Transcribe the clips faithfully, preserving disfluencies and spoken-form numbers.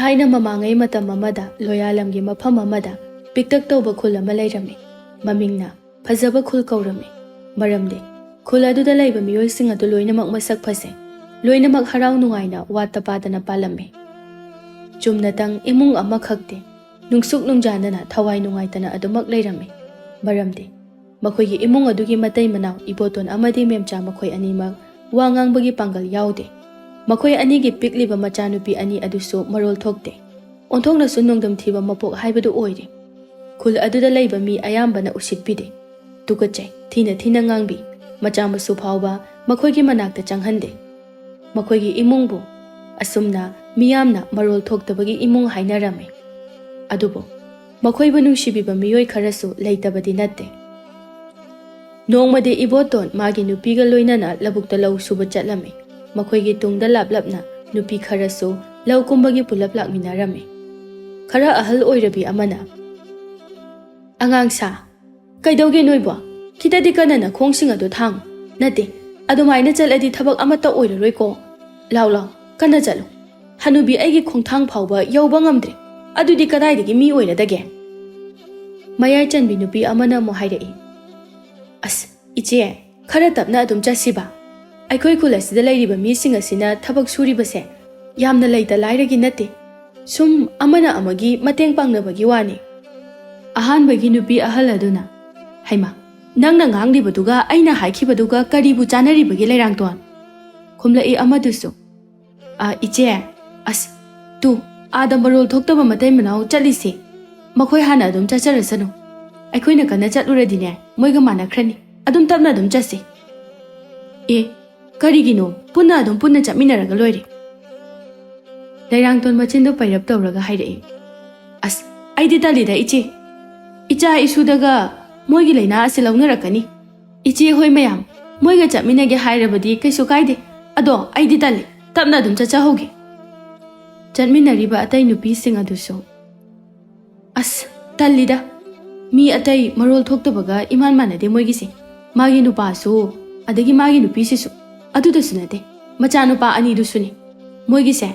ꯊꯥꯏꯅ ꯃꯃꯥꯡꯉꯩ ꯃꯇꯝ ꯑꯃꯗ ꯂꯣꯌꯥꯂꯝꯒꯤ ꯃꯐꯝ ꯑꯃꯗ ꯄꯤꯛꯇꯛ ꯇꯧꯕ ꯈꯨꯜ ꯑꯃ ꯂꯩꯔꯝꯃꯤ꯫ ꯃꯃꯤꯡꯅ ꯐꯖꯕ ꯈꯨꯜ ꯀꯧꯔꯝꯃꯤ꯫ ꯃꯔꯝꯗꯤ ꯈꯨꯜ ꯑꯗꯨꯗ ꯂꯩꯕ ꯃꯤꯑꯣꯏꯁꯤꯡ ꯑꯗꯨ ꯂꯣꯏꯅꯃꯛ ꯃꯁꯛ ꯐꯖꯩ꯫ ꯂꯣꯏꯅꯃꯛ ꯍꯔꯥꯎ ꯅꯨꯡꯉꯥꯏꯅ ꯋꯥꯠꯇ ꯄꯥꯗꯅ ꯄꯥꯜꯂꯝꯃꯤ꯫ ꯆꯨꯝꯅꯇꯪ ꯏꯃꯨꯡ ꯑꯃꯈꯛꯇꯤ ꯅꯨꯡꯁꯨꯛ ꯅꯨꯡꯖꯥꯅꯅ ꯊꯋꯥꯏ ꯅꯨꯡꯉꯥꯏꯇꯅ ꯑꯗꯨꯃꯛ ꯂꯩꯔꯝꯃꯤ꯫ ꯃꯔꯝꯗꯤ ꯃꯈꯣꯏꯒꯤ ꯏꯃꯨꯡ ꯑꯗꯨꯒꯤ ꯃꯇꯩ ꯃꯅꯥꯎ ꯏꯕꯣꯇꯣꯟ ꯑꯃꯗꯤ ꯃꯦꯝꯆꯥ ꯃꯈꯣꯏ ꯑꯅꯤꯃꯛ ꯋꯥ ꯉꯥꯡꯕꯒꯤ ꯄꯥꯡꯒꯜ ꯌꯥꯎꯗꯦ꯫ ꯃꯈꯣꯏ ꯑꯅꯤꯒꯤ ꯄꯤꯛꯂꯤꯕ ꯃꯆꯥꯅꯨꯄꯤ ꯑꯅꯤ ꯑꯗꯨꯁꯨ ꯃꯔꯣꯜ ꯊꯣꯛꯇꯦ꯫ ꯑꯣꯟꯊꯣꯛꯅꯁꯨ ꯅꯣꯡꯗꯝ ꯊꯤꯕ ꯃꯄꯣꯛ ꯍꯥꯏꯕꯗꯨ ꯑꯣꯏꯔꯦ꯫ ꯈꯨꯜ ꯑꯗꯨꯗ ꯂꯩꯕ ꯃꯤ ꯑꯌꯥꯝꯕꯅ ꯎꯁꯤꯠꯄꯤꯗꯦ꯫ ꯇꯨꯀꯠꯆꯩ, ꯊꯤꯅ ꯊꯤꯅ ꯉꯥꯡꯕꯤ꯫ ꯃꯆꯥ ꯃꯁꯨ ꯐꯥꯎꯕ ꯃꯈꯣꯏꯒꯤ ꯃꯅꯥꯛꯇ ꯆꯪꯍꯟꯗꯦ꯫ ꯃꯈꯣꯏꯒꯤ ꯏꯃꯨꯡꯕꯨ ꯑꯁꯨꯝꯅ ꯃꯤꯌꯥꯝꯅ ꯃꯔꯣꯜ ꯊꯣꯛꯇꯕꯒꯤ ꯏꯃꯨꯡ ꯍꯥꯏꯅꯔꯝꯃꯤ꯫ ꯑꯗꯨꯕꯨ ꯃꯈꯣꯏꯕꯨ ꯅꯨꯡꯁꯤꯕꯤꯕ ꯃꯤꯑꯣꯏ ꯈꯔꯁꯨ ꯂꯩꯇꯕꯗꯤ ꯅꯠꯇꯦ꯫ ꯅꯣꯡꯃꯗꯤ ꯏꯕꯣꯇꯣꯟ ꯃꯥꯒꯤ ꯅꯨꯄꯤꯒ ꯂꯣꯏꯅꯅ ꯂꯧꯕꯨꯛꯇ ꯂꯧ ꯁꯨꯕ ꯆꯠꯂꯝꯃꯤ꯫ ꯃꯈꯣꯏꯒꯤ ꯇꯨꯡꯗ ꯂꯥꯞꯂꯞꯅ ꯅꯨꯄꯤ ꯈꯔꯁꯨ ꯂꯧ ꯀꯨꯝꯕꯒꯤ ꯄꯨꯂꯞ ꯂꯥꯛꯃꯤꯟꯅꯔꯝꯃꯤ꯫ ꯈꯔ ꯑꯍꯜ ꯑꯣꯏꯔꯕꯤ ꯑꯃꯅ, "ꯑꯉꯥꯡ ꯁꯥ, ꯀꯩꯗꯧꯒꯦ ꯅꯣꯏꯕꯣ? ꯈꯤꯇꯗꯤ ꯀꯟꯅ ꯅꯈꯣꯡꯁꯤꯡ ꯑꯗꯨ ꯊꯥꯡꯉꯨ꯫ ꯅꯠꯇꯦ, ꯑꯗꯨꯃꯥꯏꯅ ꯆꯠꯂꯗꯤ ꯊꯕꯛ ꯑꯃꯠꯇ ꯑꯣꯏꯔꯔꯣꯏꯀꯣ꯫ ꯂꯥꯎ ꯂꯥꯎ, ꯀꯟꯅ ꯆꯠꯂꯨ꯫ ꯍꯅꯨꯕꯤ ꯑꯩꯒꯤ ꯈꯣꯡꯊꯥꯡ ꯐꯥꯎꯕ ꯌꯧꯕ ꯉꯝꯗ꯭ꯔꯦ꯫ ꯑꯗꯨꯗꯤ ꯀꯗꯥꯏꯗꯒꯤ ꯃꯤ ꯑꯣꯏꯔꯗꯒꯦ?" ꯃꯌꯥꯏ ꯆꯟꯕꯤ ꯅꯨꯄꯤ ꯑꯃꯅ ꯑꯃꯨꯛ ꯍꯥꯏꯔꯛꯏ, "ꯑꯁ, ꯏꯆꯦ, ꯈꯔ ꯇꯞꯅ ꯑꯗꯨꯝ ꯆꯠꯁꯤꯕ꯫ ꯑꯩꯈꯣꯏ ꯈꯨꯜ ꯑꯁꯤꯗ ꯂꯩꯔꯤꯕ ꯃꯤꯁꯤꯡ ꯑꯁꯤꯅ ꯊꯕꯛ ꯁꯨꯔꯤꯕꯁꯦ ꯌꯥꯝꯅ ꯂꯩꯇ ꯂꯥꯏꯔꯒꯤ ꯅꯠꯇꯦ꯫ ꯁꯨꯝ ꯑꯃꯅ ꯑꯃꯒꯤ ꯃꯇꯦꯡ ꯄꯥꯡꯅꯕꯒꯤ ꯋꯥꯅꯤ꯫" ꯑꯍꯥꯟꯕꯒꯤ ꯅꯨꯄꯤ ꯑꯍꯜ ꯑꯗꯨꯅ, "ꯍꯩꯃꯥ, ꯅꯪꯅ ꯉꯥꯡꯂꯤꯕꯗꯨꯒ ꯑꯩꯅ ꯍꯥꯏꯈꯤꯕꯗꯨꯒ ꯀꯔꯤꯕꯨ ꯆꯥꯅꯔꯤꯕꯒꯦ, ꯂꯩꯔꯥꯡꯇꯣꯟ?" ꯈꯨꯝꯂꯛꯏ ꯑꯃꯗꯨꯁꯨ, "ꯑ, ꯏꯆꯦ, ꯑꯁ, ꯇꯨ, ꯑꯥꯗ ꯃꯔꯣꯜ ꯊꯣꯛꯇꯕ ꯃꯇꯩ ꯃꯅꯥꯎ ꯆꯠꯂꯤꯁꯦ꯫ ꯃꯈꯣꯏ ꯍꯥꯟꯅ ꯑꯗꯨꯝ ꯆꯠꯆꯔꯁꯅꯨ꯫ ꯑꯩꯈꯣꯏꯅ ꯀꯟꯅ ꯆꯠꯂꯨꯔꯗꯤꯅꯦ, ꯃꯣꯏꯒ ꯃꯥꯟꯅꯈ꯭ꯔꯅꯤ꯫ ꯑꯗꯨꯝ ꯇꯞꯅ ꯑꯗꯨꯝ ꯆꯠꯁꯤ꯫" "ꯑꯦ, ꯀꯔꯤꯒꯤꯅꯣ? ꯄꯨꯟꯅ ꯑꯗꯨꯝ ꯄꯨꯟꯅ ꯆꯠꯃꯤꯟꯅꯔꯒ ꯂꯣꯏꯔꯦ꯫" ꯂꯩꯔꯥꯡꯇꯣꯟ ꯃꯆꯤꯟꯗꯨ ꯄꯩꯔꯞ ꯇꯧꯔꯒ ꯍꯥꯏꯔꯛꯏ, "ꯑꯁ, ꯑꯩꯗꯤ ꯇꯜꯂꯤꯗ, ꯏꯆꯦ꯫ ꯏꯆꯥ ꯏꯁꯨꯗꯒ ꯃꯣꯏꯒꯤ ꯂꯥꯏꯅꯥ ꯑꯁꯤ ꯂꯧꯅꯔꯛꯀꯅꯤ꯫ ꯏꯆꯦ ꯍꯣꯏ ꯃꯌꯥꯝ ꯃꯣꯏꯒ ꯆꯠꯃꯤꯟꯅꯒꯦ ꯍꯥꯏꯔꯕꯗꯤ ꯀꯩꯁꯨ ꯀꯥꯏꯗꯦ꯫ ꯑꯗꯣ ꯑꯩꯗꯤ ꯇꯜꯂꯤ꯫ ꯇꯞꯅ ꯑꯗꯨꯝ ꯆꯠꯆꯍꯧꯒꯦ꯫" ꯆꯠꯃꯤꯟꯅꯔꯤꯕ ꯑꯇꯩ ꯅꯨꯄꯤꯁꯤꯡ ꯑꯗꯨꯁꯨ, "ꯑꯁ, ꯇꯜꯂꯤꯗ꯫ ꯃꯤ ꯑꯇꯩ ꯃꯔꯣꯜ ꯊꯣꯛꯇꯕꯒ ꯏꯃꯥꯟ ꯃꯥꯟꯅꯗꯦ ꯃꯣꯏꯒꯤꯁꯦ꯫ ꯃꯥꯒꯤ ꯅꯨꯄꯥꯁꯨ, ꯑꯗꯒꯤ ꯃꯥꯒꯤ ꯅꯨꯄꯤꯁꯤꯁꯨ꯫ ꯑꯗꯨꯗꯁꯨ ꯅꯠꯇꯦ, ꯃꯆꯥꯅꯨꯄꯥ ꯑꯅꯤꯗꯨꯁꯨꯅꯤ꯫ ꯃꯣꯏꯒꯤꯁꯦ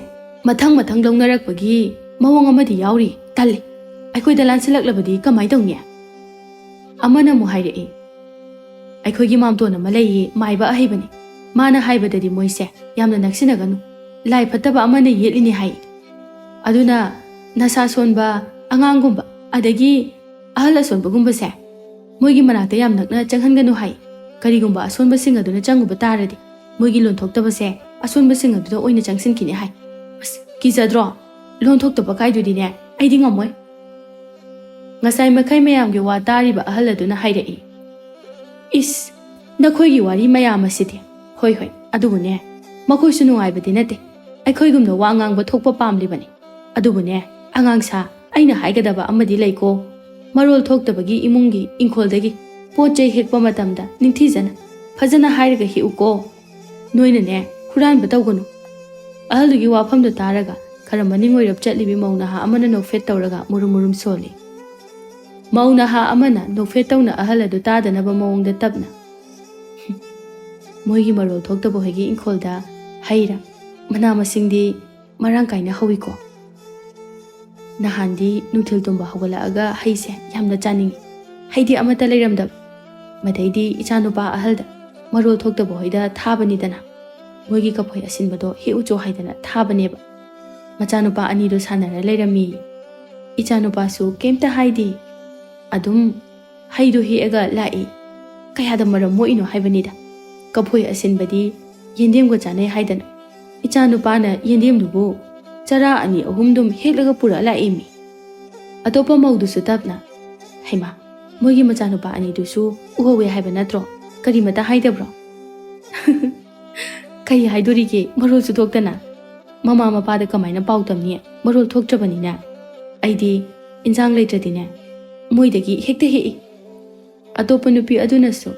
ꯃꯊꯪ ꯃꯊꯪ ꯂꯧꯅꯔꯛꯄꯒꯤ ꯃꯑꯣꯡ ꯑꯃꯗꯤ ꯌꯥꯎꯔꯤ꯫ ꯇꯜꯂꯤ꯫ ꯑꯩꯈꯣꯏꯗ ꯂꯥꯟꯁꯤꯜꯂꯛꯂꯕꯗꯤ ꯀꯃꯥꯏ ꯇꯧꯅꯤ? ꯑꯃꯅ ꯑꯃꯨꯛ ꯍꯥꯏꯔꯛꯏ, "ꯑꯩꯈꯣꯏꯒꯤ ꯃꯥꯝꯇꯣꯟ ꯑꯃ ꯂꯩꯌꯦ, ꯃꯥꯏꯕ ꯑꯍꯩꯕꯅꯤ꯫ ꯃꯥꯅ ꯍꯥꯏꯕꯗꯗꯤ ꯃꯣꯏꯁꯦ ꯌꯥꯝꯅ ꯅꯛꯁꯤꯟꯅꯒꯅꯨ, ꯂꯥꯏ ꯐꯠꯇꯕ ꯑꯃꯅ ꯌꯦꯠꯂꯤꯅꯤ ꯍꯥꯏ꯫ ꯑꯗꯨꯅ ꯅꯁꯥ ꯁꯣꯟꯕ ꯑꯉꯥꯡꯒꯨꯝꯕ, ꯑꯗꯒꯤ ꯑꯍꯜ ꯑꯁꯣꯟꯕꯒꯨꯝꯕꯁꯦ ꯃꯣꯏꯒꯤ ꯃꯅꯥꯛꯇ ꯌꯥꯝ ꯅꯛꯅ ꯆꯪꯍꯟꯒꯅꯨ ꯍꯥꯏ꯫ ꯀꯔꯤꯒꯨꯝꯕ ꯑꯁꯣꯟꯕꯁꯤꯡ ꯑꯗꯨꯅ ꯆꯪꯉꯨꯕ ꯇꯥꯔꯗꯤ ꯃꯣꯏꯒꯤ ꯂꯣꯟꯊꯣꯛꯇꯕꯁꯦ ꯑꯁꯣꯟꯕꯁꯤꯡ ꯑꯗꯨꯗ ꯑꯣꯏꯅ ꯆꯪꯁꯤꯟꯈꯤꯅꯤ ꯍꯥꯏ꯫ ꯑꯁ, ꯀꯤꯖꯗ꯭ꯔꯣ? ꯂꯣꯟꯊꯣꯛꯇꯕ ꯀꯥꯏꯗꯨꯗꯤꯅꯦ, ꯑꯩꯗꯤ ꯉꯝꯃꯣꯏ꯫" ꯉꯁꯥꯏ ꯃꯈꯩ ꯃꯌꯥꯝꯒꯤ ꯋꯥ ꯇꯥꯔꯤꯕ ꯑꯍꯜ ꯑꯗꯨꯅ ꯍꯥꯏꯔꯛꯏ, "ꯏꯁ, ꯅꯈꯣꯏꯒꯤ ꯋꯥꯔꯤ ꯃꯌꯥꯝ ꯑꯁꯤꯗꯤ꯫ ꯍꯣꯏ, ꯍꯣꯏ, ꯑꯗꯨꯕꯨꯅꯦ, ꯃꯈꯣꯏꯁꯨ ꯅꯨꯡꯉꯥꯏꯕꯗꯤ ꯅꯠꯇꯦ꯫ ꯑꯩꯈꯣꯏꯒꯨꯝꯅ ꯋꯥ ꯉꯥꯡꯕ ꯊꯣꯛꯄ ꯄꯥꯝꯂꯤꯕꯅꯤ꯫ ꯑꯗꯨꯕꯨꯅꯦ, ꯑꯉꯥꯡ ꯁꯥ, ꯑꯩꯅ ꯍꯥꯏꯒꯗꯕ ꯑꯃꯗꯤ ꯂꯩꯀꯣ꯫ ꯃꯔꯣꯜ ꯊꯣꯛꯇꯕꯒꯤ ꯏꯃꯨꯡꯒꯤ ꯏꯪꯈꯣꯜꯗꯒꯤ ꯄꯣꯠ ꯆꯩ ꯍꯦꯛꯄ ꯃꯇꯝꯗ ꯅꯤꯡꯊꯤꯖꯅ, ꯐꯖꯅ ꯍꯥꯏꯔꯒ ꯍꯦꯛꯎꯀꯣ꯫ ꯅꯣꯏꯅꯅꯦ, ꯍꯨꯔꯥꯟꯕ ꯇꯧꯒꯅꯨ꯫" ꯑꯍꯜꯗꯨꯒꯤ ꯋꯥꯐꯝꯗꯨ ꯇꯥꯔꯒ ꯈꯔ ꯃꯅꯤꯡ ꯑꯣꯏꯔꯞ ꯆꯠꯂꯤꯕꯤ ꯃꯧ ꯅꯍꯥ ꯑꯃꯅ ꯅꯣꯛꯐꯦꯠ ꯇꯧꯔꯒ ꯃꯨꯔꯨꯝ ꯃꯨꯔꯨꯝ ꯁꯣꯜꯂꯤ꯫ ꯃꯧ ꯅꯍꯥ ꯑꯃꯅ ꯅꯣꯛꯐꯦꯠ ꯇꯧꯅ ꯑꯍꯜ ꯑꯗꯨ ꯇꯥꯗꯅꯕ ꯃꯑꯣꯡꯗ ꯇꯞꯅ, "ꯃꯣꯏꯒꯤ ꯃꯔꯣꯜ ꯊꯣꯛꯇꯕ ꯍꯣꯏꯒꯤ ꯏꯪꯈꯣꯜꯗ ꯍꯩ ꯔꯥ, ꯃꯅꯥ ꯃꯁꯤꯡꯗꯤ ꯃꯔꯥꯡ ꯀꯥꯏꯅ ꯍꯧꯏꯀꯣ꯫ ꯅꯍꯥꯟꯗꯤ ꯅꯨꯡꯊꯤꯜ ꯇꯨꯝꯕ ꯍꯧꯒꯠꯂꯛꯑꯒ ꯍꯩꯁꯦ ꯌꯥꯝꯅ ꯆꯥꯅꯤꯡꯏ꯫ ꯍꯩꯗꯤ ꯑꯃꯠꯇ ꯂꯩꯔꯝꯗꯕ꯫ ꯃꯗꯩꯗꯤ ꯏꯆꯥꯅꯨꯄꯥ ꯑꯍꯜꯗ ꯃꯔꯣꯜ ꯊꯣꯛꯇꯕ ꯍꯣꯏꯗ ꯊꯥꯕꯅꯤꯗꯅ꯫ ꯃꯣꯏꯒꯤ ꯀꯐꯣꯏ ꯑꯁꯤꯟꯕꯗꯣ ꯍꯦꯛꯎꯆꯣ ꯍꯥꯏꯗꯅ ꯊꯥꯕꯅꯦꯕ꯫ ꯃꯆꯥꯅꯨꯄꯥ ꯑꯅꯤꯗꯣ ꯁꯥꯟꯅꯔ ꯂꯩꯔꯝꯃꯤ꯫ ꯏꯆꯥꯅꯨꯄꯥꯁꯨ ꯀꯩꯝꯇ ꯍꯥꯏꯗꯦ꯫ ꯑꯗꯨꯝ ꯍꯩꯗꯣ ꯍꯦꯛꯑꯒ ꯂꯥꯛꯏ꯫ ꯀꯌꯥꯗ ꯃꯔꯝ ꯃꯣꯛꯏꯅꯣ ꯍꯥꯏꯕꯅꯤꯗ꯫ ꯀꯐꯣꯏ ꯑꯁꯤꯟꯕꯗꯤ ꯌꯦꯟꯗꯦꯝꯒ ꯆꯥꯅꯩ ꯍꯥꯏꯗꯅ꯫ ꯏꯆꯥꯅꯨꯄꯥꯅ ꯌꯦꯟꯗꯦꯝꯗꯨꯕꯨ ꯆꯔꯥ ꯑꯅꯤ ꯑꯍꯨꯝꯗꯨꯝ ꯍꯦꯛꯂꯒ ꯄꯨꯔꯛꯑ ꯂꯥꯛꯏꯃꯤ꯫" ꯑꯇꯣꯞꯄ ꯃꯧꯗꯨꯁꯨ ꯇꯞꯅ, "ꯍꯩꯃꯥ, ꯃꯣꯏꯒꯤ ꯃꯆꯥꯅꯨꯄꯥ ꯑꯅꯤꯗꯨꯁꯨ ꯎꯍꯧꯋꯦ ꯍꯥꯏꯕ ꯅꯠꯇ꯭ꯔꯣ? ꯀꯔꯤꯃꯇ ꯍꯥꯏꯗꯕ꯭ꯔꯣ?" "ꯀꯩ ꯍꯥꯏꯗꯣꯔꯤꯒꯦ, ꯃꯔꯣꯜꯁꯨ ꯊꯣꯛꯇꯅ꯫ ꯃꯃꯥ ꯃꯄꯥꯗ ꯀꯃꯥꯏꯅ ꯄꯥꯎ ꯇꯝꯅꯤ, ꯃꯔꯣꯜ ꯊꯣꯛꯇ꯭ꯔꯕꯅꯤꯅ? ꯑꯩꯗꯤ ꯏꯟꯁꯥꯡ ꯂꯩꯇ꯭ꯔꯗꯤꯅꯦ, ꯃꯣꯏꯗꯒꯤ ꯍꯦꯛꯇ ꯍꯦꯛꯏ꯫" ꯑꯇꯣꯞꯄ ꯅꯨꯄꯤ ꯑꯗꯨꯅꯁꯨ,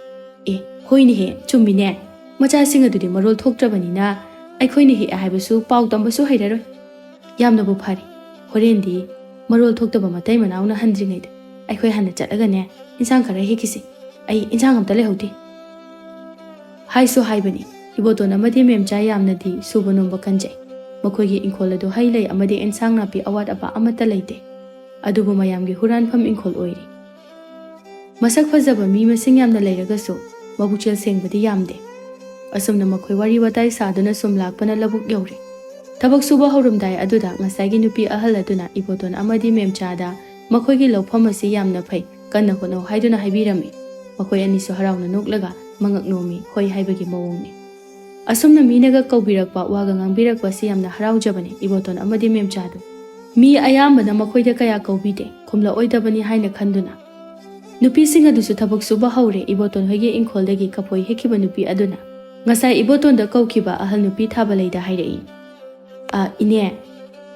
"ꯑꯦ, ꯍꯣꯏꯅꯦꯍꯦ, ꯆꯨꯝꯃꯤꯅꯦ꯫ ꯃꯆꯥꯁꯤꯡ ꯑꯗꯨꯗꯤ ꯃꯔꯣꯜ ꯊꯣꯛꯇ꯭ꯔꯕꯅꯤꯅ ꯑꯩꯈꯣꯏꯅ ꯍꯦꯛꯑꯦ ꯍꯥꯏꯕꯁꯨ ꯄꯥꯎ ꯇꯝꯕꯁꯨ ꯍꯩꯔꯔꯣꯏ꯫ ꯌꯥꯝꯅꯕꯨ ꯐꯔꯦ꯫ ꯍꯣꯔꯦꯟꯗꯤ ꯃꯔꯣꯜ ꯊꯣꯛꯇꯕ ꯃꯇꯩ ꯃꯅꯥꯎꯅ ꯍꯟꯗ꯭ꯔꯤꯉꯩꯗ ꯑꯩꯈꯣꯏ ꯍꯥꯟꯅ ꯆꯠꯂꯒꯅꯦ, ꯏꯟꯁꯥꯡ ꯈꯔ ꯍꯦꯛꯈꯤꯁꯤ꯫ ꯑꯩ ꯏꯟꯁꯥꯡ ꯑꯝꯇ ꯂꯩꯍꯧꯗꯦ꯫" ꯍꯥꯏꯁꯨ ꯍꯥꯏꯕꯅꯤ, ꯏꯕꯣꯇꯣꯟ ꯑꯃꯗꯤ ꯃꯦꯝꯆꯥ ꯌꯥꯝꯅꯗꯤ ꯁꯨꯕ ꯅꯣꯝꯕ ꯀꯟꯖꯩ꯫ ꯃꯈꯣꯏꯒꯤ ꯏꯪꯈꯣꯜ ꯑꯗꯨ ꯍꯩ ꯂꯩ ꯑꯃꯗꯤ ꯑꯦꯟꯁꯥꯡ ꯅꯥꯄꯤ ꯑꯋꯥꯠ ꯑꯄꯥ ꯑꯃꯠꯇ ꯂꯩꯇꯦ꯫ ꯑꯗꯨꯕꯨ ꯃꯌꯥꯝꯒꯤ ꯍꯨꯔꯥꯟꯐꯝ ꯏꯪꯈꯣꯜ ꯑꯣꯏꯔꯤ꯫ ꯃꯁꯛ ꯐꯖꯕ ꯃꯤ ꯃꯁꯤꯡ ꯌꯥꯝꯅ ꯂꯩꯔꯒꯁꯨ ꯃꯕꯨꯛꯆꯦꯜ ꯁꯦꯡꯕꯗꯤ ꯌꯥꯝꯗꯦ꯫ ꯑꯁꯨꯝꯅ ꯃꯈꯣꯏ ꯋꯥꯔꯤ ꯋꯥꯇꯥꯏ ꯁꯥꯗꯨꯅ ꯁꯨꯝ ꯂꯥꯛꯄꯅ ꯂꯧꯕꯨꯛ ꯌꯧꯔꯦ꯫ ꯊꯕꯛ ꯁꯨꯕ ꯍꯧꯔꯝꯗꯥꯏ ꯑꯗꯨꯗ ꯉꯁꯥꯏꯒꯤ ꯅꯨꯄꯤ ꯑꯍꯜ ꯑꯗꯨꯅ ꯏꯕꯣꯇꯣꯟ ꯑꯃꯗꯤ ꯃꯦꯝꯆꯥꯗ ꯃꯈꯣꯏꯒꯤ ꯂꯧꯐꯝ ꯑꯁꯤ ꯌꯥꯝꯅ ꯐꯩ, ꯀꯟꯅ ꯍꯣꯠꯅꯧ ꯍꯥꯏꯗꯨꯅ ꯍꯥꯏꯕꯤꯔꯝꯃꯤ꯫ ꯃꯈꯣꯏ ꯑꯅꯤꯁꯨ ꯍꯔꯥꯎꯅ ꯅꯣꯛꯂꯒ ꯃꯉꯛ ꯅꯣꯝꯃꯤ, ꯍꯣꯏ ꯍꯥꯏꯕꯒꯤ ꯃꯑꯣꯡꯅꯤ꯫ ꯑꯁꯨꯝꯅ ꯃꯤꯅꯒ ꯀꯧꯕꯤꯔꯛꯄ, ꯋꯥꯒ ꯉꯥꯡꯕꯤꯔꯛꯄꯁꯤ ꯌꯥꯝꯅ ꯍꯔꯥꯎꯖꯕꯅꯤ ꯏꯕꯣꯇꯣꯟ ꯑꯃꯗꯤ ꯃꯦꯝꯆꯥꯗꯨ꯫ ꯃꯤ ꯑꯌꯥꯝꯕꯅ ꯃꯈꯣꯏꯗ ꯀꯌꯥ ꯀꯧꯕꯤꯗꯦ, ꯈꯨꯝꯂꯛꯑꯣꯏꯗꯕꯅꯤ ꯍꯥꯏꯅ ꯈꯟꯗꯨꯅ꯫ ꯅꯨꯄꯤꯁꯤꯡ ꯑꯗꯨꯁꯨ ꯊꯕꯛ ꯁꯨꯕ ꯍꯧꯔꯦ꯫ ꯏꯕꯣꯇꯣꯟ ꯍꯣꯏꯒꯤ ꯏꯪꯈꯣꯜꯗꯒꯤ ꯀꯐꯣꯏ ꯍꯦꯛꯈꯤꯕ ꯅꯨꯄꯤ ꯑꯗꯨꯅ ꯉꯁꯥꯏ ꯏꯕꯣꯇꯣꯟꯗ ꯀꯧꯈꯤꯕ ꯑꯍꯜ ꯅꯨꯄꯤ ꯊꯥꯕꯂꯩꯗ ꯍꯥꯏꯔꯛꯏ꯫ "ꯑ, ꯏꯅꯦ,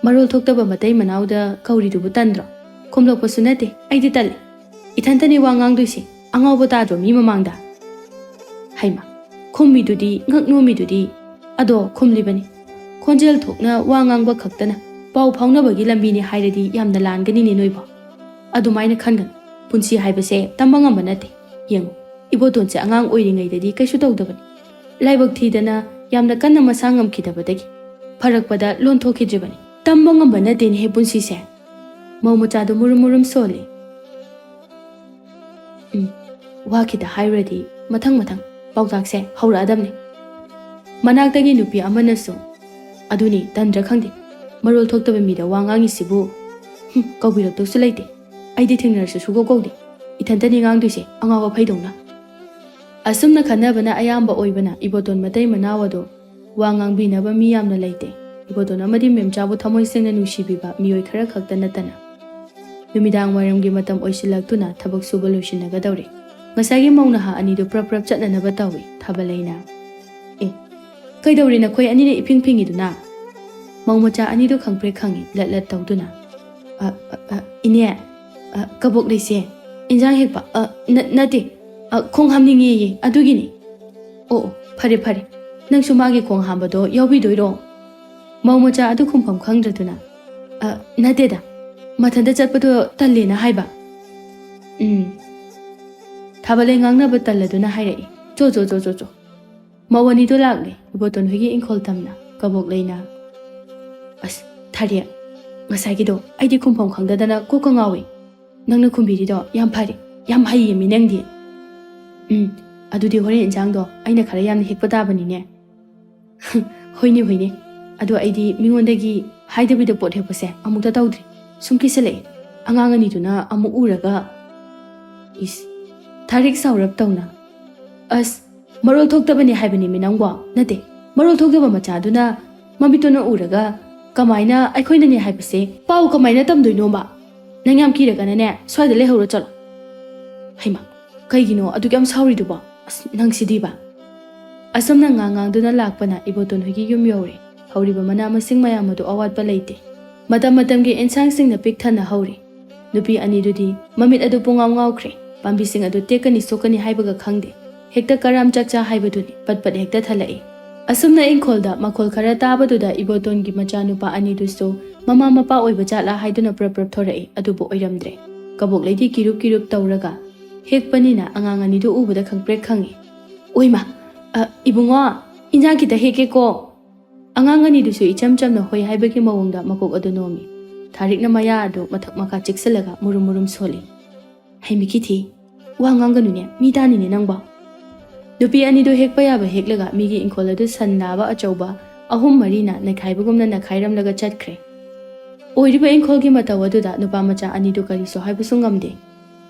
ꯃꯔꯣꯜ ꯊꯣꯛꯇꯕ ꯃꯇꯩ ꯃꯅꯥꯎꯗ ꯀꯧꯔꯤꯗꯨꯕꯨ ꯇꯟꯗ꯭ꯔꯣ? ꯈꯨꯝꯂꯛꯄꯁꯨ ꯅꯠꯇꯦ, ꯑꯩꯗꯤ ꯇꯜꯂꯤ꯫ ꯏꯊꯟꯇꯅꯤ ꯋꯥ ꯉꯥꯡꯗꯣꯏꯁꯤ, ꯑꯉꯥꯎꯕ ꯇꯥꯗ꯭ꯔꯣ ꯃꯤ ꯃꯃꯥꯡꯗ?" ꯍꯩꯃ, ꯈꯨꯝꯃꯤꯗꯨꯗꯤ, ꯉꯛ ꯅꯣꯝꯃꯤꯗꯨꯗꯤ꯫ ꯑꯗꯣ ꯈꯨꯝꯂꯤꯕꯅꯤ꯫ ꯈꯣꯟꯖꯦꯜ ꯊꯣꯛꯅ ꯋꯥ ꯉꯥꯡꯕ ꯈꯛꯇꯅ ꯄꯥꯎ ꯐꯥꯎꯅꯕꯒꯤ ꯂꯝꯕꯤꯅꯤ ꯍꯥꯏꯔꯗꯤ ꯌꯥꯝꯅ ꯂꯥꯟꯒꯅꯤꯅꯦ ꯅꯣꯏꯕꯣ꯫ ꯑꯗꯨꯃꯥꯏꯅ ꯈꯟꯒꯅꯨ꯫ ꯄꯨꯟꯁꯤ ꯍꯥꯏꯕꯁꯦ ꯇꯝꯕ ꯉꯝꯕ ꯅꯠꯇꯦ꯫ ꯌꯦꯡꯉꯨ, ꯏꯕꯣꯇꯣꯟꯁꯦ ꯑꯉꯥꯡ ꯑꯣꯏꯔꯤꯉꯩꯗꯗꯤ ꯀꯩꯁꯨ ꯇꯧꯗꯕꯅꯤ꯫ ꯂꯥꯏꯕꯛ ꯊꯤꯗꯅ ꯌꯥꯝꯅ ꯀꯟꯅ ꯃꯁꯥ ꯉꯝꯈꯤꯗꯕꯗꯒꯤ ꯐꯔꯛꯄꯗ ꯂꯣꯟꯊꯣꯛꯈꯤꯗ꯭ꯔꯤꯕꯅꯤ꯫ ꯇꯝꯕ ꯉꯝꯕ ꯅꯠꯇꯦꯅꯦꯍꯦ ꯄꯨꯟꯁꯤꯁꯦ꯫ ꯃꯧ ꯃꯆꯥꯗꯨ ꯃꯨꯔꯨꯝ ꯃꯨꯔꯨꯝ ꯁꯣꯜꯂꯤ꯫ ꯎꯝ, ꯋꯥ ꯈꯤꯇ ꯍꯥꯏꯔꯨꯔꯗꯤ ꯃꯊꯪ ꯃꯊꯪ ꯄꯥꯎꯇꯥꯛꯁꯦ ꯍꯧꯔꯛꯑꯗꯕꯅꯤ꯫ ꯃꯅꯥꯛꯇꯒꯤ ꯅꯨꯄꯤ ꯑꯃꯅꯁꯨ, "ꯑꯗꯨꯅꯤ, ꯇꯟꯗ꯭ꯔꯥ ꯈꯪꯗꯦ, ꯃꯔꯣꯜ ꯊꯣꯛꯇꯕ ꯃꯤꯗ ꯋꯥ ꯉꯥꯡꯉꯤꯁꯤꯕꯨ꯫ ꯍꯨꯝ, ꯀꯧꯕꯤꯔꯛꯇꯧꯁꯨ ꯂꯩꯇꯦ꯫ ꯑꯩꯗꯤ ꯊꯦꯡꯅꯔꯁꯨ ꯁꯨꯀꯧ ꯀꯧꯗꯦ꯫ ꯏꯊꯟꯇꯅꯤ ꯉꯥꯡꯗꯣꯏꯁꯦ, ꯑꯉꯥꯎꯕ ꯐꯩꯗꯧꯅ"꯫ ꯑꯁꯨꯝꯅ ꯈꯟꯅꯕꯅ ꯑꯌꯥꯝꯕ ꯑꯣꯏꯕꯅ ꯏꯕꯣꯇꯣꯟ ꯃꯇꯩ ꯃꯅꯥꯎ ꯑꯗꯣ ꯋꯥ ꯉꯥꯡꯕꯤꯅꯕ ꯃꯤ ꯌꯥꯝꯅ ꯂꯩꯇꯦ꯫ ꯏꯕꯣꯇꯣꯟ ꯑꯃꯗꯤ ꯃꯦꯝꯆꯥꯕꯨ ꯊꯃꯣꯏ ꯁꯦꯡꯅ ꯅꯨꯡꯁꯤꯕꯤꯕ ꯃꯤꯑꯣꯏ ꯈꯔ ꯈꯛꯇ ꯅꯠꯇꯅ꯫ ꯅꯨꯃꯤꯗꯥꯡ ꯋꯥꯏꯔꯝꯒꯤ ꯃꯇꯝ ꯑꯣꯏꯁꯤꯜꯂꯛꯇꯨꯅ ꯊꯕꯛ ꯁꯨꯕ ꯂꯣꯏꯁꯤꯟꯅꯒꯗꯧꯔꯦ꯫ ꯉꯁꯥꯏꯒꯤ ꯃꯧ ꯅꯍꯥ ꯑꯅꯤꯗꯨ ꯄ꯭ꯔꯞ ꯄ꯭ꯔꯞ ꯆꯠꯅꯅꯕ ꯇꯧꯏ ꯊꯥꯕꯂꯩꯅ꯫ "ꯑꯦ, ꯀꯩꯗꯧꯔꯤ ꯅꯈꯣꯏ ꯑꯅꯤꯅ ꯏꯐꯤꯡ ꯐꯤꯡꯉꯤꯗꯨꯅ?" ꯃꯧ ꯃꯆꯥ ꯑꯅꯤꯗꯨ ꯈꯪꯄ꯭ꯔꯦꯛ ꯈꯪꯏ ꯂꯠ ꯂꯠ ꯇꯧꯗꯨꯅ꯫ "ꯑ, ꯑ, ꯑ, ꯏꯅꯦ, ꯑ, ꯀꯕꯣꯛ ꯂꯩꯁꯦ, ꯏꯟꯖꯥꯡ ꯍꯦꯛꯄ, ꯑ, ꯅ-, ꯅꯠꯇꯦ, ꯑ, ꯈꯣꯡ ꯍꯥꯝꯅꯤꯡꯉꯦꯌꯦ, ꯑꯗꯨꯒꯤꯅꯤ"꯫ "ꯑꯣ, ꯑꯣ, ꯐꯔꯦ, ꯐꯔꯦ꯫ ꯅꯪꯁꯨ ꯃꯥꯒꯤ ꯈꯣꯡ ꯍꯥꯝꯕꯗꯣ ꯌꯥꯎꯕꯤꯗꯣꯏꯔꯣ?" ꯃꯧ ꯃꯆꯥ ꯑꯗꯨ ꯈꯨꯝꯐꯝ ꯈꯪꯗ꯭ꯔꯗꯨꯅ, "ꯑ, ꯅꯠꯇꯦꯗ, ꯃꯊꯟꯇ ꯆꯠꯄꯗꯣ ꯇꯜꯂꯦꯅ ꯍꯥꯏꯕ"꯫ ꯎꯝ꯫ ꯊꯥꯕꯂꯩ ꯉꯥꯡꯅꯕ ꯇꯜꯂꯗꯨꯅ ꯍꯥꯏꯔꯛꯏ, "ꯆꯣ, ꯆꯣ, ꯆꯣ, ꯆꯣ, ꯆꯣ"꯫ ꯃꯧ ꯑꯅꯤꯗꯣ ꯂꯥꯛꯂꯦ, ꯏꯕꯣꯇꯣꯟ ꯍꯣꯏꯒꯤ ꯏꯪꯈꯣꯜ ꯇꯝꯅ꯫ ꯀꯕꯣꯛ ꯂꯩꯅ, ꯑꯁ, ꯊꯥꯔꯦꯛ, ꯉꯁꯥꯏꯒꯤꯗꯣ ꯑꯩꯗꯤ ꯈꯨꯝꯐꯝ ꯈꯪꯗꯗꯅ ꯀꯣꯛꯀ ꯉꯥꯎꯏ꯫ ꯅꯪꯅ ꯈꯨꯝꯕꯤꯔꯤꯗꯣ ꯌꯥꯝ ꯐꯔꯦ, ꯌꯥꯝ ꯍꯩꯌꯦ ꯃꯤ ꯅꯪꯗꯤ꯫ ꯎꯝ, ꯑꯗꯨꯗꯤ ꯍꯣꯔꯦꯟ ꯏꯟꯁꯥꯡꯗꯣ ꯑꯩꯅ ꯈꯔ ꯌꯥꯝꯅ ꯍꯦꯛꯄ ꯇꯥꯕꯅꯤꯅꯦ꯫ ꯍꯣꯏꯅꯦ, ꯍꯣꯏꯅꯦ꯫ ꯑꯗꯣ ꯑꯩꯗꯤ ꯃꯤꯉꯣꯟꯗꯒꯤ ꯍꯥꯏꯗꯕꯤꯗ ꯄꯣꯠ ꯍꯦꯛꯄꯁꯦ ꯑꯃꯨꯛꯇ ꯇꯧꯗ꯭ꯔꯤ꯫ ꯁꯨꯝ ꯀꯤꯁꯜꯂꯛꯑꯦ꯫ ꯑꯉꯥꯡ ꯑꯅꯤꯗꯨꯅ ꯑꯃꯨꯛ ꯎꯔꯒ, ꯏꯁ, ꯊꯥꯔꯤꯛ ꯁꯥꯎꯔꯞ ꯇꯧꯅ, "ꯑꯁ, ꯃꯔꯣꯜ ꯊꯣꯛꯇꯕꯅꯦ ꯍꯥꯏꯕꯅꯦꯃꯤ ꯅꯪꯕꯣ꯫ ꯅꯠꯇꯦ, ꯃꯔꯣꯜ ꯊꯣꯛꯇꯕ ꯃꯆꯥꯗꯨꯅ ꯃꯃꯤꯠꯇꯨꯅ ꯎꯔꯒ ꯀꯃꯥꯏꯅ ꯑꯩꯈꯣꯏꯅꯅꯦ ꯍꯥꯏꯕꯁꯦ ꯄꯥꯎ ꯀꯃꯥꯏꯅ ꯇꯝꯗꯣꯏꯅꯣꯕ? ꯅꯪ ꯌꯥꯝ ꯀꯤꯔꯒꯅꯅꯦ, ꯁ꯭ꯋꯥꯏꯗ ꯂꯩꯍꯧꯔꯣ ꯆꯠꯂꯣ꯫" ꯍꯩꯃꯥ, ꯀꯩꯒꯤꯅꯣ ꯑꯗꯨꯛ ꯌꯥꯝ ꯁꯥꯎꯔꯤꯗꯨꯕꯣ? ꯑꯁ, ꯅꯪꯁꯤꯗꯤꯕ꯫ ꯑꯁꯨꯝꯅ ꯉꯥꯡ ꯉꯥꯡꯗꯨꯅ ꯂꯥꯛꯄꯅ ꯏꯕꯣꯇꯣꯟ ꯍꯣꯏꯒꯤ ꯌꯨꯝ ꯌꯧꯔꯦ꯫ ꯍꯧꯔꯤꯕ ꯃꯅꯥ ꯃꯁꯤꯡ ꯃꯌꯥꯝ ꯑꯗꯨ ꯑꯋꯥꯠꯄ ꯂꯩꯇꯦ꯫ ꯃꯇꯝ ꯃꯇꯝꯒꯤ ꯑꯦꯟꯁꯥꯡꯁꯤꯡꯅ ꯄꯤꯛ ꯊꯟꯅ ꯍꯧꯔꯤ꯫ ꯅꯨꯄꯤ ꯑꯅꯤꯗꯨꯗꯤ ꯃꯃꯤꯠ ꯑꯗꯨ ꯄꯨꯡꯉꯥꯎ ꯉꯥꯎꯈ꯭ꯔꯦ꯫ ꯄꯥꯝꯕꯤꯁꯤꯡ ꯑꯗꯨ ꯇꯦꯛꯀꯅꯤ ꯁꯣꯛꯀꯅꯤ ꯍꯥꯏꯕꯒ ꯈꯪꯗꯦ꯫ ꯍꯦꯛꯇ ꯀꯔꯥꯝ ꯆꯥꯛꯆꯥ ꯍꯥꯏꯕꯗꯨꯅꯤ, ꯄꯠ ꯄꯠ ꯍꯦꯛꯇ ꯊꯜꯂꯛꯏ꯫ ꯑꯁꯨꯝꯅ ꯏꯪꯈꯣꯜꯗ ꯃꯈꯣꯜ ꯈꯔ ꯇꯥꯕꯗꯨꯗ ꯏꯕꯣꯇꯣꯟꯒꯤ ꯃꯆꯥꯅꯨꯄꯥ ꯑꯅꯤꯗꯨꯁꯨ ꯃꯃꯥ ꯃꯄꯥ ꯑꯣꯏꯕ ꯖꯥꯠꯂꯥ ꯍꯥꯏꯗꯨꯅ ꯄ꯭ꯔꯞ ꯄ꯭ꯔꯞ ꯊꯣꯔꯛꯏ, ꯑꯗꯨꯕꯨ ꯑꯣꯏꯔꯝꯗ꯭ꯔꯦ꯫ ꯀꯕꯣꯛꯂꯩꯗꯤ ꯀꯤꯔꯨꯞ ꯀꯤꯔꯨꯞ ꯇꯧꯔꯒ ꯍꯦꯛꯄꯅꯤꯅ ꯑꯉꯥꯡ ꯑꯅꯤꯗꯨ ꯎꯕꯗ ꯈꯪꯄ꯭ꯔꯦꯛ ꯈꯪꯉꯤ꯫ "ꯑꯣꯏꯃ, ꯑ, ꯏꯕꯨꯡꯉꯣ, ꯏꯟꯖꯥꯡ ꯈꯤꯇ ꯍꯦꯛꯀꯦꯀꯣ꯫" ꯑꯉꯥꯡ ꯑꯅꯤꯗꯨꯁꯨ ꯏꯆꯝ ꯆꯝꯅ ꯍꯣꯏ ꯍꯥꯏꯕꯒꯤ ꯃꯑꯣꯡꯗ ꯃꯀꯣꯛ ꯑꯗꯨ ꯅꯣꯝꯃꯤ꯫ ꯊꯥꯔꯤꯛꯅ ꯃꯌꯥ ꯑꯗꯨ ꯃꯊꯛ ꯃꯈꯥ ꯆꯤꯛꯁꯤꯜꯂꯒ ꯃꯨꯔꯨꯝ ꯃꯨꯔꯨꯝ ꯁꯣꯜꯂꯤ꯫ "ꯍꯩ ꯃꯤꯈꯤ ꯊꯤ, ꯋꯥ ꯉꯥꯡꯒꯅꯨꯅꯦ, ꯃꯤ ꯇꯥꯅꯤꯅꯦ ꯅꯪꯕꯣ꯫" ꯅꯨꯄꯤ ꯑꯅꯤꯗꯨ ꯍꯦꯛꯄ ꯌꯥꯕ ꯍꯦꯛꯂꯒ ꯃꯤꯒꯤ ꯏꯪꯈꯣꯜ ꯑꯗꯨ ꯁꯟ ꯂꯥꯕ ꯑꯆꯧꯕ ꯑꯍꯨꯝ ꯃꯔꯤꯅ ꯅꯩꯈꯥꯏꯕꯒꯨꯝꯅ ꯅꯩꯈꯥꯏꯔꯝꯂꯒ ꯆꯠꯈ꯭ꯔꯦ꯫ ꯑꯣꯏꯔꯤꯕ ꯏꯪꯈꯣꯜꯒꯤ ꯃꯇꯧ ꯑꯗꯨꯗ ꯅꯨꯄꯥ ꯃꯆꯥ ꯑꯅꯤꯗꯨ ꯀꯔꯤꯁꯨ ꯍꯥꯏꯕꯁꯨ ꯉꯝꯗꯦ꯫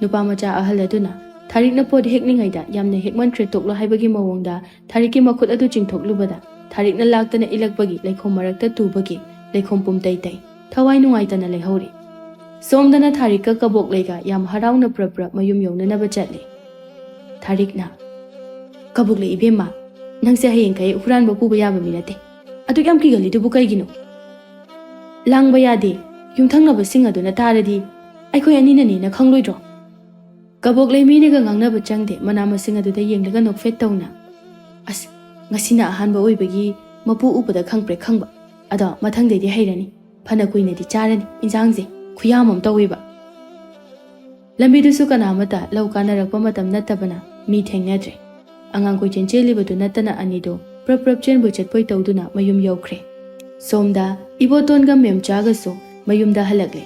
ꯅꯨꯄꯥ ꯃꯆꯥ ꯑꯍꯜ ꯑꯗꯨꯅ ꯊꯥꯔꯤꯛꯅ ꯄꯣꯠ ꯍꯦꯛꯂꯤꯉꯩꯗ ꯌꯥꯝꯅ ꯍꯦꯛꯃꯟꯈ꯭ꯔꯦ ꯇꯣꯛꯂꯣ ꯍꯥꯏꯕꯒꯤ ꯃꯑꯣꯡꯗ ꯊꯥꯔꯤꯛꯀꯤ ꯃꯈꯨꯠ ꯑꯗꯨ ꯆꯤꯡꯊꯣꯛꯂꯨꯕꯗ ꯊꯥꯔꯤꯛꯅ ꯂꯥꯛꯇꯅ ꯏꯜꯂꯛꯄꯒꯤ ꯂꯩꯈꯣꯝ ꯃꯔꯛꯇ ꯇꯨꯕꯒꯤ ꯂꯩꯈꯣꯝ ꯄꯨꯝꯇꯩ ꯇꯩ꯫ ꯊꯋꯥꯏ ꯅꯨꯡꯉꯥꯏꯇꯅ ꯂꯩꯍꯧꯔꯤ꯫ ꯁꯣꯝꯗꯅ ꯊꯥꯔꯤꯛꯀ ꯀꯕꯣꯛꯂꯩꯒ ꯌꯥꯝ ꯍꯔꯥꯎꯅ ꯄ꯭ꯔꯞ ꯄ꯭ꯔꯞ ꯃꯌꯨꯝ ꯌꯧꯅꯅꯕ ꯆꯠꯂꯤ꯫ ꯊꯥꯔꯤꯛꯅ, "ꯀꯕꯣꯛꯂꯩ ꯏꯕꯦꯝꯃ, ꯅꯪꯁꯦ ꯍꯌꯦꯡꯈꯩ ꯍꯨꯔꯥꯟꯕ ꯄꯨꯕ ꯌꯥꯕ ꯃꯤ ꯅꯠꯇꯦ꯫ ꯑꯗꯨꯛ ꯌꯥꯝ ꯀꯤꯒꯜꯂꯤꯗꯨꯕꯨ ꯀꯩꯒꯤꯅꯣ? ꯂꯥꯡꯕ ꯌꯥꯗꯦ꯫ ꯌꯨꯝꯊꯪꯅꯕꯁꯤꯡ ꯑꯗꯨꯅ ꯇꯥꯔꯗꯤ ꯑꯩꯈꯣꯏ ꯑꯅꯤꯅꯅꯦꯅ ꯈꯪꯂꯣꯏꯗ꯭ꯔꯣ?" ꯀꯕꯣꯛꯂꯩ ꯃꯤꯅꯒ ꯉꯥꯡꯅꯕ ꯆꯪꯗꯦ, ꯃꯅꯥ ꯃꯁꯤꯡ ꯑꯗꯨꯗ ꯌꯦꯡꯂꯒ ꯅꯣꯛꯐꯦꯠ ꯇꯧꯅ꯫ "ꯑꯁ, ꯉꯁꯤꯅ ꯑꯍꯥꯟꯕ ꯑꯣꯏꯕꯒꯤ ꯃꯄꯨ ꯎꯕꯗ ꯈꯪꯄ꯭ꯔꯦꯛ ꯈꯪꯕ꯫ ꯑꯗꯣ ꯃꯊꯪꯗꯩꯗꯤ ꯍꯩꯔꯅꯤ꯫ ꯐꯅ ꯀꯨꯏꯅꯗꯤ ꯆꯥꯔꯅꯤ꯫ ꯏꯟꯖꯥꯡꯁꯦ ꯈꯨꯌꯥꯝ ꯑꯃ ꯇꯧꯋꯦꯕ꯫" ꯂꯝꯕꯤꯗꯨꯁꯨ ꯀꯅꯥ ꯑꯃꯠꯇ ꯂꯧ ꯀꯥꯅꯔꯛꯄ ꯃꯇꯝ ꯅꯠꯇꯕꯅ ꯃꯤ ꯊꯦꯡꯅꯗ꯭ꯔꯦ꯫ ꯑꯉꯥꯡ ꯀꯣꯏꯆꯦꯟ ꯆꯦꯜꯂꯤꯕꯗꯨ ꯅꯠꯇꯅ ꯑꯅꯤꯗꯨ ꯄ꯭ꯔꯞ ꯄ꯭ꯔꯞ ꯆꯦꯟꯕꯣꯏ ꯆꯠꯄꯣꯏ ꯇꯧꯗꯨꯅ ꯃꯌꯨꯝ ꯌꯧꯈ꯭ꯔꯦ꯫ ꯁꯣꯝꯗ ꯏꯕꯣꯇꯣꯟꯒ ꯃꯦꯝꯆꯥꯒꯁꯨ ꯃꯌꯨꯝꯗ ꯍꯜꯂꯛꯂꯦ꯫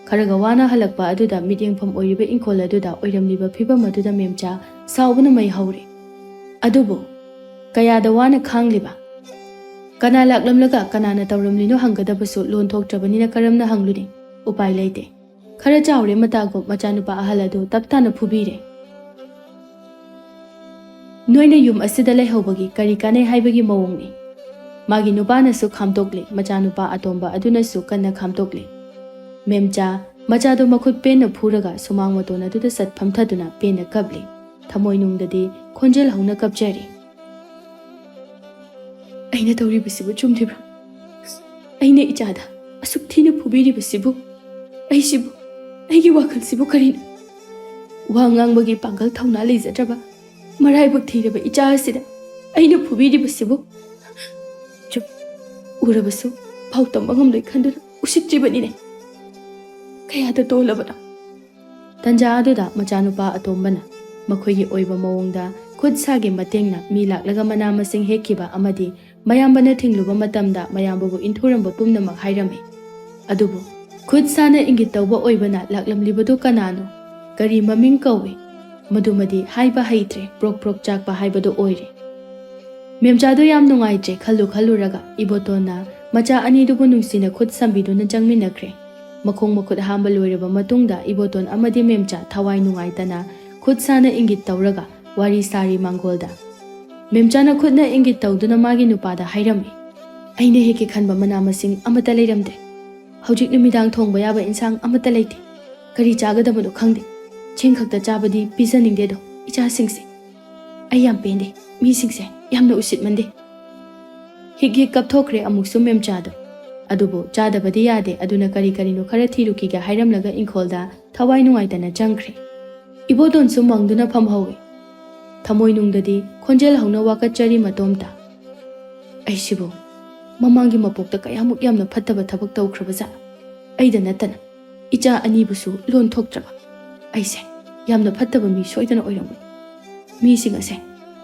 ꯈꯔꯒ ꯋꯥꯅ ꯍꯜꯂꯛꯄ ꯑꯗꯨꯗ ꯃꯤꯠꯌꯦꯡꯐꯝ ꯑꯣꯏꯔꯤꯕ ꯏꯪꯈꯣꯜ ꯑꯗꯨꯗ ꯑꯣꯏꯔꯝꯂꯤꯕ ꯐꯤꯕꯝ ꯑꯗꯨꯗ ꯃꯦꯝꯆꯥ ꯁꯥꯎꯕꯅ ꯃꯩ ꯍꯧꯔꯦ꯫ ꯑꯗꯨꯕꯨ ꯀꯌꯥꯗ ꯋꯥꯅ ꯈꯥꯡꯂꯤꯕ? ꯀꯅꯥ ꯂꯥꯛꯂꯝꯂꯒ ꯀꯅꯥꯅ ꯇꯧꯔꯝꯂꯤꯅꯣ ꯍꯪꯒꯗꯕꯁꯨ ꯂꯣꯟ ꯊꯣꯛꯇ꯭ꯔꯕꯅꯤꯅ ꯀꯔꯝꯅ ꯍꯪꯂꯨꯅꯤ? ꯎꯄꯥꯏ ꯂꯩꯇꯦ꯫ ꯈꯔ ꯆꯥꯎꯔꯦ ꯃꯇꯥꯒꯨꯝ ꯃꯆꯥꯅꯨꯄꯥ ꯑꯍꯜ ꯑꯗꯨ ꯇꯞ ꯇꯥꯅ ꯐꯨꯕꯤꯔꯦ꯫ ꯅꯣꯏꯅ ꯌꯨꯝ ꯑꯁꯤꯗ ꯂꯩꯍꯧꯕꯒꯤ ꯀꯔꯤ ꯀꯥꯟꯅꯩ ꯍꯥꯏꯕꯒꯤ ꯃꯑꯣꯡꯅꯤ꯫ ꯃꯥꯒꯤ ꯅꯨꯄꯥꯅꯁꯨ ꯈꯥꯝꯇꯣꯛꯂꯤ, ꯃꯆꯥꯅꯨꯄꯥ ꯑꯇꯣꯝꯕ ꯑꯗꯨꯅꯁꯨ ꯀꯟꯅ ꯈꯥꯝꯇꯣꯛꯂꯤ꯫ ꯃꯦꯝꯆꯥ ꯃꯆꯥꯗꯨ ꯃꯈꯨꯠ ꯄꯦꯟꯅ ꯐꯨꯔꯒ ꯁꯨꯃꯥꯡ ꯃꯇꯣꯟ ꯑꯗꯨꯗ ꯆꯠ ꯐꯝꯊꯗꯨꯅ ꯄꯦꯟꯅ ꯀꯞꯂꯤ꯫ ꯊꯃꯣꯏꯅꯨꯡꯗꯗꯤ ꯈꯣꯟꯖꯦꯜ ꯍꯧꯅ ꯀꯞꯆꯔꯤ꯫ ꯑꯩꯅ ꯇꯧꯔꯤꯕꯁꯤꯕꯨ ꯆꯨꯝꯂꯤꯕ꯭ꯔꯥ? ꯑꯩꯅ ꯏꯆꯥꯗ ꯑꯁꯨꯛ ꯊꯤꯅ ꯐꯨꯕꯤꯔꯤꯕꯁꯤꯕꯨ? ꯑꯩꯁꯤꯕꯨ ꯑꯩꯒꯤ ꯋꯥꯈꯜꯁꯤꯕꯨ ꯀꯔꯤꯅꯣ? ꯋꯥ ꯉꯥꯡꯕꯒꯤ ꯄꯥꯡꯒꯜ ꯊꯧꯅꯥ ꯂꯩꯖꯗ꯭ꯔꯕ ꯃꯔꯥꯏꯕꯛ ꯊꯤꯔꯕ ꯏꯆꯥ ꯑꯁꯤꯗ ꯑꯩꯅ ꯐꯨꯕꯤꯔꯤꯕꯁꯤꯕꯨ? ꯆꯨꯝ, ꯎꯔꯕꯁꯨ ꯐꯥꯎ ꯇꯝꯕ ꯉꯝꯂꯣꯏ ꯈꯟꯗꯨꯅ ꯎꯁꯤꯠꯇ꯭ꯔꯤꯕꯅꯤꯅꯦ꯫ ꯀꯌꯥꯗ ꯇꯣꯜꯂꯕꯅꯣ? ꯇꯟꯖꯥ ꯑꯗꯨꯗ ꯃꯆꯥꯅꯨꯄꯥ ꯑꯇꯣꯝꯕꯅ ꯃꯈꯣꯏꯒꯤ ꯑꯣꯏꯕ ꯃꯑꯣꯡꯗ ꯈꯨꯠ ꯁꯥꯒꯤ ꯃꯇꯦꯡꯅ ꯃꯤ ꯂꯥꯛꯂꯒ ꯃꯅꯥ ꯃꯁꯤꯡ ꯍꯦꯛꯈꯤꯕ ꯑꯃꯗꯤ ꯃꯌꯥꯝꯕꯅ ꯊꯤꯡꯂꯨꯕ ꯃꯇꯝꯗ ꯃꯌꯥꯝꯕꯕꯨ ꯏꯟꯊꯨꯔꯝꯕ ꯄꯨꯝꯅꯃꯛ ꯍꯥꯏꯔꯝꯃꯤ꯫ ꯑꯗꯨꯕꯨ ꯈꯨꯠ ꯁꯥꯅ ꯏꯪꯒꯤꯠ ꯇꯧꯕ ꯑꯣꯏꯕꯅ ꯂꯥꯛꯂꯝꯂꯤꯕꯗꯨ ꯀꯅꯥꯅꯣ? ꯀꯔꯤ ꯃꯃꯤꯡ ꯀꯧꯏ? ꯃꯗꯨꯃꯗꯤ ꯍꯥꯏꯕ ꯍꯩꯇ꯭ꯔꯦ, ꯄ꯭ꯔꯣꯛ ꯄ꯭ꯔꯣꯛ ꯆꯥꯛꯄ ꯍꯥꯏꯕꯗꯨ ꯑꯣꯏꯔꯦ꯫ ꯃꯦꯝꯆꯥꯗꯨ ꯌꯥꯝ ꯅꯨꯡꯉꯥꯏꯇ꯭ꯔꯦ ꯈꯜꯂꯨ ꯈꯜꯂꯨꯔꯒ ꯏꯕꯣꯇꯣꯟꯅ ꯃꯆꯥ ꯑꯅꯤꯗꯨꯕꯨ ꯅꯨꯡꯁꯤꯅ ꯈꯨꯠ ꯁꯝꯕꯤꯗꯨꯅ ꯆꯪꯃꯤꯟꯅꯈ꯭ꯔꯦ꯫ ꯃꯈꯣꯡ ꯃꯈꯨꯠ ꯍꯥꯝꯕ ꯂꯣꯏꯔꯕ ꯃꯇꯨꯡꯗ ꯏꯕꯣꯇꯣꯟ ꯑꯃꯗꯤ ꯃꯦꯝꯆꯥ ꯊꯋꯥꯏ ꯅꯨꯡꯉꯥꯏꯇꯅ ꯈꯨꯠ ꯁꯥꯅ ꯏꯪꯒꯤꯠ ꯇꯧꯔꯒ ꯋꯥꯔꯤ ꯁꯥꯔꯤ ꯃꯥꯡꯒꯣꯜꯗ꯫ ꯃꯦꯝꯆꯥꯅ ꯈꯨꯠꯅ ꯏꯪꯒꯤꯠ ꯇꯧꯗꯨꯅ ꯃꯥꯒꯤ ꯅꯨꯄꯥꯗ ꯍꯥꯏꯔꯝꯃꯤ, "ꯑꯩꯅ ꯍꯦꯛꯀꯦ ꯈꯟꯕ ꯃꯅꯥ ꯃꯁꯤꯡ ꯑꯃꯠꯇ ꯂꯩꯔꯝꯗꯦ꯫ ꯍꯧꯖꯤꯛ ꯅꯨꯃꯤꯗꯥꯡ ꯊꯣꯡꯕ ꯌꯥꯕ ꯏꯟꯁꯥꯡ ꯑꯃꯠꯇ ꯂꯩꯇꯦ꯫ ꯀꯔꯤ ꯆꯥꯒꯗꯕꯅꯣ ꯈꯪꯗꯦ꯫ ꯆꯦꯡ ꯈꯛꯇ ꯆꯥꯕꯗꯤ ꯄꯤꯖꯅꯤꯡꯗꯦꯗꯣ ꯏꯆꯥꯁꯤꯡꯁꯦ꯫ ꯑꯩ ꯌꯥꯝ ꯄꯦꯟꯗꯦ꯫ ꯃꯤꯁꯤꯡꯁꯦ ꯌꯥꯝꯅ ꯎꯁꯤꯠꯃꯟꯗꯦ꯫" ꯍꯤꯛ ꯍꯤꯛ ꯀꯞꯊꯣꯛꯈ꯭ꯔꯦ ꯑꯃꯨꯛꯁꯨ ꯃꯦꯝꯆꯥꯗꯣ꯫ ꯑꯗꯨꯕꯨ ꯆꯥꯗꯕꯗꯤ ꯌꯥꯗꯦ, ꯑꯗꯨꯅ ꯀꯔꯤ ꯀꯔꯤꯅꯣ ꯈꯔ ꯊꯤꯔꯨꯈꯤꯒꯦ ꯍꯥꯏꯔꯝꯂꯒ ꯏꯪꯈꯣꯜꯗ ꯊꯋꯥꯏ ꯅꯨꯡꯉꯥꯏꯇꯅ ꯆꯪꯈ꯭ꯔꯦ꯫ ꯏꯕꯣꯇꯣꯟꯁꯨ ꯃꯪꯗꯨꯅ ꯐꯝꯍꯧꯏ꯫ ꯊꯃꯣꯏꯅꯨꯡꯗꯗꯤ ꯈꯣꯟꯖꯦꯜ ꯍꯧꯅ ꯋꯥꯀꯠꯆꯔꯤ ꯃꯇꯣꯝꯇ꯫ "ꯑꯩꯁꯤꯕꯨ ꯃꯃꯥꯡꯒꯤ ꯃꯄꯣꯛꯇ ꯀꯌꯥꯃꯨꯛ ꯌꯥꯝꯅ ꯐꯠꯇꯕ ꯊꯕꯛ ꯇꯧꯈ꯭ꯔꯕꯖꯥꯠ? ꯑꯩꯗ ꯅꯠꯇꯅ ꯏꯆꯥ ꯑꯅꯤꯕꯨꯁꯨ ꯂꯣꯟ ꯊꯣꯛꯇ꯭ꯔꯕ꯫ ꯑꯩꯁꯦ ꯌꯥꯝꯅ ꯐꯠꯇꯕ ꯃꯤ ꯁꯣꯏꯗꯅ ꯑꯣꯏꯔꯝꯒꯅꯤ꯫ ꯃꯤꯁꯤꯡ ꯑꯁꯦ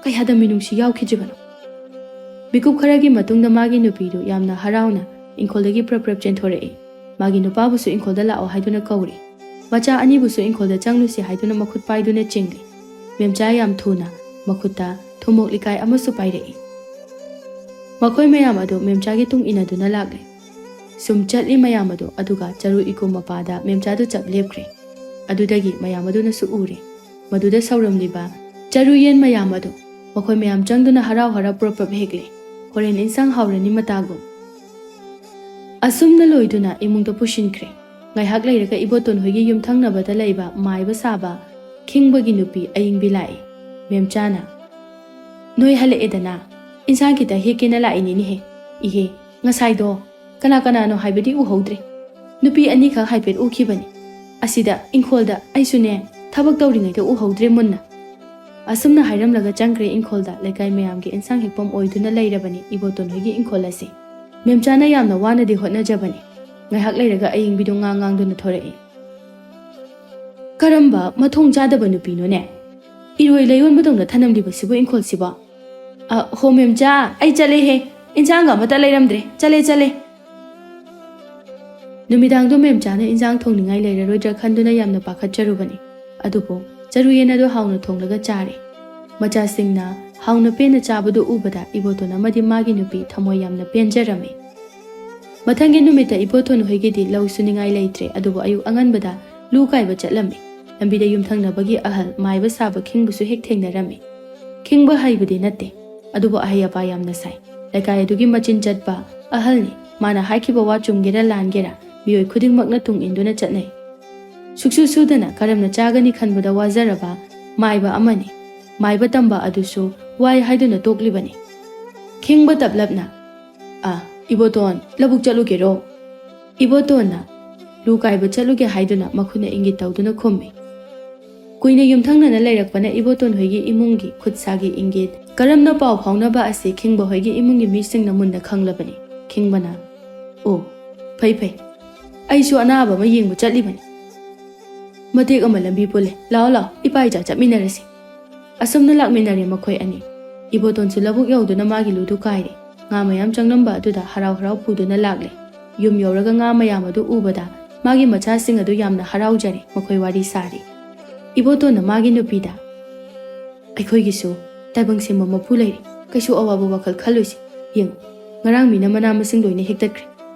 ꯀꯌꯥꯗ ꯃꯤꯅꯨꯡꯁꯤ ꯌꯥꯎꯈꯤꯗ꯭ꯔꯤꯕꯅꯣ?" ꯃꯤꯀꯨꯞ ꯈꯔꯒꯤ ꯃꯇꯨꯡꯗ ꯃꯥꯒꯤ ꯅꯨꯄꯤꯗꯨ ꯌꯥꯝꯅ ꯍꯔꯥꯎꯅ ꯏꯪꯈꯣꯜꯗꯒꯤ ꯄ꯭ꯔꯞ ꯄ꯭ꯔꯞ ꯆꯦꯟꯊꯣꯔꯛꯏ꯫ ꯃꯥꯒꯤ ꯅꯨꯄꯥꯕꯨꯁꯨ ꯏꯪꯈꯣꯜꯗ ꯂꯥꯛꯑꯣ ꯍꯥꯏꯗꯨꯅ ꯀꯧꯔꯤ꯫ ꯃꯆꯥ ꯑꯅꯤꯕꯨꯁꯨ ꯏꯪꯈꯣꯜꯗ ꯆꯪꯂꯨꯁꯤ ꯍꯥꯏꯗꯨꯅ ꯃꯈꯨꯠ ꯄꯥꯏꯗꯨꯅ ꯆꯤꯡꯂꯤ꯫ ꯃꯦꯝꯆꯥ ꯌꯥꯝ ꯊꯨꯅ ꯃꯈꯨꯠꯇ ꯊꯨꯝꯃꯣꯛ ꯂꯤꯀꯥꯏ ꯑꯃꯁꯨ ꯄꯥꯏꯔꯛꯏ꯫ ꯃꯈꯣꯏ ꯃꯌꯥꯝ ꯑꯗꯨ ꯃꯦꯝꯆꯥꯒꯤ ꯇꯨꯡ ꯏꯟꯅꯗꯨꯅ ꯂꯥꯛꯂꯤ꯫ ꯁꯨꯝ ꯆꯠꯂꯤ ꯃꯌꯥꯝ ꯑꯗꯨ, ꯑꯗꯨꯒ ꯆꯔꯨ ꯏꯀꯨꯝ ꯃꯄꯥꯗ ꯃꯦꯝꯆꯥꯗꯨ ꯆꯞ ꯂꯦꯞꯈ꯭ꯔꯦ꯫ ꯑꯗꯨꯗꯒꯤ ꯃꯌꯥꯝ ꯑꯗꯨꯅꯁꯨ ꯎꯔꯦ꯫ ꯃꯗꯨꯗ ꯁꯧꯔꯝꯂꯤꯕ ꯆꯔꯨ ꯌꯦꯟ ꯃꯌꯥꯝ ꯑꯗꯨ ꯃꯈꯣꯏ ꯃꯌꯥꯝ ꯆꯪꯗꯨꯅ ꯍꯔꯥꯎ ꯍꯔꯥꯎ ꯄ꯭ꯔꯞ ꯄ꯭ꯔꯞ ꯍꯦꯛꯂꯦ꯫ ꯍꯣꯔꯦꯟ ꯏꯟꯁꯥꯡ ꯍꯥꯎꯔꯅꯤ ꯃꯇꯥꯒꯨꯝ꯫ ꯑꯁꯨꯝꯅ ꯂꯣꯏꯗꯨꯅ ꯏꯃꯨꯡꯗ ꯄꯨꯁꯤꯟꯈ꯭ꯔꯦ꯫ ꯉꯥꯏꯍꯥꯛ ꯂꯩꯔꯒ ꯏꯕꯣꯇꯣꯟ ꯍꯣꯏꯒꯤ ꯌꯨꯝꯊꯪꯅꯕꯗ ꯂꯩꯕ ꯃꯥꯏꯕ ꯁꯥꯕ ꯈꯤꯡꯕꯒꯤ ꯅꯨꯄꯤ ꯑꯏꯪꯕꯤ ꯂꯥꯛꯏ꯫ ꯃꯦꯝꯆꯥꯅ, "ꯅꯣꯏ ꯍꯜꯂꯛꯑꯦꯗꯅ? ꯏꯟꯁꯥꯡ ꯈꯤꯇ ꯍꯦꯛꯀꯦꯅ ꯂꯥꯛꯏꯅꯤꯅꯦꯍꯦ꯫ ꯏꯍꯦ, ꯉꯁꯥꯏꯗꯣ ꯀꯅꯥ ꯀꯅꯥꯅꯣ ꯍꯥꯏꯕꯗꯤ ꯎꯍꯧꯗ꯭ꯔꯦ꯫ ꯅꯨꯄꯤ ꯑꯅꯤꯈꯛ ꯍꯥꯏꯐꯦꯠ ꯎꯈꯤꯕꯅꯤ꯫ ꯑꯁꯤꯗ ꯏꯪꯈꯣꯜꯗ ꯑꯩꯁꯨꯅꯦ ꯊꯕꯛ ꯇꯧꯔꯤꯉꯩꯗ ꯎꯍꯧꯗ꯭ꯔꯦ ꯃꯨꯟꯅ꯫" ꯑꯁꯨꯝꯅ ꯍꯥꯏꯔꯝꯂꯒ ꯆꯪꯈ꯭ꯔꯦ ꯏꯪꯈꯣꯜꯗ꯫ ꯂꯩꯀꯥꯏ ꯃꯌꯥꯝꯒꯤ ꯏꯟꯁꯥꯡ ꯍꯦꯛꯐꯝ ꯑꯣꯏꯗꯨꯅ ꯂꯩꯔꯕꯅꯤ ꯏꯕꯣꯇꯣꯟ ꯍꯣꯏꯒꯤ ꯏꯪꯈꯣꯜ ꯑꯁꯤ꯫ ꯃꯦꯝꯆꯥꯅ ꯌꯥꯝꯅ ꯋꯥꯅꯗꯤ ꯍꯣꯠꯅꯖꯕꯅꯤ꯫ ꯉꯥꯏꯍꯥꯛ ꯂꯩꯔꯒ ꯑꯏꯪꯕꯤꯗꯨ ꯉꯥꯡ ꯉꯥꯡꯗꯨꯅ ꯊꯣꯔꯛꯏ꯫ "ꯀꯔꯝꯕ ꯃꯊꯣꯡ ꯆꯥꯗꯕ ꯅꯨꯄꯤꯅꯣꯅꯦ? ꯏꯔꯣꯏ ꯂꯩꯌꯣꯟꯕꯗꯧꯅ ꯊꯅꯝꯂꯤꯕꯁꯤꯕꯨ ꯏꯪꯈꯣꯜꯁꯤꯕꯣ? ꯑ, ꯍꯣ ꯃꯦꯝꯆꯥ, ꯑꯩ ꯆꯠꯂꯦꯍꯦ꯫ ꯏꯟꯁꯥꯡꯒ ꯑꯃꯠꯇ ꯂꯩꯔꯝꯗ꯭ꯔꯦ꯫ ꯆꯠꯂꯦ, ꯆꯠꯂꯦ꯫" ꯅꯨꯃꯤꯗꯥꯡꯗꯣ ꯃꯦꯝꯆꯥꯅ ꯏꯟꯁꯥꯡ ꯊꯣꯡꯅꯤꯡꯉꯥꯏ ꯂꯩꯔꯔꯣꯏꯗ꯭ꯔꯥ ꯈꯟꯗꯨꯅ ꯌꯥꯝꯅ ꯄꯥꯈꯠꯆꯔꯨꯕꯅꯤ꯫ ꯑꯗꯨꯕꯨ ꯆꯔꯨ ꯌꯦꯟ ꯑꯗꯨ ꯍꯥꯎꯅ ꯊꯣꯡꯂꯒ ꯆꯥꯔꯦ꯫ ꯃꯆꯥꯁꯤꯡꯅ ꯍꯥꯎꯅ ꯄꯦꯟꯅ ꯆꯥꯕꯗꯨ ꯎꯕꯗ ꯏꯕꯣꯇꯣꯟ ꯑꯃꯗꯤ ꯃꯥꯒꯤ ꯅꯨꯄꯤ ꯊꯃꯣꯏ ꯌꯥꯝꯅ ꯄꯦꯟꯖꯔꯝꯃꯤ꯫ ꯃꯊꯪꯒꯤ ꯅꯨꯃꯤꯠꯇ ꯏꯕꯣꯇꯣꯟ ꯍꯣꯏꯒꯤꯗꯤ ꯂꯧ ꯁꯨꯅꯤꯡꯉꯥꯏ ꯂꯩꯇ꯭ꯔꯦ, ꯑꯗꯨꯕꯨ ꯑꯌꯨꯛ ꯑꯉꯟꯕꯗ ꯂꯨ ꯀꯥꯏꯕ ꯆꯠꯂꯝꯃꯤ꯫ ꯂꯝꯕꯤꯗ ꯌꯨꯝꯊꯪꯅꯕꯒꯤ ꯑꯍꯜ ꯃꯥꯏꯕ ꯁꯥꯕ ꯈꯤꯡꯕꯁꯨ ꯍꯦꯛ ꯊꯦꯡꯅꯔꯝꯃꯤ꯫ ꯈꯤꯡꯕ ꯍꯩꯕꯗꯤ ꯅꯠꯇꯦ, ꯑꯗꯨꯕꯨ ꯑꯍꯩ ꯑꯄꯥ ꯌꯥꯝꯅ ꯁꯥꯏ꯫ ꯂꯩꯀꯥꯏ ꯑꯗꯨꯒꯤ ꯃꯆꯤꯟ ꯆꯠꯄ ꯑꯍꯜꯅꯤ꯫ ꯃꯥꯅ ꯍꯥꯏꯈꯤꯕ ꯋꯥ ꯆꯨꯝꯒꯦꯔꯥ ꯂꯥꯟꯒꯦꯔꯥ ꯃꯤꯑꯣꯏ ꯈꯨꯗꯤꯡꯃꯛꯅ ꯇꯨꯡ ꯏꯟꯗꯨꯅ ꯆꯠꯅꯩ꯫ ꯁꯨꯛꯁꯨ ꯁꯨꯗꯅ ꯀꯔꯝꯅ ꯆꯥꯒꯅꯤ ꯈꯟꯕꯗ ꯋꯥꯖꯔꯕ ꯃꯥꯏꯕ ꯑꯃꯅꯤ꯫ ꯃꯥꯏꯕ ꯇꯝꯕ ꯑꯗꯨꯁꯨ ꯋꯥꯏ ꯍꯥꯏꯗꯨꯅ ꯇꯣꯛꯂꯤꯕꯅꯤ꯫ ꯈꯤꯡꯕ ꯇꯞꯂꯞꯅ, "ꯑ, ꯏꯕꯣꯇꯣꯟ, ꯂꯧꯕꯨꯛ ꯆꯠꯂꯨꯒꯦꯔꯣ?" ꯏꯕꯣꯇꯣꯟꯅ, "ꯂꯨ ꯀꯥꯏꯕ ꯆꯠꯂꯨꯒꯦ" ꯍꯥꯏꯗꯨꯅ ꯃꯈꯨꯠꯅ ꯏꯪꯒꯤꯠ ꯇꯧꯗꯨꯅ ꯈꯨꯝꯃꯤ꯫ ꯀꯨꯏꯅ ꯌꯨꯝꯊꯪꯅꯅ ꯂꯩꯔꯛꯄꯅ ꯏꯕꯣꯇꯣꯟ ꯍꯣꯏꯒꯤ ꯏꯃꯨꯡꯒꯤ ꯈꯨꯠꯁꯥꯒꯤ ꯏꯪꯒꯤꯠ, ꯀꯔꯝꯅ ꯄꯥꯎ ꯐꯥꯎꯅꯕ ꯑꯁꯤ ꯈꯤꯡꯕ ꯍꯣꯏꯒꯤ ꯏꯃꯨꯡꯒꯤ ꯃꯤꯁꯤꯡꯅ ꯃꯨꯟꯅ ꯈꯪꯂꯕꯅꯤ꯫ ꯈꯤꯡꯕꯅ, "ꯑꯣ, ꯐꯩ ꯐꯩ, ꯑꯩꯁꯨ ꯑꯅꯥꯕ ꯑꯃ ꯌꯦꯡꯕ ꯆꯠꯂꯤꯕꯅꯤ꯫ ꯃꯇꯦꯛ ꯑꯃ ꯂꯝꯕꯤ ꯄꯨꯜꯂꯦ, ꯂꯥꯛꯑꯣ ꯂꯥꯛꯑꯣ, ꯏꯄꯥ ꯏꯆꯥ ꯆꯠꯃꯤꯟꯅꯔꯁꯤ꯫" ꯑꯁꯨꯝꯅ ꯂꯥꯛꯃꯤꯟꯅꯔꯦ ꯃꯈꯣꯏ ꯑꯅꯤ꯫ ꯏꯕꯣꯇꯣꯟꯁꯨ ꯂꯧꯕꯨꯛ ꯌꯧꯗꯨꯅ ꯃꯥꯒꯤ ꯂꯨꯗꯨ ꯀꯥꯏꯔꯦ꯫ ꯉꯥ ꯃꯌꯥꯝ ꯆꯪꯂꯝꯕ ꯑꯗꯨꯗ ꯍꯔꯥꯎ ꯍꯔꯥꯎ ꯄꯨꯗꯨꯅ ꯂꯥꯛꯂꯦ꯫ ꯌꯨꯝ ꯌꯧꯔꯒ ꯉꯥ ꯃꯌꯥꯝ ꯑꯗꯨ ꯎꯕꯗ ꯃꯥꯒꯤ ꯃꯆꯥꯁꯤꯡ ꯑꯗꯨ ꯌꯥꯝꯅ ꯍꯔꯥꯎꯖꯔꯦ꯫ ꯃꯈꯣꯏ ꯋꯥꯔꯤ ꯁꯥꯔꯤ꯫ ꯏꯕꯣꯇꯣꯟꯅ ꯃꯥꯒꯤ ꯅꯨꯄꯤꯗ, "ꯑꯩꯈꯣꯏꯒꯤꯁꯨ ꯇꯥꯏꯕꯪ ꯁꯦꯝꯕ ꯃꯄꯨ ꯂꯩꯔꯦ꯫ ꯀꯩꯁꯨ ꯑꯋꯥꯕ ꯋꯥꯈꯜ ꯈꯜꯂꯣꯏꯁꯤ꯫ ꯌꯦꯡꯉꯨ, ꯉꯔꯥꯡ ꯃꯤꯅ ꯃꯅꯥ ꯃꯁꯤꯡ ꯂꯣꯏꯅ ꯍꯦꯛꯇꯠꯈ꯭ꯔꯦ꯫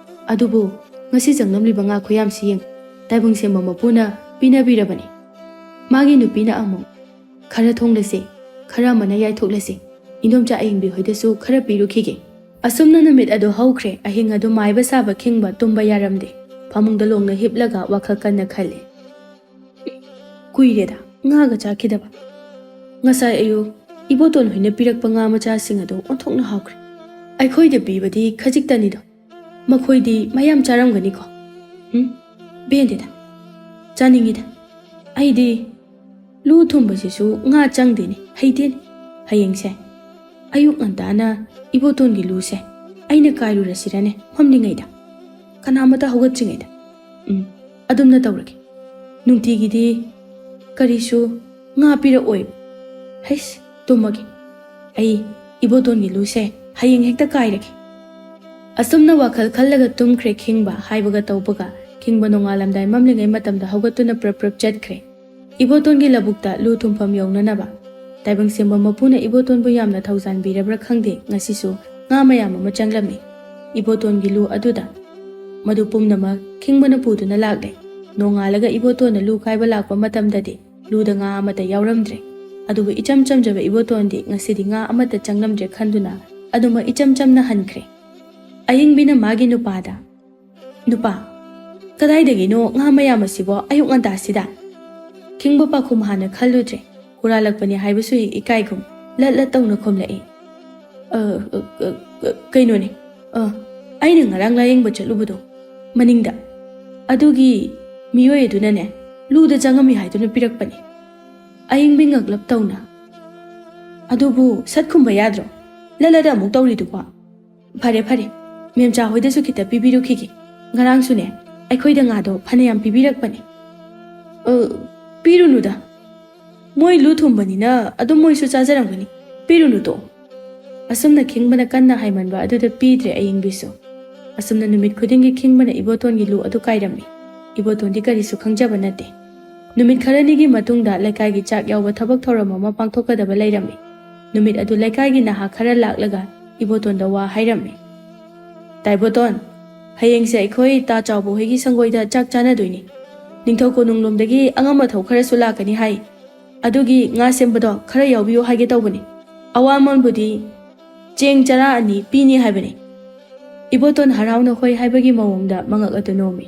ꯑꯗꯨꯕꯨ ꯉꯁꯤ ꯆꯪꯂꯝꯂꯤꯕ ꯉꯥ ꯈꯨꯌꯥꯝꯁꯤ ꯌꯦꯡꯉꯨ, ꯇꯥꯏꯕꯪ ꯁꯦꯝꯕ ꯃꯄꯨꯅ ꯄꯤꯅꯕꯤꯔꯕꯅꯤ꯫" ꯃꯥꯒꯤ ꯅꯨꯄꯤꯅ ꯑꯃꯨꯛ, "ꯈꯔ ꯊꯣꯡꯂꯁꯤ, ꯈꯔ ꯑꯃꯅ ꯌꯥꯏꯊꯣꯛꯂꯁꯤ꯫ ꯏꯟꯗꯣꯝꯆꯥ ꯑꯌꯤꯡꯕꯤ ꯍꯣꯏꯗꯁꯨ ꯈꯔ ꯄꯤꯔꯨꯈꯤꯒꯦ꯫" ꯑꯁꯨꯝꯅ ꯅꯨꯃꯤꯠ ꯑꯗꯨ ꯍꯧꯈ꯭ꯔꯦ꯫ ꯑꯍꯤꯡ ꯑꯗꯨ ꯃꯥꯏꯕ ꯁꯥꯕ ꯈꯤꯡꯕ ꯇꯨꯝꯕ ꯌꯥꯔꯝꯗꯦ꯫ ꯐꯃꯨꯡꯗ ꯂꯣꯡꯅ ꯍꯤꯞꯂꯒ ꯋꯥꯈꯜ ꯀꯟꯅ ꯈꯜꯂꯤ꯫ ꯀꯨꯏꯔꯦꯗ ꯉꯥꯒ ꯆꯥꯈꯤꯗꯕ꯫ ꯉꯁꯥꯏ ꯑꯌꯨꯛ ꯏꯕꯣꯇꯣꯟ ꯍꯣꯏꯅ ꯄꯤꯔꯛꯄ ꯉꯥ ꯃꯆꯥꯁꯤꯡ ꯑꯗꯨ ꯑꯣꯟꯊꯣꯛꯅ ꯍꯥꯎꯈ꯭ꯔꯦ꯫ ꯑꯩꯈꯣꯏꯗ ꯄꯤꯕꯗꯤ ꯈꯖꯤꯛꯇꯅꯤꯗꯣ, ꯃꯈꯣꯏꯗꯤ ꯃꯌꯥꯝ ꯆꯥꯔꯝꯒꯅꯤꯀꯣ꯫ ꯎꯝ, ꯄꯦꯟꯗꯦꯗ, ꯆꯥꯅꯤꯡꯉꯤꯗ꯫ ꯑꯩꯗꯤ ꯂꯨ ꯊꯨꯝꯕꯁꯤꯁꯨ ꯉꯥ ꯆꯪꯗꯦꯅꯦ, ꯍꯩꯇꯦꯅꯦ꯫ ꯍꯌꯦꯡꯁꯦ ꯑꯌꯨꯛ ꯉꯟꯇꯥꯅ ꯏꯕꯣꯇꯣꯟꯒꯤ ꯂꯨꯁꯦ ꯑꯩꯅ ꯀꯥꯏꯔꯨꯔꯁꯤꯔꯅꯦ, ꯃꯝꯂꯤꯉꯩꯗ, ꯀꯅꯥꯃꯠꯇ ꯍꯧꯒꯠꯇ꯭ꯔꯤꯉꯩꯗ꯫ ꯎꯝ, ꯑꯗꯨꯝꯅ ꯇꯧꯔꯒꯦ꯫ ꯅꯨꯡꯇꯤꯒꯤꯗꯤ ꯀꯔꯤꯁꯨ ꯉꯥ ꯄꯤꯔꯛꯑꯣꯏꯕ꯫ ꯍꯩꯁ, ꯇꯨꯝꯃꯒꯦ꯫ ꯑꯩ ꯏꯕꯣꯇꯣꯟꯒꯤ ꯂꯨꯁꯦ ꯍꯌꯦꯡ ꯍꯦꯛꯇ ꯀꯥꯏꯔꯒꯦ꯫ ꯑꯁꯨꯝꯅ ꯋꯥꯈꯜ ꯈꯜꯂꯒ ꯇꯨꯝꯈ꯭ꯔꯦ ꯈꯤꯡꯕ꯫ ꯍꯥꯏꯕꯒ ꯇꯧꯕꯒ ꯈꯤꯡꯕ ꯅꯣꯡꯉꯥꯜꯂꯝꯗꯥꯏ ꯃꯝꯂꯤꯉꯩ ꯃꯇꯝꯗ ꯍꯧꯒꯠꯇꯨꯅ ꯄ꯭ꯔꯞ ꯄ꯭ꯔꯞ ꯆꯠꯈ꯭ꯔꯦ ꯏꯕꯣꯇꯣꯟꯒꯤ ꯂꯧꯕꯨꯛꯇ ꯂꯨ ꯊꯨꯝꯐꯝ ꯌꯧꯅꯅꯕ꯫ ꯇꯥꯏꯕꯪ ꯁꯦꯝꯕ ꯃꯄꯨꯅ ꯏꯕꯣꯇꯣꯟꯕꯨ ꯌꯥꯝꯅ ꯊꯧꯖꯥꯟꯕꯤꯔꯕ꯭ꯔꯥ ꯈꯪꯗꯦ, ꯉꯁꯤꯁꯨ ꯉꯥ ꯃꯌꯥꯝ ꯑꯃ ꯆꯪꯂꯝꯃꯤ ꯏꯕꯣꯇꯣꯟꯒꯤ ꯂꯨ ꯑꯗꯨꯗ꯫ ꯃꯗꯨ ꯄꯨꯝꯅꯃꯛ ꯈꯤꯡꯕꯅ ꯄꯨꯗꯨꯅ ꯂꯥꯛꯂꯦ꯫ ꯅꯣꯡꯉꯥꯜꯂꯒ ꯏꯕꯣꯇꯣꯟꯅ ꯂꯨ ꯀꯥꯏꯕ ꯂꯥꯛꯄ ꯃꯇꯝꯗꯗꯤ ꯂꯨꯗ ꯉꯥ ꯑꯃꯠꯇ ꯌꯥꯎꯔꯝꯗ꯭ꯔꯦ꯫ ꯑꯗꯨꯕꯨ ꯏꯆꯝ ꯆꯝꯖꯕ ꯏꯕꯣꯇꯣꯟꯗꯤ ꯉꯁꯤꯗꯤ ꯉꯥ ꯑꯃꯠꯇ ꯆꯪꯂꯝꯗ꯭ꯔꯦ ꯈꯟꯗꯨꯅ ꯑꯗꯨꯃꯛ ꯏꯆꯝ ꯆꯝꯅ ꯍꯟꯈ꯭ꯔꯦ꯫ ꯑꯌꯤꯡꯕꯤꯅ ꯃꯥꯒꯤ ꯅꯨꯄꯥꯗ, "ꯅꯨꯄꯥ, ꯀꯗꯥꯏꯗꯒꯤꯅꯣ ꯉꯥ ꯃꯌꯥꯝ ꯑꯁꯤꯕꯣ ꯑꯌꯨꯛ ꯉꯟꯇꯥꯁꯤꯗ?" ꯈꯤꯡꯕ ꯄꯥꯈꯨꯝ ꯍꯥꯟꯅ ꯈꯜꯂꯨꯗ꯭ꯔꯦ꯫ ꯍꯨꯔꯥꯜꯂꯛꯄꯅꯤ ꯍꯥꯏꯕꯁꯨ ꯍꯦꯛ ꯏꯀꯥꯏꯒꯨꯝ ꯂꯠ ꯂꯠ ꯇꯧꯅ ꯈꯨꯝꯂꯛꯏ꯫ "ꯑ, ꯑ, ꯑ, ꯑ, ꯀꯩꯅꯣꯅꯦ, ꯑ, ꯑꯩꯅ ꯉꯔꯥꯡ ꯂꯥꯌꯦꯡꯕ ꯆꯠꯂꯨꯕꯗꯣ ꯃꯅꯤꯡꯗ, ꯑꯗꯨꯒꯤ ꯃꯤꯑꯣꯏ ꯑꯗꯨꯅꯅꯦ ꯂꯨꯗ ꯆꯪꯉꯝꯃꯤ ꯍꯥꯏꯗꯨꯅ ꯄꯤꯔꯛꯄꯅꯦ꯫" ꯑꯌꯤꯡꯕꯤ ꯉꯛꯂꯞ ꯇꯧꯅ, "ꯑꯗꯨꯕꯨ ꯁꯠ ꯈꯨꯝꯕ ꯌꯥꯗ꯭ꯔꯣ? ꯂꯠ ꯂꯠ ꯑꯃꯨꯛ ꯇꯧꯔꯤꯗꯨꯕꯣ?" "ꯐꯔꯦ, ꯐꯔꯦ, ꯃꯦꯝꯆꯥ ꯍꯣꯏꯗꯁꯨ ꯈꯤꯇ ꯄꯤꯕꯤꯔꯨꯈꯤꯒꯦ꯫ ꯉꯔꯥꯡꯁꯨꯅꯦ ꯑꯩꯈꯣꯏꯗ ꯉꯥꯗꯣ ꯐꯅꯌꯥꯝ ꯄꯤꯕꯤꯔꯛꯄꯅꯦ꯫" "ꯑ, ꯄꯤꯔꯨꯅꯨꯗ, ꯃꯣꯏ ꯂꯨ ꯊꯨꯝꯕꯅꯤꯅ ꯑꯗꯨꯝ ꯃꯣꯏꯁꯨ ꯆꯥꯖꯔꯝꯒꯅꯤ꯫ "ꯄꯤꯔꯨꯅꯨ ꯇꯣ"꯫ ꯑꯁꯨꯝꯅ ꯈꯤꯡꯕꯅ ꯀꯟꯅ ꯍꯥꯏꯃꯟꯕ ꯑꯗꯨꯗ ꯄꯤꯗ꯭ꯔꯦ ꯑꯌꯤꯡꯕꯤꯁꯨ꯫ ꯑꯁꯨꯝꯅ ꯅꯨꯃꯤꯠ ꯈꯨꯗꯤꯡꯒꯤ ꯈꯤꯡꯕꯅ ꯏꯕꯣꯇꯣꯟꯒꯤ ꯂꯨ ꯑꯗꯨ ꯀꯥꯏꯔꯝꯃꯤ꯫ ꯏꯕꯣꯇꯣꯟꯗꯤ ꯀꯔꯤꯁꯨ ꯈꯪꯖꯕ ꯅꯠꯇꯦ꯫ ꯅꯨꯃꯤꯠ ꯈꯔꯅꯤꯒꯤ ꯃꯇꯨꯡꯗ ꯂꯩꯀꯥꯏꯒꯤ ꯆꯥꯛ ꯌꯥꯎꯕ ꯊꯕꯛ ꯊꯧꯔꯝ ꯑꯃ ꯄꯥꯡꯊꯣꯛꯀꯗꯕ ꯂꯩꯔꯝꯃꯤ꯫ ꯅꯨꯃꯤꯠ ꯑꯗꯨ ꯂꯩꯀꯥꯏꯒꯤ ꯅꯍꯥ ꯈꯔ ꯂꯥꯛꯂꯒ ꯏꯕꯣꯇꯣꯟꯗ ꯋꯥ ꯍꯥꯏꯔꯝꯃꯤ꯫ "ꯇꯥꯏꯕꯣꯇꯣꯟ, ꯍꯌꯦꯡꯁꯦ ꯑꯩꯈꯣꯏ ꯇꯥ ꯆꯥꯎꯕ ꯍꯣꯏꯒꯤ ꯁꯪꯒꯣꯏꯗ ꯆꯥꯛ ꯆꯥꯅꯗꯣꯏꯅꯤ꯫ ꯅꯤꯡꯊꯧ ꯀꯣꯅꯨꯡꯂꯣꯝꯗꯒꯤ ꯑꯉꯝ ꯑꯊꯧ ꯈꯔꯁꯨ ꯂꯥꯛꯀꯅꯤ ꯍꯥꯏ꯫ ꯑꯗꯨꯒꯤ ꯉꯥ ꯁꯦꯝꯕꯗꯣ ꯈꯔ ꯌꯥꯎꯕꯤꯌꯨ ꯍꯥꯏꯒꯦ ꯇꯧꯕꯅꯤ꯫ ꯑꯋꯥꯃꯜꯕꯨꯗꯤ ꯆꯦꯡ ꯆꯔꯥ ꯑꯅꯤ ꯄꯤꯅꯤ ꯍꯥꯏꯕꯅꯤ"꯫ ꯏꯕꯣꯇꯣꯟ ꯍꯔꯥꯎꯅ ꯍꯣꯏ ꯍꯥꯏꯕꯒꯤ ꯃꯑꯣꯡꯗ ꯃꯉꯛ ꯑꯗꯨ ꯅꯣꯝꯃꯤ꯫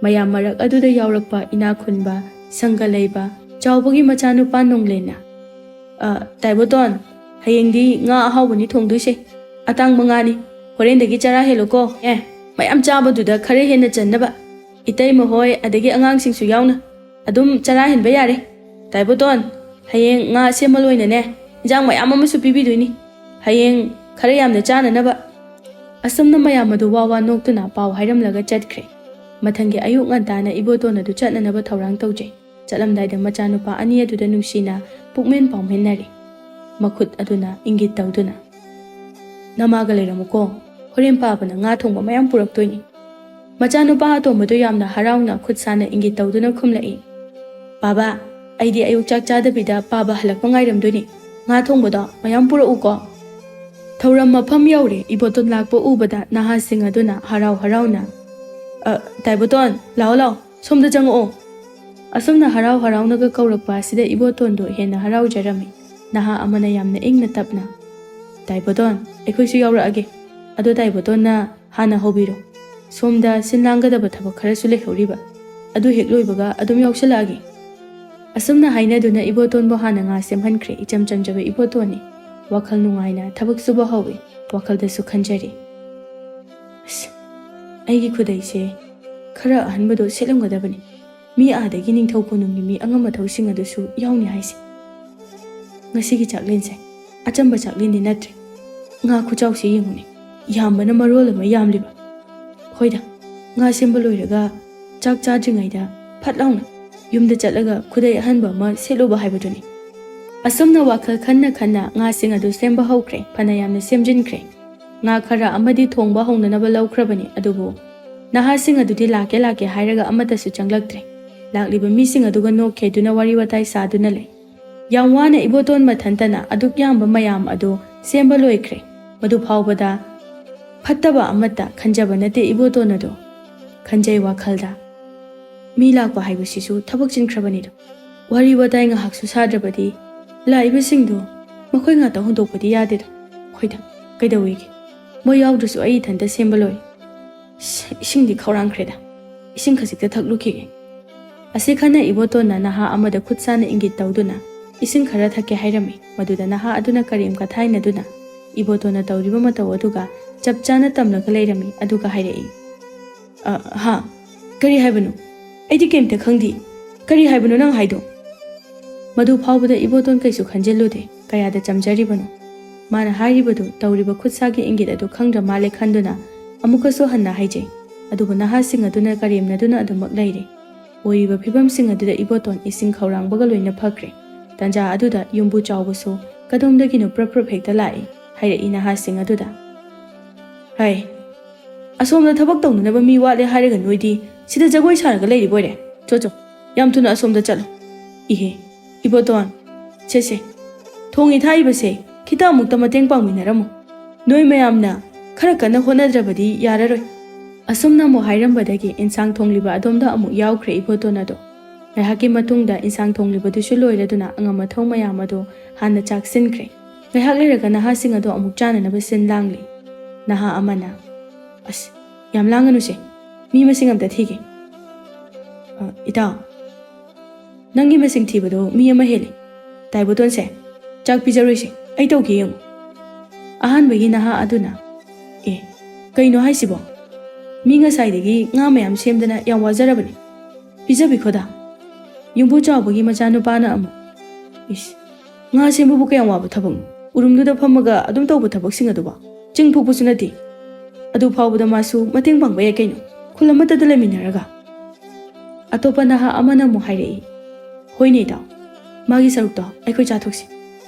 ꯃꯌꯥꯝ ꯃꯔꯛ ꯑꯗꯨꯗ ꯌꯥꯎꯔꯛꯄ ꯏꯅꯥꯛ ꯈꯨꯟꯕ, ꯁꯪꯒ ꯂꯩꯕ, ꯆꯥꯎꯕꯒꯤ ꯃꯆꯥꯅꯨꯄꯥ ꯅꯣꯡꯂꯦꯟꯅ, "ꯑ, ꯇꯥꯏꯕꯣꯇꯣꯟ, ꯍꯌꯦꯡꯗꯤ ꯉꯥ ꯑꯍꯥꯎꯕꯅꯤ ꯊꯣꯡꯗꯣꯏꯁꯦ꯫ ꯑꯇꯥꯡꯕ ꯉꯥꯅꯤ꯫ ꯍꯣꯔꯦꯟꯗꯒꯤ ꯆꯔꯥ ꯍꯦꯜꯂꯨꯀꯣ꯫ ꯑꯦ, ꯃꯌꯥꯝ ꯆꯥꯕꯗꯨꯗ ꯈꯔ ꯍꯦꯟꯅ ꯆꯟꯅꯕ꯫ ꯏꯇꯩꯃ ꯍꯣꯏ, ꯑꯗꯒꯤ ꯑꯉꯥꯡꯁꯤꯡꯁꯨ ꯌꯥꯎꯅ꯫ ꯑꯗꯨꯝ ꯆꯔꯥ ꯍꯦꯟꯕ ꯌꯥꯔꯦ꯫ ꯇꯥꯏꯕꯣꯇꯣꯟ, ꯍꯌꯦꯡ ꯉꯥ ꯁꯦꯝꯕ ꯂꯣꯏꯅꯅꯦ, ꯏꯟꯖꯥꯡ ꯃꯌꯥꯝ ꯑꯃꯁꯨ ꯄꯤꯕꯤꯗꯣꯏꯅꯤ꯫ ꯍꯌꯦꯡ ꯈꯔ ꯌꯥꯝꯅ ꯆꯥꯅꯅꯕ"꯫ ꯑꯁꯨꯝꯅ ꯃꯌꯥꯝ ꯑꯗꯨ ꯋꯥ ꯋꯥ ꯅꯣꯛꯇꯨꯅ ꯄꯥꯎ ꯍꯥꯏꯔꯝꯂꯒ ꯆꯠꯈ꯭ꯔꯦ꯫ ꯃꯊꯪꯒꯤ ꯑꯌꯨꯛ ꯉꯟꯇꯥꯅ ꯏꯕꯣꯇꯣꯟ ꯑꯗꯨ ꯆꯠꯅꯅꯕ ꯊꯧꯔꯥꯡ ꯇꯧꯖꯩ꯫ ꯆꯠꯂꯝꯗꯥꯏꯗ ꯃꯆꯥꯅꯨꯄꯥ ꯑꯅꯤ ꯑꯗꯨꯗ ꯅꯨꯡꯁꯤꯅ ꯄꯨꯛꯃꯦꯟ ꯄꯥꯎꯃꯦꯟꯅꯔꯤ꯫ ꯃꯈꯨꯠ ꯑꯗꯨꯅ ꯏꯪꯒꯤꯠ ꯇꯧꯗꯨꯅ, "ꯅꯃꯥꯒ ꯂꯩꯔꯝꯃꯨꯀꯣ꯫ ꯍꯣꯔꯦꯟ ꯄꯥꯕꯅ ꯉꯥ ꯊꯣꯡꯕ ꯃꯌꯥꯝ ꯄꯨꯔꯛꯇꯣꯏꯅꯤ"꯫ ꯃꯆꯥꯅꯨꯄꯥ ꯑꯇꯣꯝꯕꯗꯨ ꯌꯥꯝꯅ ꯍꯔꯥꯎꯅ ꯈꯨꯠ ꯁꯥꯅ ꯏꯪꯒꯤꯠ ꯇꯧꯗꯨꯅ ꯈꯨꯝꯂꯛꯏ꯫ "ꯄꯥꯕ, ꯑꯩꯗꯤ ꯑꯌꯨꯛ ꯆꯥꯛ ꯆꯥꯗꯕꯤꯗ ꯄꯥꯕ ꯍꯜꯂꯛꯄ ꯉꯥꯏꯔꯝꯗꯣꯏꯅꯤ꯫ ꯉꯥ ꯊꯣꯡꯕꯗꯣ ꯃꯌꯥꯝ ꯄꯨꯔꯛꯎꯀꯣ"꯫ ꯊꯧꯔꯝ ꯃꯐꯝ ꯌꯧꯔꯦ꯫ ꯏꯕꯣꯇꯣꯟ ꯂꯥꯛꯄ ꯎꯕꯗ ꯅꯍꯥꯁꯤꯡ ꯑꯗꯨꯅ ꯍꯔꯥꯎ ꯍꯔꯥꯎꯅ, "ꯑ, ꯇꯥꯏꯕꯣꯇꯣꯟ, ꯂꯥꯛꯑꯣ ꯂꯥꯛꯑꯣ, ꯁꯣꯝꯗ ꯆꯪꯉꯛꯑꯣ"꯫ ꯑꯁꯨꯝꯅ ꯍꯔꯥꯎ ꯍꯔꯥꯎꯅꯒ ꯀꯧꯔꯛꯄ ꯑꯁꯤꯗ ꯏꯕꯣꯇꯣꯟꯗꯣ ꯍꯦꯟꯅ ꯍꯔꯥꯎꯖꯔꯝꯃꯤ꯫ ꯅꯍꯥ ꯑꯃꯅ ꯌꯥꯝꯅ ꯏꯪꯅ ꯇꯞꯅ, "ꯇꯥꯏꯕꯣꯇꯣꯟ, ꯑꯩꯈꯣꯏꯁꯨ ꯌꯥꯎꯔꯛꯑꯒꯦ꯫ ꯑꯗꯣ ꯇꯥꯏꯕꯣꯇꯣꯟꯅ ꯍꯥꯟꯅ ꯍꯧꯕꯤꯔꯣ꯫ ꯁꯣꯝꯗ ꯁꯤꯟ ꯂꯥꯡꯒꯗꯕ ꯊꯕꯛ ꯈꯔꯁꯨ ꯂꯩꯍꯧꯔꯤꯕ꯫ ꯑꯗꯨ ꯍꯦꯛ ꯂꯣꯏꯕꯒ ꯑꯗꯨꯝ ꯌꯥꯎꯁꯜꯂꯛꯑꯒꯦ"꯫ ꯑꯁꯨꯝꯅ ꯍꯥꯏꯅꯗꯨꯅ ꯏꯕꯣꯇꯣꯟꯕꯨ ꯍꯥꯟꯅ ꯉꯥ ꯁꯦꯝꯍꯟꯈ꯭ꯔꯦ꯫ ꯏꯆꯝ ꯆꯝꯖꯕ ꯏꯕꯣꯇꯣꯟꯅꯤ꯫ ꯋꯥꯈꯜ ꯅꯨꯡꯉꯥꯏꯅ ꯊꯕꯛ ꯁꯨꯕ ꯍꯧꯏ꯫ ꯋꯥꯈꯜꯗꯁꯨ ꯈꯟꯖꯔꯤ, "ꯑꯁ, ꯑꯩꯒꯤ ꯈꯨꯗꯩꯁꯦ ꯈꯔ ꯑꯍꯟꯕꯗꯣ ꯁꯦꯠꯂꯝꯒꯗꯕꯅꯤ꯫ ꯃꯤ ꯑꯥꯗꯒꯤ ꯅꯤꯡꯊꯧ ꯀꯣꯅꯨꯡꯒꯤ ꯃꯤ ꯑꯉꯝ ꯑꯊꯧꯁꯤꯡ ꯑꯗꯨꯁꯨ ꯌꯥꯎꯅꯤ ꯍꯥꯏꯁꯦ꯫ ꯉꯁꯤꯒꯤ ꯆꯥꯛꯂꯦꯟꯁꯦ ꯑꯆꯝꯕ ꯆꯥꯛꯂꯦꯟꯗꯤ ꯅꯠꯇ꯭ꯔꯦ꯫ ꯉꯥ ꯈꯨꯆꯥꯎꯁꯦ ꯌꯦꯡꯉꯨꯅꯦ, ꯌꯥꯝꯕꯅ ꯃꯔꯣꯜ ꯑꯃ ꯌꯥꯝꯂꯤꯕ꯫ ꯍꯣꯏꯗ, ꯉꯥ ꯁꯦꯝꯕ ꯂꯣꯏꯔꯒ ꯆꯥꯛ ꯆꯥꯗ꯭ꯔꯤꯉꯩꯗ ꯐꯠ ꯂꯥꯎꯅ ꯌꯨꯝꯗ ꯆꯠꯂꯒ ꯈꯨꯗꯩ ꯑꯍꯟꯕ ꯑꯃ ꯁꯦꯠꯂꯨꯕ ꯍꯥꯏꯕꯗꯨꯅꯤ"꯫ ꯑꯁꯨꯝꯅ ꯋꯥꯈꯜ ꯈꯟꯅ ꯈꯟꯅ ꯉꯥꯁꯤꯡ ꯑꯗꯨ ꯁꯦꯝꯕ ꯍꯧꯈ꯭ꯔꯦ꯫ ꯐꯅ ꯌꯥꯝꯅ ꯁꯦꯝꯖꯤꯟꯈ꯭ꯔꯦ꯫ ꯉꯥ ꯈꯔ ꯑꯃꯗꯤ ꯊꯣꯡꯕ ꯍꯧꯅꯅꯕ ꯂꯧꯈ꯭ꯔꯕꯅꯤ, ꯑꯗꯨꯕꯨ ꯅꯍꯥꯁꯤꯡ ꯑꯗꯨꯗꯤ ꯂꯥꯛꯀꯦ ꯂꯥꯛꯀꯦ ꯍꯥꯏꯔꯒ ꯑꯃꯠꯇꯁꯨ ꯆꯪꯂꯛꯇ꯭ꯔꯦ꯫ ꯂꯥꯛꯂꯤꯕ ꯃꯤꯁꯤꯡ ꯑꯗꯨꯒ ꯅꯣꯛꯈꯦꯗꯨꯅ ꯋꯥꯔꯤ ꯋꯥꯇꯥꯏ ꯁꯥꯗꯨꯅ ꯂꯩ꯫ ꯌꯥꯝ ꯋꯥꯅ ꯏꯕꯣꯇꯣꯟ ꯃꯊꯟꯇꯅ ꯑꯗꯨꯛ ꯌꯥꯝꯕ ꯃꯌꯥꯝ ꯑꯗꯨ ꯁꯦꯝꯕ ꯂꯣꯏꯈ꯭ꯔꯦ꯫ ꯃꯗꯨ ꯐꯥꯎꯕꯗ ꯐꯠꯇꯕ ꯑꯃꯠꯇ ꯈꯟꯖꯕ ꯅꯠꯇꯦ ꯏꯕꯣꯇꯣꯟ ꯑꯗꯣ꯫ ꯈꯟꯖꯩ ꯋꯥꯈꯜꯗ, ꯃꯤ ꯂꯥꯛꯄ ꯍꯥꯏꯕꯁꯤꯁꯨ ꯊꯕꯛ ꯆꯤꯟꯈ꯭ꯔꯕꯅꯤꯗꯣ꯫ ꯋꯥꯔꯤ ꯋꯥꯇꯥꯏ ꯉꯥꯏꯍꯥꯛꯁꯨ ꯁꯥꯗ꯭ꯔꯕꯗꯤ, ꯂꯥꯛꯏꯕꯁꯤꯡꯗꯣ ꯃꯈꯣꯏ ꯉꯥꯛꯇ ꯍꯨꯟꯗꯣꯛꯄꯗꯤ ꯌꯥꯗꯦꯗꯣ꯫ ꯍꯣꯏꯗ, ꯀꯩꯗꯧꯋꯤꯒꯦ? ꯃꯣꯏ ꯌꯥꯎꯗ꯭ꯔꯁꯨ ꯑꯩ ꯏꯊꯟꯇ ꯁꯦꯝꯕ ꯂꯣꯏ꯫ ꯁ-, ꯏꯁꯤꯡꯗꯤ ꯈꯧꯔꯥꯡꯈ꯭ꯔꯦꯗ꯫ ꯏꯁꯤꯡ ꯈꯖꯤꯛꯇ ꯊꯛꯂꯨꯈꯤꯒꯦ꯫ ꯑꯁꯤ ꯈꯟꯅ ꯏꯕꯣꯇꯣꯟꯅ ꯅꯍꯥ ꯑꯃꯗ ꯈꯨꯠ ꯁꯥꯅ ꯏꯪꯒꯤꯠ ꯇꯧꯗꯨꯅ ꯏꯁꯤꯡ ꯈꯔ ꯊꯛꯀꯦ ꯍꯥꯏꯔꯝꯃꯤ꯫ ꯃꯗꯨꯗ ꯅꯍꯥ ꯑꯗꯨꯅ ꯀꯔꯦꯝ ꯀꯊꯥꯏꯅꯗꯨꯅ ꯏꯕꯣꯇꯣꯟꯅ ꯇꯧꯔꯤꯕ ꯃꯇꯧ ꯑꯗꯨꯒ ꯆꯞ ꯆꯥꯅ ꯇꯝꯂꯒ ꯂꯩꯔꯝꯃꯤ꯫ ꯑꯗꯨꯒ ꯍꯥꯏꯔꯛꯏ, "ꯑ, ꯍꯥ? ꯀꯔꯤ ꯍꯥꯏꯕꯅꯣ? ꯑꯩꯗꯤ ꯀꯩꯝꯇ ꯈꯪꯗꯦ꯫ ꯀꯔꯤ ꯍꯥꯏꯕꯅꯣ ꯅꯪ ꯍꯥꯏꯗꯣ?" ꯃꯗꯨ ꯐꯥꯎꯕꯗ ꯏꯕꯣꯇꯣꯟ ꯀꯩꯁꯨ ꯈꯟꯖꯤꯜꯂꯨꯗꯦ꯫ ꯀꯌꯥꯗ ꯆꯝꯖꯔꯤꯕꯅꯣ? ꯃꯥꯅ ꯍꯥꯏꯔꯤꯕꯗꯨ, ꯇꯧꯔꯤꯕ ꯈꯨꯠꯁꯥꯒꯤ ꯏꯪꯒꯤꯠ ꯑꯗꯨ ꯈꯪꯗ꯭ꯔ ꯃꯥꯜꯂꯦ ꯈꯟꯗꯨꯅ ꯑꯃꯨꯛꯀꯁꯨ ꯍꯟꯅ ꯍꯥꯏꯖꯩ꯫ ꯑꯗꯨꯕꯨ ꯅꯍꯥꯁꯤꯡ ꯑꯗꯨꯅ ꯀꯔꯦꯝꯅꯗꯨꯅ ꯑꯗꯨꯃꯛ ꯂꯩꯔꯤ꯫ ꯑꯣꯏꯔꯤꯕ ꯐꯤꯕꯝꯁꯤꯡ ꯑꯗꯨꯗ ꯏꯕꯣꯇꯣꯟ ꯏꯁꯤꯡ ꯈꯧꯔꯥꯡꯕꯒ ꯂꯣꯏꯅ ꯐꯈ꯭ꯔꯦ꯫ ꯇꯟꯖꯥ ꯑꯗꯨꯗ ꯌꯨꯝꯕꯨ ꯆꯥꯎꯕꯁꯨ ꯀꯗꯣꯝꯗꯒꯤꯅꯣ ꯄ꯭ꯔꯞ ꯄ꯭ꯔꯞ ꯍꯦꯛꯇ ꯂꯥꯛꯏ꯫ ꯍꯥꯏꯔꯛꯏ ꯅꯍꯥꯁꯤꯡ ꯑꯗꯨꯗ, "ꯍꯥꯏ, ꯑꯁꯣꯝꯗ ꯊꯕꯛ ꯇꯧꯅꯅꯕ ꯃꯤ ꯋꯥꯠꯂꯦ ꯍꯥꯏꯔꯒ ꯅꯣꯏꯗꯤ ꯁꯤꯗ ꯖꯒꯣꯏ ꯁꯥꯔꯒ ꯂꯩꯔꯤꯕꯣꯏꯔꯦ? ꯆꯣ ꯆꯣ, ꯌꯥꯝ ꯊꯨꯅ ꯑꯁꯣꯝꯗ ꯆꯠꯂꯣ꯫ ꯏꯍꯦ, ꯏꯕꯣꯇꯣꯟ, ꯁꯦ ꯁꯦ, ꯊꯣꯡꯉꯤ ꯊꯥꯛꯏꯕꯁꯦ ꯈꯤꯇ ꯑꯃꯨꯛꯇ ꯃꯇꯦꯡ ꯄꯥꯡꯃꯤꯟꯅꯔꯝꯃꯨ꯫ ꯅꯣꯏ ꯃꯌꯥꯝꯅ ꯈꯔ ꯀꯟꯅ ꯍꯣꯠꯅꯗ꯭ꯔꯕꯗꯤ ꯌꯥꯔꯔꯣꯏ"꯫ ꯑꯁꯨꯝꯅ ꯑꯃꯨꯛ ꯍꯥꯏꯔꯝꯕꯗꯒꯤ ꯏꯟꯁꯥꯡ ꯊꯣꯡꯂꯤꯕ ꯑꯗꯣꯝꯗ ꯑꯃꯨꯛ ꯌꯥꯎꯈ꯭ꯔꯦ ꯏꯕꯣꯇꯣꯟ ꯑꯗꯣ꯫ ꯉꯥꯏꯍꯥꯛꯀꯤ ꯃꯇꯨꯡꯗ ꯏꯟꯁꯥꯡ ꯊꯣꯡꯂꯤꯕꯗꯨꯁꯨ ꯂꯣꯏꯔꯗꯨꯅ ꯑꯉꯝ ꯑꯊꯧ ꯃꯌꯥꯝ ꯑꯗꯨ ꯍꯥꯟꯅ ꯆꯥꯛꯁꯤꯟꯈ꯭ꯔꯦ꯫ ꯉꯥꯏꯍꯥꯛ ꯂꯩꯔꯒ ꯅꯍꯥꯁꯤꯡ ꯑꯗꯨ ꯑꯃꯨꯛ ꯆꯥꯅꯅꯕ ꯁꯤꯟ ꯂꯥꯡꯂꯤ꯫ ꯅꯍꯥ ꯑꯃꯅ, "ꯑꯁ, ꯌꯥꯝ ꯂꯥꯡꯒꯅꯨꯁꯦ, ꯃꯤ ꯃꯁꯤꯡ ꯑꯝꯇ ꯊꯤꯒꯦ꯫ ꯑ, ꯏꯇꯥꯎ, ꯅꯪꯒꯤ ꯃꯁꯤꯡ ꯊꯤꯕꯗꯣ ꯃꯤ ꯑꯃ ꯍꯦꯜꯂꯤ꯫ ꯇꯥꯏꯕꯣꯇꯣꯟꯁꯦ, ꯆꯥꯛ ꯄꯤꯖꯔꯣꯏꯁꯦ, ꯑꯩ ꯇꯧꯒꯦ ꯌꯦꯡꯉꯨ"꯫ ꯑꯍꯥꯟꯕꯒꯤ ꯅꯍꯥ ꯑꯗꯨꯅ, "ꯑꯦ, ꯀꯩꯅꯣ ꯍꯥꯏꯁꯤꯕꯣ? ꯃꯤ ꯉꯁꯥꯏꯗꯒꯤ ꯉꯥ ꯃꯌꯥꯝ ꯁꯦꯝꯗꯅ ꯌꯥꯝ ꯋꯥꯖꯔꯕꯅꯤ꯫ ꯄꯤꯖꯕꯤꯈꯣꯗ"꯫ ꯌꯨꯝꯕꯨ ꯆꯥꯎꯕꯒꯤ ꯃꯆꯥꯅꯨꯄꯥꯅ ꯑꯃꯨꯛ, "ꯏꯁ, ꯉꯥ ꯁꯦꯝꯕꯕꯨ ꯀꯌꯥꯝ ꯋꯥꯕ ꯊꯕꯛꯅꯣ? ꯎꯔꯨꯝꯗꯨꯗ ꯐꯝꯃꯒ ꯑꯗꯨꯝ ꯇꯧꯕ ꯊꯕꯛꯁꯤꯡ ꯑꯗꯨꯕꯣ? ꯆꯤꯡ ꯐꯨꯛꯄꯁꯨ ꯅꯠꯇꯦ꯫ ꯑꯗꯨ ꯐꯥꯎꯕꯗ ꯃꯥꯁꯨ ꯃꯇꯦꯡ ꯄꯥꯡꯕ ꯌꯥꯏ ꯀꯩꯅꯣ, ꯈꯨꯜ ꯑꯃꯠꯇꯗ ꯂꯩꯃꯤꯟꯅꯔꯒ"꯫ ꯑꯇꯣꯞꯄ ꯅꯍꯥ ꯑꯃꯅ ꯑꯃꯨꯛ ꯍꯥꯏꯔꯛꯏ, "ꯍꯣꯏꯅꯦ ꯏꯇꯥꯎ, ꯃꯥꯒꯤ ꯁꯔꯨꯛꯇꯣ ꯑꯩꯈꯣꯏ ꯆꯥꯊꯣꯛꯁꯤ꯫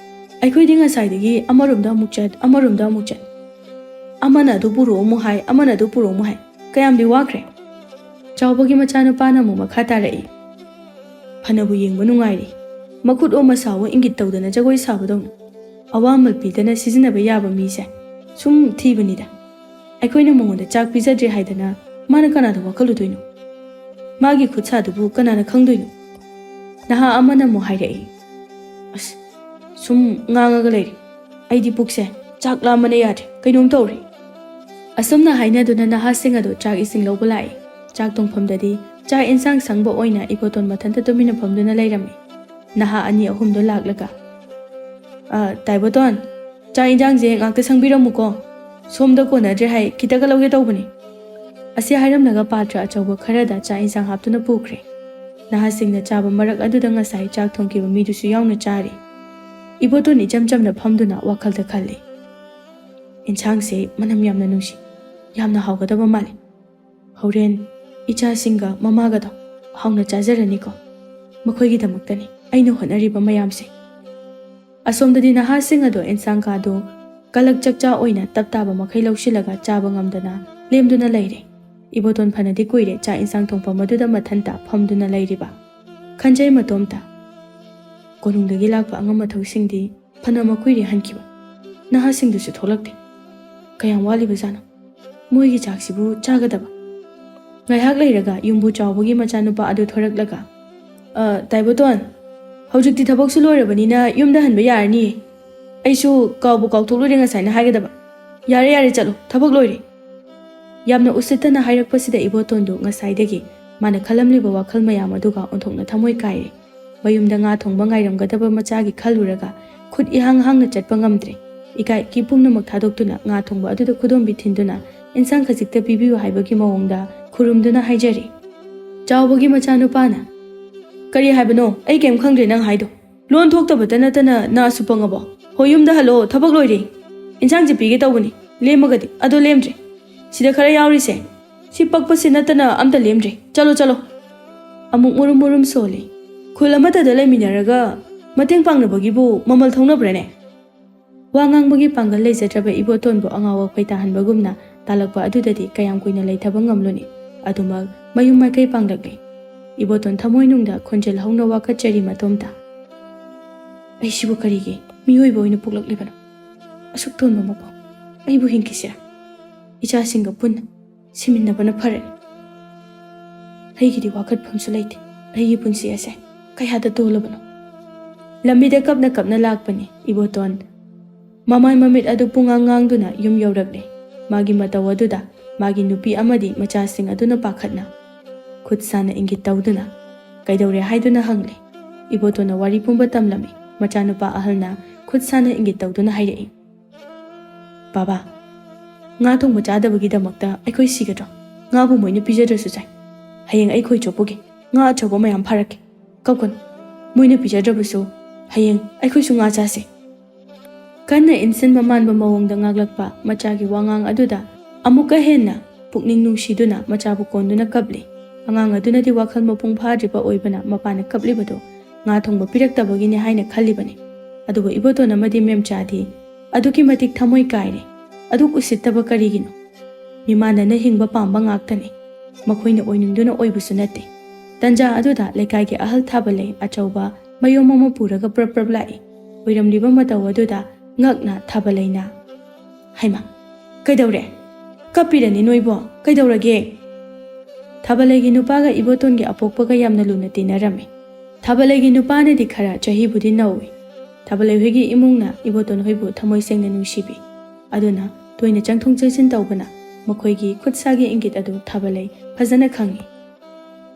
ꯑꯩꯈꯣꯏꯗꯤ ꯉꯁꯥꯏꯗꯒꯤ ꯑꯃꯔꯣꯝꯗ ꯑꯃꯨꯛ ꯆꯠ, ꯑꯃꯔꯣꯝꯗ ꯑꯃꯨꯛ ꯆꯠ, ꯑꯃꯅ ꯑꯗꯨ ꯄꯨꯔꯛꯑꯣ ꯑꯃꯨꯛ ꯍꯥꯏ, ꯑꯃꯅ ꯑꯗꯨ ꯄꯨꯔꯛꯑꯣ ꯑꯃꯨꯛ ꯍꯥꯏ, ꯀꯌꯥꯝꯗꯤ ꯋꯥꯈ꯭ꯔꯦ꯫ ꯆꯥꯎꯕꯒꯤ ꯃꯆꯥꯅꯨꯄꯥꯅ ꯑꯃꯨꯛ ꯃꯈꯥ ꯇꯥꯔꯛꯏ꯫ ꯐꯅꯕꯨ ꯌꯦꯡꯕ ꯅꯨꯡꯉꯥꯏꯔꯤ꯫ ꯃꯈꯨꯠ ꯑꯣ ꯃꯁꯥꯋꯣ ꯏꯪꯒꯤꯠ ꯇꯧꯗꯅ ꯖꯒꯣꯏ ꯁꯥꯕꯗꯧꯅ꯫ ꯑꯋꯥꯃꯜ ꯄꯤꯗꯅ ꯁꯤꯖꯤꯟꯅꯕ ꯌꯥꯕ ꯃꯤꯁꯦ ꯁꯨꯝ ꯊꯤꯕꯅꯤꯗ꯫ ꯑꯩꯈꯣꯏꯅ ꯃꯉꯣꯟꯗ ꯆꯥꯛ ꯄꯤꯖꯗ꯭ꯔꯦ ꯍꯥꯏꯗꯅ ꯃꯥꯅ ꯀꯅꯥꯗ ꯋꯥꯈꯜꯂꯨꯗꯣꯏꯅꯣ? ꯃꯥꯒꯤ ꯈꯨꯠ ꯁꯥꯗꯨꯕꯨ ꯀꯅꯥꯅ ꯈꯪꯗꯣꯏꯅꯣ? ꯅꯍꯥ ꯑꯃꯅ ꯑꯃꯨꯛ ꯍꯥꯏꯔꯛꯏ, "ꯑꯁ, ꯁꯨꯝ ꯉꯥꯡꯉꯒ ꯂꯩꯔꯦ꯫ ꯑꯩꯗꯤ ꯄꯨꯛꯁꯦ ꯆꯥꯛ ꯂꯥꯝꯕꯅ ꯌꯥꯗ꯭ꯔꯦ, ꯀꯩꯅꯣꯝ ꯇꯧꯔꯦ꯫" ꯑꯁꯨꯝꯅ ꯍꯥꯏꯅꯗꯨꯅ ꯅꯍꯥꯁꯤꯡ ꯑꯗꯨ ꯆꯥꯛ ꯏꯁꯤꯡ ꯂꯧꯕ ꯂꯥꯛꯏ꯫ ꯆꯥꯛ ꯊꯣꯡꯐꯝꯗꯗꯤ ꯆꯥꯛ ꯏꯟꯁꯥꯡ ꯁꯪꯕ ꯑꯣꯏꯅ ꯏꯕꯣꯇꯣꯟ ꯃꯊꯟꯇ ꯇꯨꯃꯤꯟꯅ ꯐꯝꯗꯨꯅ ꯂꯩꯔꯝꯃꯤ꯫ ꯅꯍꯥ ꯑꯅꯤ ꯑꯍꯨꯝꯗꯣ ꯂꯥꯛꯂꯒ, "ꯑ, ꯇꯥꯏꯕꯣꯇꯣꯟ, ꯆꯥꯛ ꯏꯟꯁꯥꯡꯁꯦ ꯉꯥꯛꯇ ꯁꯪꯕꯤꯔꯝꯃꯨꯀꯣ꯫ ꯁꯣꯝꯗ ꯀꯣꯟꯅꯗ꯭ꯔꯦ ꯍꯥꯏ, ꯈꯤꯇꯒ ꯂꯧꯒꯦ ꯇꯧꯕꯅꯤ꯫" ꯑꯁꯤ ꯍꯥꯏꯔꯝꯂꯒ ꯄꯥꯇ꯭ꯔ ꯑꯆꯧꯕ ꯈꯔꯗ ꯆꯥꯛ ꯏꯟꯁꯥꯡ ꯍꯥꯞꯇꯨꯅ ꯄꯨꯈ꯭ꯔꯦ꯫ ꯅꯍꯥꯁꯤꯡꯅ ꯆꯥꯕ ꯃꯔꯛ ꯑꯗꯨꯗ ꯉꯁꯥꯏ ꯆꯥꯛ ꯊꯣꯡꯈꯤꯕ ꯃꯤꯗꯨꯁꯨ ꯌꯥꯎꯅ ꯆꯥꯔꯤ꯫ ꯏꯕꯣꯇꯣꯟ ꯏꯆꯝ ꯆꯝꯅ ꯐꯝꯗꯨꯅ ꯋꯥꯈꯜꯗ ꯈꯜꯂꯤ, "ꯏꯟꯁꯥꯡꯁꯦ ꯃꯅꯝ ꯌꯥꯝꯅ ꯅꯨꯡꯁꯤ, ꯌꯥꯝꯅ ꯍꯥꯎꯒꯗꯕ ꯃꯥꯜꯂꯤ꯫ ꯍꯣꯔꯦꯟ ꯏꯆꯥꯁꯤꯡꯒ ꯃꯃꯥꯒꯗꯣ ꯍꯥꯎꯅ ꯆꯥꯖꯔꯅꯤꯀꯣ꯫ ꯃꯈꯣꯏꯒꯤꯗꯃꯛꯇꯅꯤ ꯑꯩꯅ ꯍꯣꯠꯅꯔꯤꯕ ꯃꯌꯥꯝꯁꯦ꯫" ꯑꯁꯣꯝꯗꯗꯤ ꯅꯍꯥꯁꯤꯡ ꯑꯗꯣ ꯏꯟꯁꯥꯡ ꯀꯥꯗꯣ ꯀꯂꯛ ꯆꯥꯛꯆꯥ ꯑꯣꯏꯅ ꯇꯞ ꯇꯥꯕ ꯃꯈꯩ ꯂꯧꯁꯤꯜꯂꯒ ꯆꯥꯕ ꯉꯝꯗꯅ ꯂꯦꯝꯗꯨꯅ ꯂꯩꯔꯦ꯫ ꯏꯕꯣꯇꯣꯟ ꯐꯅꯗꯤ ꯀꯨꯏꯔꯦ ꯆꯥꯛ ꯏꯟꯁꯥꯡ ꯊꯣꯡꯐꯝ ꯑꯗꯨꯗ ꯃꯊꯟꯇ ꯐꯝꯗꯨꯅ ꯂꯩꯔꯤꯕ꯫ ꯈꯟꯖꯩ ꯃꯇꯣꯝꯇ, "ꯀꯣꯅꯨꯡꯗꯒꯤ ꯂꯥꯛꯄ ꯑꯉꯝ ꯑꯊꯧꯁꯤꯡꯗꯤ ꯐꯅ ꯃꯀꯨꯏꯔꯦ ꯍꯟꯈꯤꯕ꯫ ꯅꯍꯥꯁꯤꯡꯗꯨꯁꯨ ꯊꯣꯛꯂꯛꯇꯦ꯫ ꯀꯌꯥꯝ ꯋꯥꯠꯂꯤꯕꯖꯥꯠꯅꯣ ꯃꯣꯏꯒꯤ ꯆꯥꯛꯁꯤꯕꯨ ꯆꯥꯒꯗꯕ?" ꯉꯥꯏꯍꯥꯛ ꯂꯩꯔꯒ ꯌꯨꯝꯕꯨ ꯆꯥꯎꯕꯒꯤ ꯃꯆꯥꯅꯨꯄꯥ ꯑꯗꯨ ꯊꯣꯔꯛꯂꯒ, "ꯑ, ꯇꯥꯏꯕꯣꯇꯣꯟ, ꯍꯧꯖꯤꯛꯇꯤ ꯊꯕꯛꯁꯨ ꯂꯣꯏꯔꯕꯅꯤꯅ ꯌꯨꯝꯗ ꯍꯟꯕ ꯌꯥꯔꯅꯤꯌꯦ꯫ ꯑꯩꯁꯨ ꯀꯥꯎꯕꯨ ꯀꯥꯎꯊꯣꯛꯂꯨꯔꯦ ꯉꯁꯥꯏꯅ ꯍꯥꯏꯒꯗꯕ꯫ ꯌꯥꯔꯦ, ꯌꯥꯔꯦ, ꯆꯠꯂꯣ, ꯊꯕꯛ ꯂꯣꯏꯔꯦ꯫" ꯌꯥꯝꯅ ꯎꯁꯤꯠꯇꯅ ꯍꯥꯏꯔꯛꯄꯁꯤꯗ ꯏꯕꯣꯇꯣꯟꯗꯨ ꯉꯁꯥꯏꯗꯒꯤ ꯃꯥꯅ ꯈꯜꯂꯝꯂꯤꯕ ꯋꯥꯈꯜ ꯃꯌꯥꯝ ꯑꯗꯨꯒ ꯑꯣꯟꯊꯣꯛꯅ ꯊꯃꯣꯏ ꯀꯥꯏꯔꯦ꯫ ꯃꯌꯨꯝꯗ ꯉꯥ ꯊꯣꯡꯕ ꯉꯥꯏꯔꯝꯒꯗꯕ ꯃꯆꯥꯒꯤ ꯈꯜꯂꯨꯔꯒ ꯈꯨꯠ ꯏꯍꯥꯡ ꯍꯥꯡꯅ ꯆꯠꯄ ꯉꯝꯗ꯭ꯔꯦ꯫ ꯏꯀꯥꯏ ꯏꯀꯤ ꯄꯨꯝꯅꯃꯛ ꯊꯥꯗꯣꯛꯇꯨꯅ ꯉꯥ ꯊꯣꯡꯕ ꯑꯗꯨꯗ ꯈꯨꯗꯣꯝꯕꯤ ꯊꯤꯟꯗꯨꯅ ꯏꯟꯁꯥꯡ ꯈꯖꯤꯛꯇ ꯄꯤꯕꯤꯌꯨ ꯍꯥꯏꯕꯒꯤ ꯃꯑꯣꯡꯗ ꯈꯨꯔꯨꯝꯗꯨꯅ ꯍꯥꯏꯖꯔꯤ꯫ ꯆꯥꯎꯕꯒꯤ ꯃꯆꯥꯅꯨꯄꯥꯅ, "ꯀꯔꯤ ꯍꯥꯏꯕꯅꯣ? ꯑꯩ ꯀꯩꯝ ꯈꯪꯗ꯭ꯔꯦ ꯅꯪ ꯍꯥꯏꯗꯣ꯫ ꯂꯣꯟ ꯊꯣꯛꯇꯕꯇ ꯅꯠꯇꯅ ꯅꯥꯁꯨ ꯄꯪꯉꯕꯣ? ꯍꯣ, ꯌꯨꯝꯗ ꯍꯜꯂꯣ, ꯊꯕꯛ ꯂꯣꯏꯔꯦ꯫ ꯏꯟꯁꯥꯡꯁꯦ ꯄꯤꯒꯦ ꯇꯧꯕꯅꯤ, ꯂꯦꯝꯃꯒꯗꯤ, ꯑꯗꯣ ꯂꯦꯝꯗ꯭ꯔꯦ꯫ ꯁꯤꯗ ꯈꯔ ꯌꯥꯎꯔꯤꯁꯦ, ꯁꯤ ꯄꯛꯄꯁꯤ ꯅꯠꯇꯅ ꯑꯝꯇ ꯂꯦꯝꯗ꯭ꯔꯦ꯫ ꯆꯠꯂꯣ, ꯆꯠꯂꯣ꯫" ꯑꯃꯨꯛ ꯃꯨꯔꯨꯝ ꯃꯨꯔꯨꯝ ꯁꯣꯜꯂꯤ꯫ ꯈꯨꯜ ꯑꯃꯠꯇꯗ ꯂꯩꯃꯤꯟꯅꯔꯒ ꯃꯇꯦꯡ ꯄꯥꯡꯅꯕꯒꯤꯕꯨ ꯃꯃꯜ ꯊꯧꯅꯕ꯭ꯔꯅꯦ? ꯋꯥ ꯉꯥꯡꯕꯒꯤ ꯄꯥꯡꯒꯜ ꯂꯩꯖꯗ꯭ꯔꯕ ꯏꯕꯣꯇꯣꯟꯕꯨ ꯑꯉꯥꯎ ꯑꯩꯈꯣꯏ ꯇꯥꯍꯟꯕꯒꯨꯝꯅ ꯇꯥꯜꯂꯛꯄ ꯑꯗꯨꯗꯗꯤ ꯀꯌꯥꯝ ꯀꯨꯏꯅ ꯂꯩꯊꯕ ꯉꯝꯂꯨꯅꯤ? ꯑꯗꯨꯃꯛ ꯃꯌꯨꯝ ꯃꯥꯏꯀꯩ ꯄꯥꯡꯂꯛꯂꯦ꯫ ꯏꯕꯣꯇꯣꯟ ꯊꯃꯣꯏꯅꯨꯡꯗ ꯈꯣꯟꯖꯦꯜ ꯍꯧꯅ ꯋꯥꯀꯠꯆꯔꯤ ꯃꯇꯣꯝꯇ꯫ "ꯑꯩꯁꯤꯕꯨ ꯀꯔꯤꯒꯤ ꯃꯤꯑꯣꯏꯕ ꯑꯣꯏꯅ ꯄꯣꯛꯂꯛꯂꯤꯕꯅꯣ? ꯑꯁꯨꯛ ꯇꯣꯟꯕ ꯃꯄꯣꯛ ꯑꯩꯕꯨ ꯍꯤꯡꯈꯤꯁꯤꯔꯥ? ꯏꯆꯥꯁꯤꯡꯒ ꯄꯨꯟꯅ ꯁꯤꯃꯤꯟꯅꯕꯅ ꯐꯔꯦ꯫ ꯑꯩꯒꯤꯗꯤ ꯋꯥꯀꯠꯐꯝꯁꯨ ꯂꯩꯇꯦ꯫ ꯑꯩꯒꯤ ꯄꯨꯟꯁꯤ ꯑꯁꯦ ꯀꯌꯥꯗ ꯇꯣꯜꯂꯕꯅꯣ?" ꯂꯝꯕꯤꯗ ꯀꯞꯅ ꯀꯞꯅ ꯂꯥꯛꯄꯅꯤ ꯏꯕꯣꯇꯣꯟ꯫ ꯃꯃꯥꯏ ꯃꯃꯤꯠ ꯑꯗꯨ ꯄꯨꯡꯉꯥꯡ ꯉꯥꯡꯗꯨꯅ ꯌꯨꯝ ꯌꯧꯔꯛꯂꯦ꯫ ꯃꯥꯒꯤ ꯃꯇꯧ ꯑꯗꯨꯗ ꯃꯥꯒꯤ ꯅꯨꯄꯤ ꯑꯃꯗꯤ ꯃꯆꯥꯁꯤꯡ ꯑꯗꯨꯅ ꯄꯥꯈꯠꯅ ꯈꯨꯠ ꯁꯥꯅ ꯏꯪꯒꯤꯠ ꯇꯧꯗꯨꯅ "ꯀꯩꯗꯧꯔꯦ?" ꯍꯥꯏꯗꯨꯅ ꯍꯪꯂꯦ꯫ ꯏꯕꯣꯇꯣꯟꯅ ꯋꯥꯔꯤ ꯄꯨꯝꯕ ꯇꯝꯂꯝꯃꯤ꯫ ꯃꯆꯥꯅꯨꯄꯥ ꯑꯍꯜꯅ ꯈꯨꯠ ꯁꯥꯅ ꯏꯪꯒꯤꯠ ꯇꯧꯗꯨꯅ ꯍꯥꯏꯔꯛꯏ, "ꯕꯥꯕꯥ, ꯉꯥ ꯊꯣꯡꯕ ꯆꯥꯗꯕꯒꯤꯗꯃꯛꯇ ꯑꯩꯈꯣꯏ ꯁꯤꯒꯗ꯭ꯔꯣ? ꯉꯥꯕꯨ ꯃꯣꯏꯅ ꯄꯤꯖꯗ꯭ꯔꯁꯨ ꯆꯥꯏ꯫ ꯍꯌꯦꯡ ꯑꯩ ꯈꯣꯏ ꯆꯣꯞꯄꯨꯒꯦ꯫ ꯉꯥ ꯑꯆꯧꯕ ꯃꯌꯥꯝ ꯐꯥꯔꯛꯀꯦ꯫ ꯀꯞꯀꯅꯨ꯫ ꯃꯣꯏꯅ ꯄꯤꯖꯗ꯭ꯔꯕꯁꯨ ꯍꯌꯦꯡ ꯑꯩꯈꯣꯏꯁꯨ ꯉꯥ ꯆꯥꯁꯦ꯫" ꯀꯟꯅ ꯏꯟꯁꯤꯟꯕ ꯃꯥꯟꯕ ꯃꯑꯣꯡꯗ ꯉꯥꯡꯂꯛꯄ ꯃꯆꯥꯒꯤ ꯋꯥꯉꯥꯡ ꯑꯗꯨꯗ ꯑꯃꯨꯛꯀ ꯍꯦꯟꯅ ꯄꯨꯛꯅꯤꯡ ꯅꯨꯡꯁꯤꯗꯨꯅ ꯃꯆꯥꯕꯨ ꯀꯣꯟꯗꯨꯅ ꯀꯞꯂꯤ꯫ ꯑꯉꯥꯡ ꯑꯗꯨꯅꯗꯤ ꯋꯥꯈꯜ ꯃꯄꯨꯡ ꯐꯥꯗ꯭ꯔꯤꯕ ꯑꯣꯏꯕꯅ ꯃꯄꯥꯅ ꯀꯞꯂꯤꯕꯗꯨ ꯉꯥ ꯊꯣꯡꯕ ꯄꯤꯔꯛꯇꯕꯒꯤꯅꯤ ꯍꯥꯏꯅ ꯈꯜꯂꯤꯕꯅꯤ꯫ ꯑꯗꯨꯕꯨ ꯏꯕꯣꯇꯣꯟ ꯑꯃꯗꯤ ꯃꯦꯝꯆꯥꯗꯤ ꯑꯗꯨꯛꯀꯤ ꯃꯇꯤꯛ ꯊꯃꯣꯏ ꯀꯥꯏꯔꯦ꯫ ꯑꯗꯨꯛ ꯎꯁꯤꯠꯇꯕ ꯀꯔꯤꯒꯤꯅꯣ? ꯃꯤꯃꯥꯟꯅꯅ ꯍꯤꯡꯕ ꯄꯥꯝꯕ ꯉꯥꯛꯇꯅꯤ꯫ ꯃꯈꯣꯏꯅ ꯑꯣꯏꯅꯤꯡꯗꯨꯅ ꯑꯣꯏꯕꯁꯨ ꯅꯠꯇꯦ꯫ ꯇꯟꯖꯥ ꯑꯗꯨꯗ ꯂꯩꯀꯥꯏꯒꯤ ꯑꯍꯜ ꯊꯥꯕꯂꯩ ꯑꯆꯧꯕ ꯃꯌꯨꯝ ꯑꯃ ꯄꯨꯔꯒ ꯄ꯭ꯔꯞ ꯄ꯭ꯔꯞ ꯂꯥꯛꯏ꯫ ꯑꯣꯏꯔꯝꯂꯤꯕ ꯃꯇꯧ ꯑꯗꯨꯗ ꯉꯛꯅ ꯊꯥꯕꯂꯩꯅ, "ꯍꯩꯃꯥ, ꯀꯩꯗꯧꯔꯦ? ꯀꯞꯄꯤꯔꯅꯤ ꯅꯣꯏꯕꯣ? ꯀꯩꯗꯧꯔꯒꯦ?" ꯊꯥꯕꯂꯩꯒꯤ ꯅꯨꯄꯥꯒ ꯏꯕꯣꯇꯣꯟꯒꯤ ꯑꯄꯣꯛꯄꯒ ꯌꯥꯝꯅ ꯂꯨꯅ ꯇꯤꯟꯅꯔꯝꯃꯤ꯫ ꯊꯥꯕꯂꯩꯒꯤ ꯅꯨꯄꯥꯅꯗꯤ ꯈꯔ ꯆꯍꯤꯕꯨꯗꯤ ꯅꯧꯏ꯫ ꯊꯥꯕꯂꯩ ꯍꯣꯏꯒꯤ ꯏꯃꯨꯡꯅ ꯏꯕꯣꯇꯣꯟ ꯍꯣꯏꯕꯨ ꯊꯃꯣꯏ ꯁꯦꯡꯅ ꯅꯨꯡꯁꯤꯕꯤ꯫ ꯑꯗꯨꯅ ꯇꯣꯏꯅ ꯆꯪꯊꯣꯛ ꯆꯪꯁꯤꯟ ꯇꯧꯕꯅ ꯃꯈꯣꯏꯒꯤ ꯈꯨꯠꯁꯥꯒꯤ ꯏꯪꯒꯤꯠ ꯑꯗꯨ ꯊꯥꯕꯂꯩ ꯐꯖꯅ ꯈꯪꯏ꯫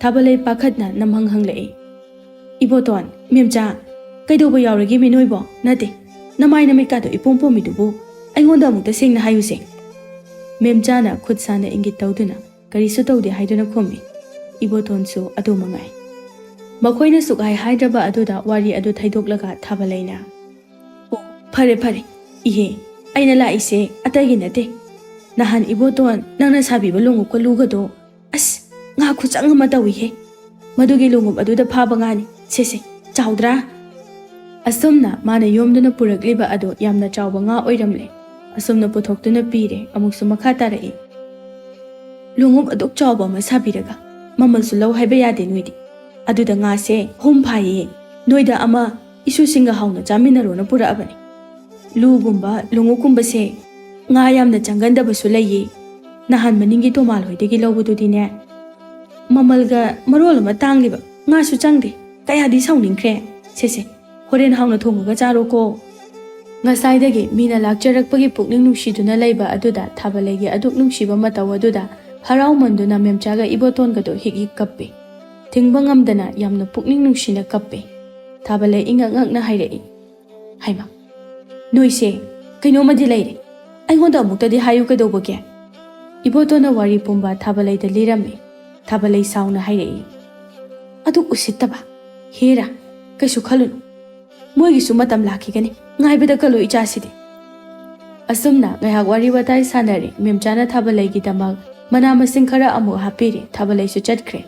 ꯊꯥꯕꯂꯩ ꯄꯥꯈꯠꯅ ꯅꯝꯍꯪ ꯍꯪꯂꯛꯏ, "ꯏꯕꯣꯇꯣꯟ, ꯃꯦꯝꯆꯥ, ꯀꯩꯗꯧꯕ ꯌꯥꯎꯔꯒꯦ ꯃꯤ ꯅꯣꯏꯕꯣ? ꯅꯠꯇꯦ, ꯅꯃꯥꯏ ꯅꯃꯤꯠꯀꯥꯗꯣ ꯏꯄꯣꯝ ꯄꯣꯝꯃꯤꯗꯨꯕꯨ? ꯑꯩꯉꯣꯟꯗ ꯑꯃꯨꯛꯇ ꯁꯦꯡꯅ ꯍꯥꯏꯌꯨꯁꯦ꯫" ꯃꯦꯝꯆꯥꯅ ꯈꯨꯠ ꯁꯥꯅ ꯏꯪꯒꯤꯠ ꯇꯧꯗꯨꯅ ꯀꯔꯤꯁꯨ ꯇꯧꯗꯦ ꯍꯥꯏꯗꯨꯅ ꯈꯨꯝꯃꯤ꯫ ꯏꯕꯣꯇꯣꯟꯁꯨ ꯑꯗꯨ ꯃꯉꯥꯏ꯫ ꯃꯈꯣꯏꯅ ꯁꯨꯛꯍꯥꯏ ꯍꯥꯏꯗ꯭ꯔꯕ ꯑꯗꯨꯗ ꯋꯥꯔꯤ ꯑꯗꯨ ꯊꯩꯗꯣꯛꯂꯒ ꯊꯥꯕꯂꯩꯅ, "ꯑꯣ, ꯐꯔꯦ ꯐꯔꯦ, ꯏꯍꯦ, ꯑꯩꯅ ꯂꯥꯛꯏꯁꯦ ꯑꯇꯩꯒꯤ ꯅꯠꯇꯦ꯫ ꯅꯍꯥꯟ ꯏꯕꯣꯇꯣꯟ ꯅꯪꯅ ꯁꯥꯕꯤꯕ ꯂꯣꯡꯎꯞꯀ ꯂꯨꯒꯗꯣ, ꯑꯁ, ꯉꯥ ꯈꯨꯆꯪ ꯑꯃ ꯇꯧꯏꯍꯦ꯫ ꯃꯗꯨꯒꯤ ꯂꯣꯡꯎꯞ ꯑꯗꯨꯗ ꯐꯥꯕ ꯉꯥꯅꯤ꯫ ꯁꯦ ꯁꯦ, ꯆꯥꯎꯗ꯭ꯔꯥ?" ꯑꯁꯨꯝꯅ ꯃꯥꯅ ꯌꯣꯝꯗꯨꯅ ꯄꯨꯔꯛꯂꯤꯕ ꯑꯗꯨ ꯌꯥꯝꯅ ꯆꯥꯎꯕ ꯉꯥ ꯑꯣꯏꯔꯝꯂꯦ꯫ ꯑꯁꯨꯝꯅ ꯄꯨꯊꯣꯛꯇꯨꯅ ꯄꯤꯔꯦ꯫ ꯑꯃꯨꯛꯁꯨ ꯃꯈꯥ ꯇꯥꯔꯛꯏ, "ꯂꯣꯡꯎꯞ ꯑꯗꯨꯛ ꯆꯥꯎꯕ ꯑꯃ ꯁꯥꯕꯤꯔꯒ ꯃꯃꯜꯁꯨ ꯂꯧ ꯍꯥꯏꯕ ꯌꯥꯗꯦ ꯅꯣꯏꯗꯤ꯫ ꯑꯗꯨꯗ ꯉꯥꯁꯦ ꯑꯍꯨꯝ ꯐꯥꯏꯌꯦ꯫ ꯅꯣꯏꯗ ꯑꯃ ꯏꯁꯨꯁꯤꯡꯒ ꯍꯥꯎꯅ ꯆꯥꯃꯤꯟꯅꯔꯣꯅ ꯄꯨꯔꯛꯑꯕꯅꯤ꯫ ꯂꯨꯒꯨꯝꯕ, ꯂꯣꯡꯎꯞꯀꯨꯝꯕꯁꯦ ꯉꯥ ꯌꯥꯝꯅ ꯆꯪꯒꯟꯗꯕꯁꯨ ꯂꯩꯌꯦ꯫ ꯅꯍꯥꯟ ꯃꯅꯤꯡꯒꯤ ꯇꯣꯃꯥꯜ ꯍꯣꯏꯗꯒꯤ ꯂꯧꯕꯗꯨꯗꯤꯅꯦ, ꯃꯃꯜꯒ ꯃꯔꯣꯜ ꯑꯃ ꯇꯥꯡꯂꯤꯕ, ꯉꯥꯁꯨ ꯆꯪꯗꯦ꯫ ꯀꯌꯥꯗꯤ ꯁꯥꯎꯅꯤꯡꯈ꯭ꯔꯦ꯫ ꯁꯦ ꯁꯦ, ꯍꯣꯔꯦꯟ ꯍꯥꯎꯅ ꯊꯣꯡꯉꯒ ꯆꯥꯔꯣꯀꯣ꯫" ꯉꯁꯥꯏꯗꯒꯤ ꯃꯤꯅ ꯂꯥꯛꯆꯔꯛꯄꯒꯤ ꯄꯨꯛꯅꯤꯡ ꯅꯨꯡꯁꯤꯗꯨꯅ ꯂꯩꯕ ꯑꯗꯨꯗ ꯊꯥꯕꯂꯩꯒꯤ ꯑꯗꯨꯛ ꯅꯨꯡꯁꯤꯕ ꯃꯇꯧ ꯑꯗꯨꯗ ꯍꯔꯥꯎꯃꯟꯗꯨꯅ ꯃꯦꯝꯆꯥꯒ ꯏꯕꯣꯇꯣꯟꯒꯗꯣ ꯍꯤꯛ ꯍꯤꯛ ꯀꯞꯄꯤ꯫ ꯊꯤꯡꯕ ꯉꯝꯗꯅ ꯌꯥꯝꯅ ꯄꯨꯛꯅꯤꯡ ꯅꯨꯡꯁꯤꯅ ꯀꯞꯄꯤ꯫ ꯊꯥꯕꯂꯩ ꯏꯉꯛ ꯉꯛꯅ ꯍꯥꯏꯔꯛꯏ, "ꯍꯩꯃꯥ, ꯅꯣꯏꯁꯦ ꯀꯩꯅꯣꯝꯃꯗꯤ ꯂꯩꯔꯦ꯫ ꯑꯩꯉꯣꯟꯗ ꯑꯃꯨꯛꯇꯗꯤ ꯍꯥꯏꯌꯨ ꯀꯩꯗꯧꯕꯒꯦ?" ꯏꯕꯣꯇꯣꯟꯅ ꯋꯥꯔꯤ ꯄꯨꯝꯕ ꯊꯥꯕꯂꯩꯗ ꯂꯤꯔꯝꯃꯤ꯫ ꯊꯥꯕꯂꯩ ꯁꯥꯎꯅ ꯍꯥꯏꯔꯛꯏ, "ꯑꯗꯨꯛ ꯎꯁꯤꯠꯇꯕ! ꯍꯦꯔꯥ, ꯀꯩꯁꯨ ꯈꯜꯂꯨꯅꯨ꯫ ꯃꯣꯏꯒꯤꯁꯨ ꯃꯇꯝ ꯂꯥꯛꯈꯤꯒꯅꯤ꯫ ꯉꯥꯏꯕꯗ ꯀꯜꯂꯨ ꯏꯆꯥꯁꯤꯗꯤ꯫" ꯑꯁꯨꯝꯅ ꯉꯥꯏꯍꯥꯛ ꯋꯥꯔꯤ ꯋꯥꯇꯥꯏ ꯁꯥꯟꯅꯔꯦ꯫ ꯃꯦꯝꯆꯥꯅ ꯊꯥꯕꯂꯩꯒꯤꯗꯃꯛ ꯃꯅꯥ ꯃꯁꯤꯡ ꯈꯔ ꯑꯃꯨꯛ ꯍꯥꯞꯄꯤꯔꯦ꯫ ꯊꯥꯕꯂꯩꯁꯨ ꯆꯠꯈ꯭ꯔꯦ꯫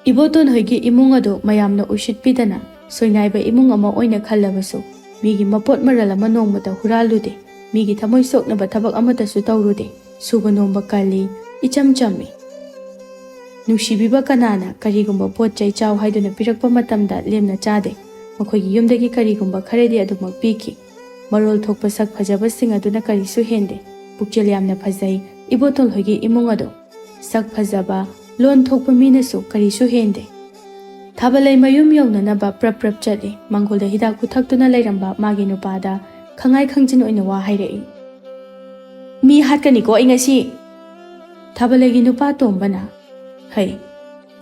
ꯏꯕꯣꯇꯣꯟ ꯍꯣꯏꯒꯤ ꯏꯃꯨꯡ ꯑꯗꯨ ꯃꯌꯥꯝꯅ ꯎꯁꯤꯠꯄꯤꯗꯅ ꯁꯣꯏꯅꯥꯏꯕ ꯏꯃꯨꯡ ꯑꯃ ꯑꯣꯏꯅ ꯈꯜꯂꯕꯁꯨ, ꯃꯤꯒꯤ ꯃꯄꯣꯠ ꯃꯔꯜ ꯑꯃ ꯅꯣꯡꯃꯇ ꯍꯨꯔꯥꯜꯂꯨꯗꯦ꯫ ꯃꯤꯒꯤ ꯊꯃꯣꯏ ꯁꯣꯛꯅꯕ ꯊꯕꯛ ꯑꯃꯠꯇꯁꯨ ꯇꯧꯔꯨꯗꯦ꯫ ꯁꯨꯕ ꯅꯣꯝꯕ ꯀꯜꯂꯤ, ꯏꯆꯝ ꯆꯝꯃꯤ꯫ ꯅꯨꯡꯁꯤꯕꯤꯕ ꯀꯅꯥꯅ ꯀꯔꯤꯒꯨꯝꯕ ꯄꯣꯠ ꯆꯩ ꯆꯥꯎ ꯍꯥꯏꯗꯨꯅ ꯄꯤꯔꯛꯄ ꯃꯇꯝꯗ ꯂꯦꯝꯅ ꯆꯥꯗꯦ꯫ ꯃꯈꯣꯏꯒꯤ ꯌꯨꯝꯗꯒꯤ ꯀꯔꯤꯒꯨꯝꯕ ꯈꯔꯗꯤ ꯑꯗꯨꯃꯛ ꯄꯤꯈꯤ꯫ ꯃꯔꯣꯜ ꯊꯣꯛꯄ ꯁꯛ ꯐꯖꯕꯁꯤꯡ ꯑꯗꯨꯅ ꯀꯔꯤꯁꯨ ꯍꯦꯟꯗꯦ꯫ ꯄꯨꯛꯆꯦꯜ ꯌꯥꯝꯅ ꯐꯖꯩ ꯏꯕꯣꯇꯣꯜ ꯍꯣꯏꯒꯤ ꯏꯃꯨꯡ ꯑꯗꯣ꯫ ꯁꯛ ꯐꯖꯕ, ꯂꯣꯟ ꯊꯣꯛꯄ ꯃꯤꯅꯁꯨ ꯀꯔꯤꯁꯨ ꯍꯦꯟꯗꯦ꯫ ꯊꯥꯕꯂꯩ ꯃꯌꯨꯝ ꯌꯧꯅꯅꯕ ꯄ꯭ꯔꯞ ꯄ꯭ꯔꯞ ꯆꯠꯂꯤ꯫ ꯃꯪꯒꯣꯜꯗ ꯍꯤꯗꯥꯛ ꯄꯨꯊꯛꯇꯨꯅ ꯂꯩꯔꯝꯕ ꯃꯥꯒꯤ ꯅꯨꯄꯥꯗ ꯈꯪꯉꯥꯏ ꯈꯪꯖꯤꯟ ꯑꯣꯏꯅ ꯋꯥ ꯍꯥꯏꯔꯛꯏ꯫ "ꯃꯤ ꯍꯥꯠꯀꯅꯤꯀꯣ ꯑꯩ ꯉꯁꯤ!" ꯊꯥꯕꯂꯩꯒꯤ ꯅꯨꯄꯥ ꯇꯣꯝꯕꯅ, "ꯍꯩ,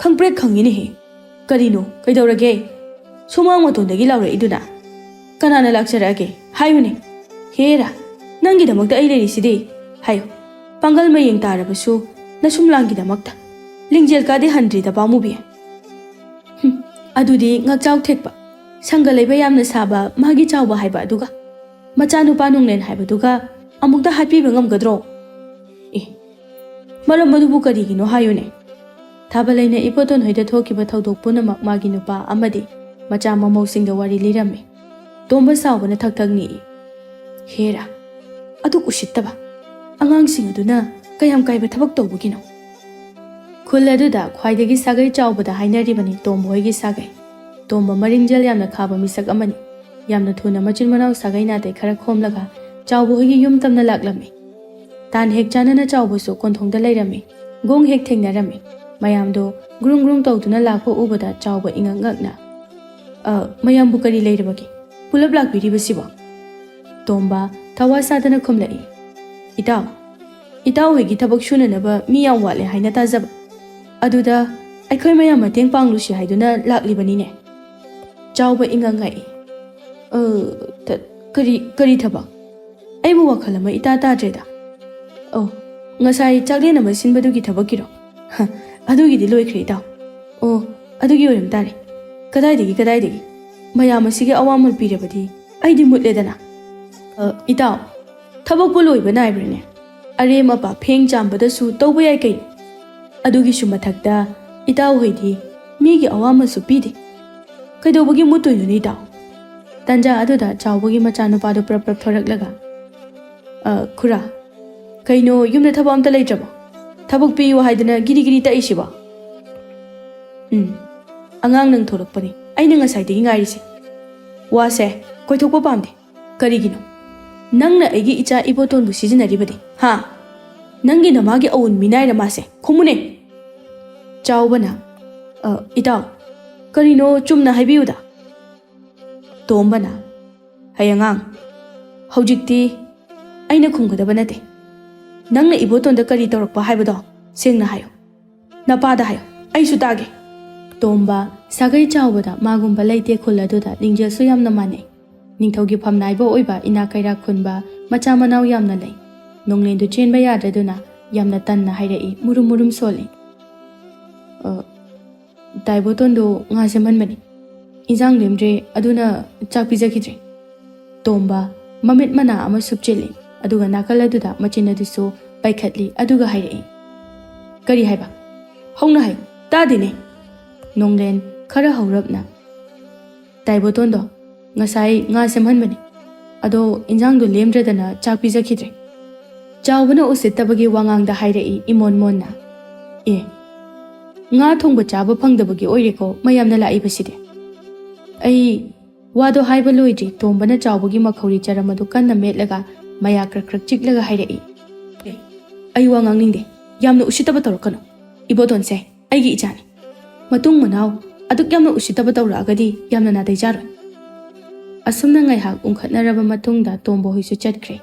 ꯈꯪꯄ꯭ꯔꯦꯛ ꯈꯪꯉꯤꯅꯦꯍꯦ꯫ ꯀꯔꯤꯅꯣ? ꯀꯩꯗꯧꯔꯒꯦ? ꯁꯨꯃꯥꯡ ꯃꯇꯣꯟꯗꯒꯤ ꯂꯥꯎꯔꯛꯏꯗꯨꯅ? ꯀꯅꯥꯅ ꯂꯥꯛꯆꯔꯛꯑꯒꯦ? ꯍꯥꯏꯌꯨꯅꯦ꯫ ꯍꯦꯔꯥ, ꯅꯪꯒꯤꯗꯃꯛꯇ ꯑꯩ ꯂꯩꯔꯤꯁꯤꯗꯤ꯫ ꯍꯥꯏꯌꯨ, ꯄꯥꯡꯒꯜ ꯃꯌꯦꯡ ꯇꯥꯔꯕꯁꯨ ꯅꯁꯨꯝꯂꯥꯡꯒꯤꯗꯃꯛꯇ꯫ ꯂꯤꯡꯖꯦꯜ ꯀꯥꯗꯤ ꯍꯟꯗ꯭ꯔꯤꯗ ꯄꯥꯝꯃꯨꯕꯤ꯫ ꯍꯨꯝ, ꯑꯗꯨꯗꯤ ꯉꯛꯆꯥꯎ ꯊꯦꯛꯄ, ꯁꯪꯒ ꯂꯩꯕ ꯌꯥꯝꯅ ꯁꯥꯕ ꯃꯥꯒꯤ ꯆꯥꯎꯕ ꯍꯥꯏꯕ ꯑꯗꯨꯒ, ꯃꯆꯥꯅꯨꯄꯥ ꯅꯨꯡꯂꯦꯟ ꯍꯥꯏꯕꯗꯨꯒ ꯑꯃꯨꯛꯇ ꯍꯥꯠꯄꯤꯕ ꯉꯝꯒꯗ꯭ꯔꯣ? ꯑꯦ, ꯃꯔꯝ ꯑꯗꯨꯕꯨ ꯀꯔꯤꯒꯤꯅꯣ ꯍꯥꯏꯌꯨꯅꯦ?" ꯊꯥꯕꯂꯩꯅ ꯏꯕꯣꯇꯣꯟ ꯍꯣꯏꯗ ꯊꯣꯛꯈꯤꯕ ꯊꯧꯗꯣꯛ ꯄꯨꯝꯅꯃꯛ ꯃꯥꯒꯤ ꯅꯨꯄꯥ ꯑꯃꯗꯤ ꯃꯆꯥ ꯃꯃꯧꯁꯤꯡꯗ ꯋꯥꯔꯤ ꯂꯤꯔꯝꯃꯤ꯫ ꯇꯣꯝꯕ ꯁꯥꯎꯕꯅ ꯊꯛ ꯊꯛ ꯅꯤꯛꯏ꯫ "ꯍꯦꯔꯥ, ꯑꯗꯨꯛ ꯎꯁꯤꯠꯇꯕ ꯑꯉꯥꯡꯁꯤꯡ ꯑꯗꯨꯅ ꯀꯌꯥꯝ ꯀꯥꯏꯕ ꯊꯕꯛ ꯇꯧꯕꯒꯤꯅꯣ?" ꯈꯨꯜ ꯑꯗꯨꯗ ꯈ꯭ꯋꯥꯏꯗꯒꯤ ꯁꯥꯒꯩ ꯆꯥꯎꯕꯗ ꯍꯥꯏꯅꯔꯤꯕꯅꯤ ꯇꯣꯝꯕ ꯍꯣꯏꯒꯤ ꯁꯥꯒꯩ꯫ ꯇꯣꯝꯕ ꯃꯔꯤꯡꯖꯦꯜ ꯌꯥꯝꯅ ꯈꯥꯕ ꯃꯤꯁꯛ ꯑꯃꯅꯤ꯫ ꯌꯥꯝꯅ ꯊꯨꯅ ꯃꯆꯤꯟ ꯃꯅꯥꯎ ꯁꯥꯒꯩ ꯅꯥꯇꯩ ꯈꯔ ꯈꯣꯝꯂꯒ ꯆꯥꯎꯕ ꯍꯣꯏꯒꯤ ꯌꯨꯝ ꯇꯝꯅ ꯂꯥꯛꯂꯝꯃꯤ꯫ ꯇꯥꯟ ꯍꯦꯛ ꯆꯥꯅꯅ ꯆꯥꯎꯕꯁꯨ ꯀꯣꯟꯊꯣꯡꯗ ꯂꯩꯔꯝꯃꯤ꯫ ꯒꯣꯡ ꯍꯦꯛ ꯊꯦꯡꯅꯔꯝꯃꯤ꯫ ꯃꯌꯥꯝꯗꯣ ꯒ꯭ꯔꯨꯡ ꯒ꯭ꯔꯨꯡ ꯇꯧꯗꯨꯅ ꯂꯥꯛꯄ ꯎꯕꯗ ꯆꯥꯎꯕ ꯏꯉꯛ ꯉꯛꯅ, "ꯑ, ꯃꯌꯥꯝꯕꯨ ꯀꯔꯤ ꯂꯩꯔꯕꯒꯦ? ꯄꯨꯂꯞ ꯂꯥꯛꯄꯤꯔꯤꯕꯁꯤꯕꯣ?" ꯇꯣꯝꯕ ꯊꯋꯥ ꯁꯥꯗꯅ ꯈꯨꯝꯂꯛꯏ, "ꯏꯇꯥꯎ, ꯏꯇꯥꯎ ꯍꯣꯏꯒꯤ ꯊꯕꯛ ꯁꯨꯅꯅꯕ ꯃꯤ ꯌꯥꯝ ꯋꯥꯠꯂꯦ ꯍꯥꯏꯅ ꯇꯥꯖꯕ꯫ ꯑꯗꯨꯗ ꯑꯩꯈꯣꯏ ꯃꯌꯥꯝ ꯃꯇꯦꯡ ꯄꯥꯡꯂꯨꯁꯤ ꯍꯥꯏꯗꯨꯅ ꯂꯥꯛꯂꯤꯕꯅꯤꯅꯦ꯫" ꯆꯥꯎꯕ ꯏꯉꯛ ꯉꯛꯏ꯫ "ꯑ, ꯊ-, ꯀꯔꯤ, ꯀꯔꯤ ꯊꯕꯛ? ꯑꯩꯕꯨ ꯋꯥꯈꯜ ꯑꯃ ꯏꯇꯥ ꯇꯥꯗ꯭ꯔꯦꯗ꯫ ꯑꯣ, ꯉꯁꯥꯏ ꯆꯥꯛꯂꯦꯟ ꯑꯃ ꯁꯤꯟꯕꯗꯨꯒꯤ ꯊꯕꯛꯀꯤꯔꯣ? ꯍ, ꯑꯗꯨꯒꯤꯗꯤ ꯂꯣꯏꯈ꯭ꯔꯦ, ꯏꯇꯥꯎ꯫ ꯑꯣ, ꯑꯗꯨꯒꯤ ꯑꯣꯏꯔꯝ ꯇꯥꯔꯦ꯫ ꯀꯗꯥꯏꯗꯒꯤ, ꯀꯗꯥꯏꯗꯒꯤ? ꯃꯌꯥꯝ ꯑꯁꯤꯒꯤ ꯑꯋꯥꯃꯜ ꯄꯤꯔꯕꯗꯤ ꯑꯩꯗꯤ ꯃꯨꯠꯂꯦꯗꯅ꯫" "ꯑ, ꯏꯇꯥꯎ, ꯊꯕꯛꯄꯨ ꯂꯣꯏꯕ ꯅꯥꯏꯕ꯭ꯔꯅꯦ? ꯑꯔꯦꯝ ꯑꯄꯥ ꯐꯦꯡ ꯆꯥꯝꯕꯗꯁꯨ ꯇꯧꯕ ꯌꯥꯏ ꯀꯩꯅꯣ꯫ ꯑꯗꯨꯒꯤꯁꯨ ꯃꯊꯛꯇ ꯏꯇꯥꯎ ꯍꯣꯏꯗꯤ ꯃꯤꯒꯤ ꯑꯋꯥꯃꯜꯁꯨ ꯄꯤꯗꯦ꯫ ꯀꯩꯗꯧꯕꯒꯤ ꯃꯨꯠꯇꯣꯏꯅꯣꯅꯦ, ꯏꯇꯥꯎ?" ꯇꯟꯖꯥ ꯑꯗꯨꯗ ꯆꯥꯎꯕꯒꯤ ꯃꯆꯥꯅꯨꯄꯥꯗꯨ ꯄ꯭ꯔꯞ ꯄ꯭ꯔꯞ ꯊꯣꯔꯛꯂꯒ, "ꯑ, ꯈꯨꯔꯥ, ꯀꯩꯅꯣ, ꯌꯨꯝꯗ ꯊꯕꯛ ꯑꯝꯇ ꯂꯩꯇ꯭ꯔꯕꯣ? ꯊꯕꯛ ꯄꯤꯌꯨ ꯍꯥꯏꯗꯅ ꯒꯤꯔꯤ ꯒꯤꯔꯤ ꯇꯛꯏꯁꯤꯕꯣ?" "ꯎꯝ, ꯑꯉꯥꯡ ꯅꯪ ꯊꯣꯛꯂꯛꯄꯅꯤ ꯑꯩꯅ ꯉꯁꯥꯏꯗꯒꯤ ꯉꯥꯏꯔꯤꯁꯦ꯫ ꯋꯥꯁꯦ ꯀꯣꯏꯊꯣꯛꯄ ꯄꯥꯝꯗꯦ꯫ ꯀꯔꯤꯒꯤꯅꯣ? ꯅꯪꯅ ꯑꯩꯒꯤ ꯏꯆꯥ ꯏꯕꯣꯇꯣꯟꯕꯨ ꯁꯤꯖꯤꯟꯅꯔꯤꯕꯗꯤ, ꯍꯥ? ꯅꯪꯒꯤ ꯅꯃꯥꯒꯤ ꯑꯋꯨꯟ ꯃꯤꯅꯥꯏꯔ ꯃꯥꯁꯦ? ꯈꯨꯝꯃꯨꯅꯦ!" ꯆꯥꯎꯕꯅ, "ꯑ, ꯏꯇꯥꯎ, ꯀꯔꯤꯅꯣ ꯆꯨꯝꯅ ꯍꯥꯏꯕꯤꯌꯨꯗ꯫" ꯇꯣꯝꯕꯅ, "ꯍꯩ ꯑꯉꯥꯡ, ꯍꯧꯖꯤꯛꯇꯤ ꯑꯩꯅ ꯈꯨꯝꯒꯗꯕ ꯅꯠꯇꯦ꯫ ꯅꯪꯅ ꯏꯕꯣꯇꯣꯟꯗ ꯀꯔꯤ ꯇꯧꯔꯛꯄ ꯍꯥꯏꯕꯗꯣ ꯁꯦꯡꯅ ꯍꯥꯏꯌꯨ꯫ ꯅꯄꯥꯗ ꯍꯥꯏꯌꯨ, ꯑꯩꯁꯨ ꯇꯥꯒꯦ꯫" ꯇꯣꯝꯕ ꯁꯥꯒꯩ ꯆꯥꯎꯕꯗ ꯃꯥꯒꯨꯝꯕ ꯂꯩꯇꯦ꯫ ꯈꯨꯜ ꯑꯗꯨꯗ ꯂꯤꯡꯖꯦꯜꯁꯨ ꯌꯥꯝꯅ ꯃꯥꯟꯅꯩ꯫ ꯅꯤꯡꯊꯧꯒꯤ ꯐꯝꯅꯥꯏꯕ ꯑꯣꯏꯕ ꯏꯅꯥꯛ ꯀꯩꯔꯥꯛ ꯈꯨꯟꯕ ꯃꯆꯥ ꯃꯅꯥꯎ ꯌꯥꯝꯅ ꯂꯩ꯫ ꯅꯣꯡꯂꯦꯟꯗꯨ ꯆꯦꯟꯕ ꯌꯥꯗ꯭ꯔꯗꯨꯅ ꯌꯥꯝꯅ ꯇꯟꯅ ꯍꯥꯏꯔꯛꯏ, ꯃꯨꯔꯨꯝ ꯃꯨꯔꯨꯝ ꯁꯣꯜꯂꯤ꯫ "ꯑ, ꯗꯥꯏꯕꯣꯇꯣꯟꯗꯣ ꯉꯥ ꯁꯦꯝꯍꯟꯕꯅꯤ꯫ ꯏꯟꯖꯥꯡ ꯂꯦꯝꯗ꯭ꯔꯦ, ꯑꯗꯨꯅ ꯆꯥꯛ ꯄꯤꯖꯈꯤꯗ꯭ꯔꯦ꯫" ꯇꯣꯝꯕ ꯃꯃꯤꯠ ꯃꯅꯥ ꯑꯃ ꯁꯨꯞꯆꯤꯜꯂꯤ, ꯑꯗꯨꯒ ꯅꯥꯀꯜ ꯑꯗꯨꯗ ꯃꯆꯤꯟ ꯑꯗꯨꯁꯨ ꯄꯥꯏꯈꯠꯂꯤ, ꯑꯗꯨꯒ ꯍꯥꯏꯔꯛꯏ, "ꯀꯔꯤ ꯍꯥꯏꯕ? ꯍꯧꯅ ꯍꯥꯏꯌꯨ, ꯇꯥꯗꯦꯅꯦ꯫" ꯅꯣꯡꯂꯦꯟ ꯈꯔ ꯍꯧꯔꯞꯅ, "ꯗꯥꯏꯕꯣꯇꯣꯟꯗꯣ "ꯉꯁꯥꯏ ꯉꯥ ꯁꯦꯝꯍꯟꯕꯅꯤ, ꯑꯗꯣ ꯏꯟꯖꯥꯡꯗꯣ ꯂꯦꯝꯗ꯭ꯔꯗꯅ ꯆꯥꯛ ꯄꯤꯖꯈꯤꯗ꯭ꯔꯦ꯫" ꯆꯥꯎꯕꯅ ꯎꯁꯤꯠꯇꯕꯒꯤ ꯋꯥꯉꯥꯡꯗ ꯍꯥꯏꯔꯛꯏ ꯏꯃꯣꯟ ꯃꯣꯟꯅ꯫ "ꯑꯦ, ꯉꯥ ꯊꯣꯡꯕ ꯆꯥꯕ ꯐꯪꯗꯕꯒꯤ ꯑꯣꯏꯔꯦꯀꯣ ꯃꯌꯥꯝꯅ ꯂꯥꯛꯏꯕꯁꯤꯗꯤ?" ꯑꯩ ꯋꯥꯗꯣ ꯍꯥꯏꯕ ꯂꯣꯏꯗ꯭ꯔꯤ, ꯇꯣꯝꯕꯅ ꯆꯥꯎꯕꯒꯤ ꯃꯈꯧꯔꯤ ꯆꯔꯝ ꯑꯗꯨ ꯀꯟꯅ ꯃꯦꯠꯂꯒ ꯃꯌꯥ ꯀ꯭ꯔꯛ ꯀ꯭ꯔꯛ ꯆꯤꯛꯂꯒ ꯍꯥꯏꯔꯛꯏ꯫ "ꯑꯦ, ꯑꯩ ꯋꯥ ꯉꯥꯡꯅꯤꯡꯗꯦ꯫ ꯌꯥꯝꯅ ꯎꯁꯤꯠꯇꯕ ꯇꯧꯔꯛꯀꯅꯨ꯫ ꯏꯕꯣꯇꯣꯟꯁꯦ ꯑꯩꯒꯤ ꯏꯆꯥꯅꯤ꯫ ꯃꯇꯨꯡ ꯃꯅꯥꯎ ꯑꯗꯨꯛ ꯌꯥꯝꯅ ꯎꯁꯤꯠꯇꯕ ꯇꯧꯔꯛꯑꯒꯗꯤ ꯌꯥꯝꯅ ꯅꯥꯗꯩ ꯆꯥꯔꯣꯏ꯫" ꯑꯁꯨꯝꯅ ꯉꯥꯏꯍꯥꯛ ꯎꯪꯈꯠꯅꯔꯕ ꯃꯇꯨꯡꯗ ꯇꯣꯝꯕ ꯍꯣꯏꯁꯨ ꯆꯠꯈ꯭ꯔꯦ꯫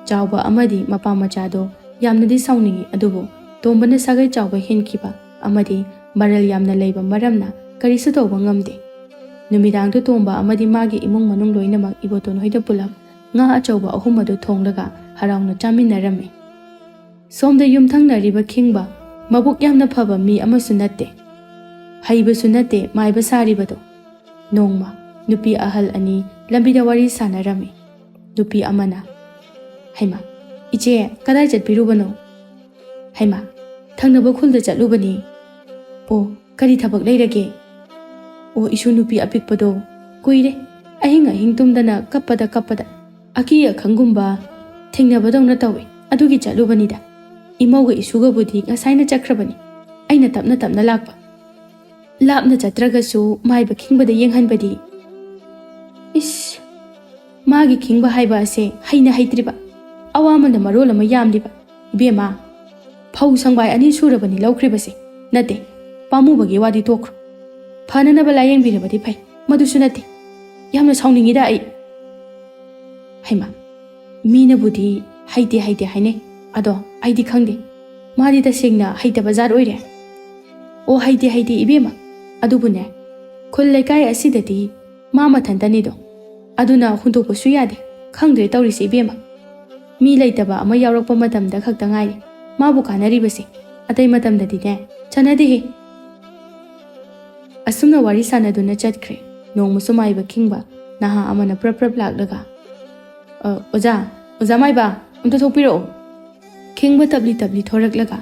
ꯆꯥꯎꯕ ꯑꯃꯗꯤ ꯃꯄꯥ ꯃꯆꯥꯗꯣ ꯌꯥꯝꯅꯗꯤ ꯁꯥꯎꯅꯤꯡꯉꯤ, ꯑꯗꯨꯕꯨ ꯇꯣꯝꯕꯅ ꯁꯥꯒꯩ ꯆꯥꯎꯕ ꯍꯦꯟꯈꯤꯕ ꯑꯃꯗꯤ ꯃꯔꯜ ꯌꯥꯝꯅ ꯂꯩꯕ ꯃꯔꯝꯅ ꯀꯔꯤꯁꯨ ꯇꯧꯕ ꯉꯝꯗꯦ꯫ ꯅꯨꯃꯤꯗꯥꯡꯗꯨ ꯇꯣꯝꯕ ꯑꯃꯗꯤ ꯃꯥꯒꯤ ꯏꯃꯨꯡ ꯃꯅꯨꯡ ꯂꯣꯏꯅꯃꯛ ꯏꯕꯣꯇꯣꯟ ꯍꯣꯏꯗ ꯄꯨꯂꯞ ꯉꯥ ꯑꯆꯧꯕ ꯑꯍꯨꯝ ꯑꯗꯨ ꯊꯣꯡꯂꯒ ꯍꯔꯥꯎꯅ ꯆꯥꯃꯤꯟꯅꯔꯝꯃꯤ꯫ ꯁꯣꯝꯗ ꯌꯨꯝꯊꯪꯅꯔꯤꯕ ꯈꯤꯡꯕ ꯃꯕꯨꯛ ꯌꯥꯝꯅ ꯐꯕ ꯃꯤ ꯑꯃꯁꯨ ꯅꯠꯇꯦ, ꯍꯩꯕꯁꯨ ꯅꯠꯇꯦ ꯃꯥꯏꯕ ꯁꯥꯔꯤꯕꯗꯣ꯫ ꯅꯣꯡꯃ ꯅꯨꯄꯤ ꯑꯍꯜ ꯑꯅꯤ ꯂꯝꯕꯤꯗ ꯋꯥꯔꯤ ꯁꯥꯟꯅꯔꯝꯃꯤ꯫ ꯅꯨꯄꯤ ꯑꯃꯅ, "ꯍꯩꯃꯥ, ꯏꯆꯦ, ꯀꯗꯥꯏ ꯆꯠꯄꯤꯔꯨꯕꯅꯣ?" "ꯍꯩꯃꯥ, ꯊꯪꯅꯕ ꯈꯨꯜꯗ ꯆꯠꯂꯨꯕꯅꯤ꯫" "ꯑꯣ, ꯀꯔꯤ ꯊꯕꯛ ꯂꯩꯔꯒꯦ?" "ꯑꯣ, ꯏꯁꯨ ꯅꯨꯄꯤ ꯑꯄꯤꯛꯄꯗꯣ ꯀꯨꯏꯔꯦ ꯑꯍꯤꯡ ꯑꯍꯤꯡ ꯇꯨꯝꯗꯅ ꯀꯞꯄꯗ ꯀꯞꯄꯗ꯫ ꯑꯀꯤ ꯑꯈꯪꯒꯨꯝꯕ ꯊꯦꯡꯅꯕꯗꯧꯅ ꯇꯧꯏ, ꯑꯗꯨꯒꯤ ꯆꯠꯂꯨꯕꯅꯤꯗ꯫ ꯏꯃꯧꯒ ꯏꯁꯨꯒꯕꯨꯗꯤ ꯉꯁꯥꯏꯅ ꯆꯠꯈ꯭ꯔꯕꯅꯤ, ꯑꯩꯅ ꯇꯞꯅ ꯇꯞꯅ ꯂꯥꯛꯄ꯫ ꯂꯥꯞꯅ ꯆꯠꯇ꯭ꯔꯒꯁꯨ ꯃꯥꯏꯕ ꯈꯤꯡꯕꯗ ꯌꯦꯡꯍꯟꯕꯗꯤ꯫" "ꯏꯁ, ꯃꯥꯒꯤ ꯈꯤꯡꯕ ꯍꯥꯏꯕ ꯑꯁꯦ ꯍꯩꯅ ꯍꯩꯇ꯭ꯔꯤꯕ, ꯑꯋꯥꯃꯟꯅ ꯃꯔꯣꯜ ꯑꯃ ꯌꯥꯝꯂꯤꯕ꯫ ꯏꯕꯦꯝꯃ, ꯐꯧ ꯁꯪꯕꯥꯏ ꯑꯅꯤ ꯁꯨꯔꯕꯅꯤ ꯂꯧꯈ꯭ꯔꯤꯕꯁꯦ꯫ ꯅꯠꯇꯦ, ꯄꯥꯝꯃꯨꯕꯒꯤ ꯋꯥꯗꯤ ꯇꯣꯛꯈ꯭ꯔꯣ꯫ ꯐꯅꯅꯕ ꯂꯥꯌꯦꯡꯕꯤꯔꯕꯗꯤ ꯐꯩ, ꯃꯗꯨꯁꯨ ꯅꯠꯇꯦ꯫ ꯌꯥꯝꯅ ꯁꯥꯎꯅꯤꯡꯉꯤꯗ ꯑꯩ꯫" ꯍꯩꯃꯥ, ꯃꯤꯅꯕꯨꯗꯤ ꯍꯩꯇꯦ ꯍꯩꯇꯦ ꯍꯥꯏꯅꯩ, ꯑꯗꯣ ꯑꯩꯗꯤ ꯈꯪꯗꯦ꯫ ꯃꯥꯗꯤ ꯇꯁꯦꯡꯅ ꯍꯩꯇꯕ ꯖꯥꯠ ꯑꯣꯏꯔꯦ꯫ "ꯑꯣ, ꯍꯩꯇꯦ ꯍꯩꯇꯦ ꯏꯕꯦꯝꯃ, ꯑꯗꯨꯕꯨꯅꯦ, ꯈꯨꯜ ꯂꯩꯀꯥꯏ ꯑꯁꯤꯗꯗꯤ ꯃꯥ ꯃꯊꯟꯇꯅꯤꯗꯣ꯫ ꯑꯗꯨꯅ ꯍꯨꯟꯗꯣꯛꯄꯁꯨ ꯌꯥꯗꯦ꯫ ꯈꯪꯗ꯭ꯔꯦ ꯇꯧꯔꯤꯁꯦ ꯏꯕꯦꯝꯃ꯫ ꯃꯤ ꯂꯩꯇꯕ ꯑꯃ ꯌꯥꯎꯔꯛꯄ ꯃꯇꯝꯗ ꯈꯛꯇ ꯉꯥꯏꯔꯦ ꯃꯥꯕꯨ ꯀꯥꯟꯅꯔꯤꯕꯁꯦ꯫ ꯑꯇꯩ ꯃꯇꯝꯗꯗꯤꯅꯦ, ꯆꯥꯟꯅꯗꯦꯍꯦ꯫" ꯑꯁꯨꯝꯅ ꯋꯥꯔꯤ ꯁꯥꯟꯅꯗꯨꯅ ꯆꯠꯈ꯭ꯔꯦ꯫ ꯅꯣꯡꯃꯁꯨ ꯃꯥꯏꯕ ꯈꯤꯡꯕ ꯅꯍꯥ ꯑꯃꯅ ꯄ꯭ꯔꯞ ꯄ꯭ꯔꯞ ꯂꯥꯛꯂꯒ, "ꯑ, ꯑꯣꯖꯥ, ꯑꯣꯖꯥ ꯃꯥꯏꯕ, ꯑꯝꯇ ꯊꯣꯛꯄꯤꯔꯛꯑꯣ꯫" ꯈꯤꯡꯕ ꯇꯞꯂꯤ ꯇꯞꯂꯤ ꯊꯣꯔꯛꯂꯒ,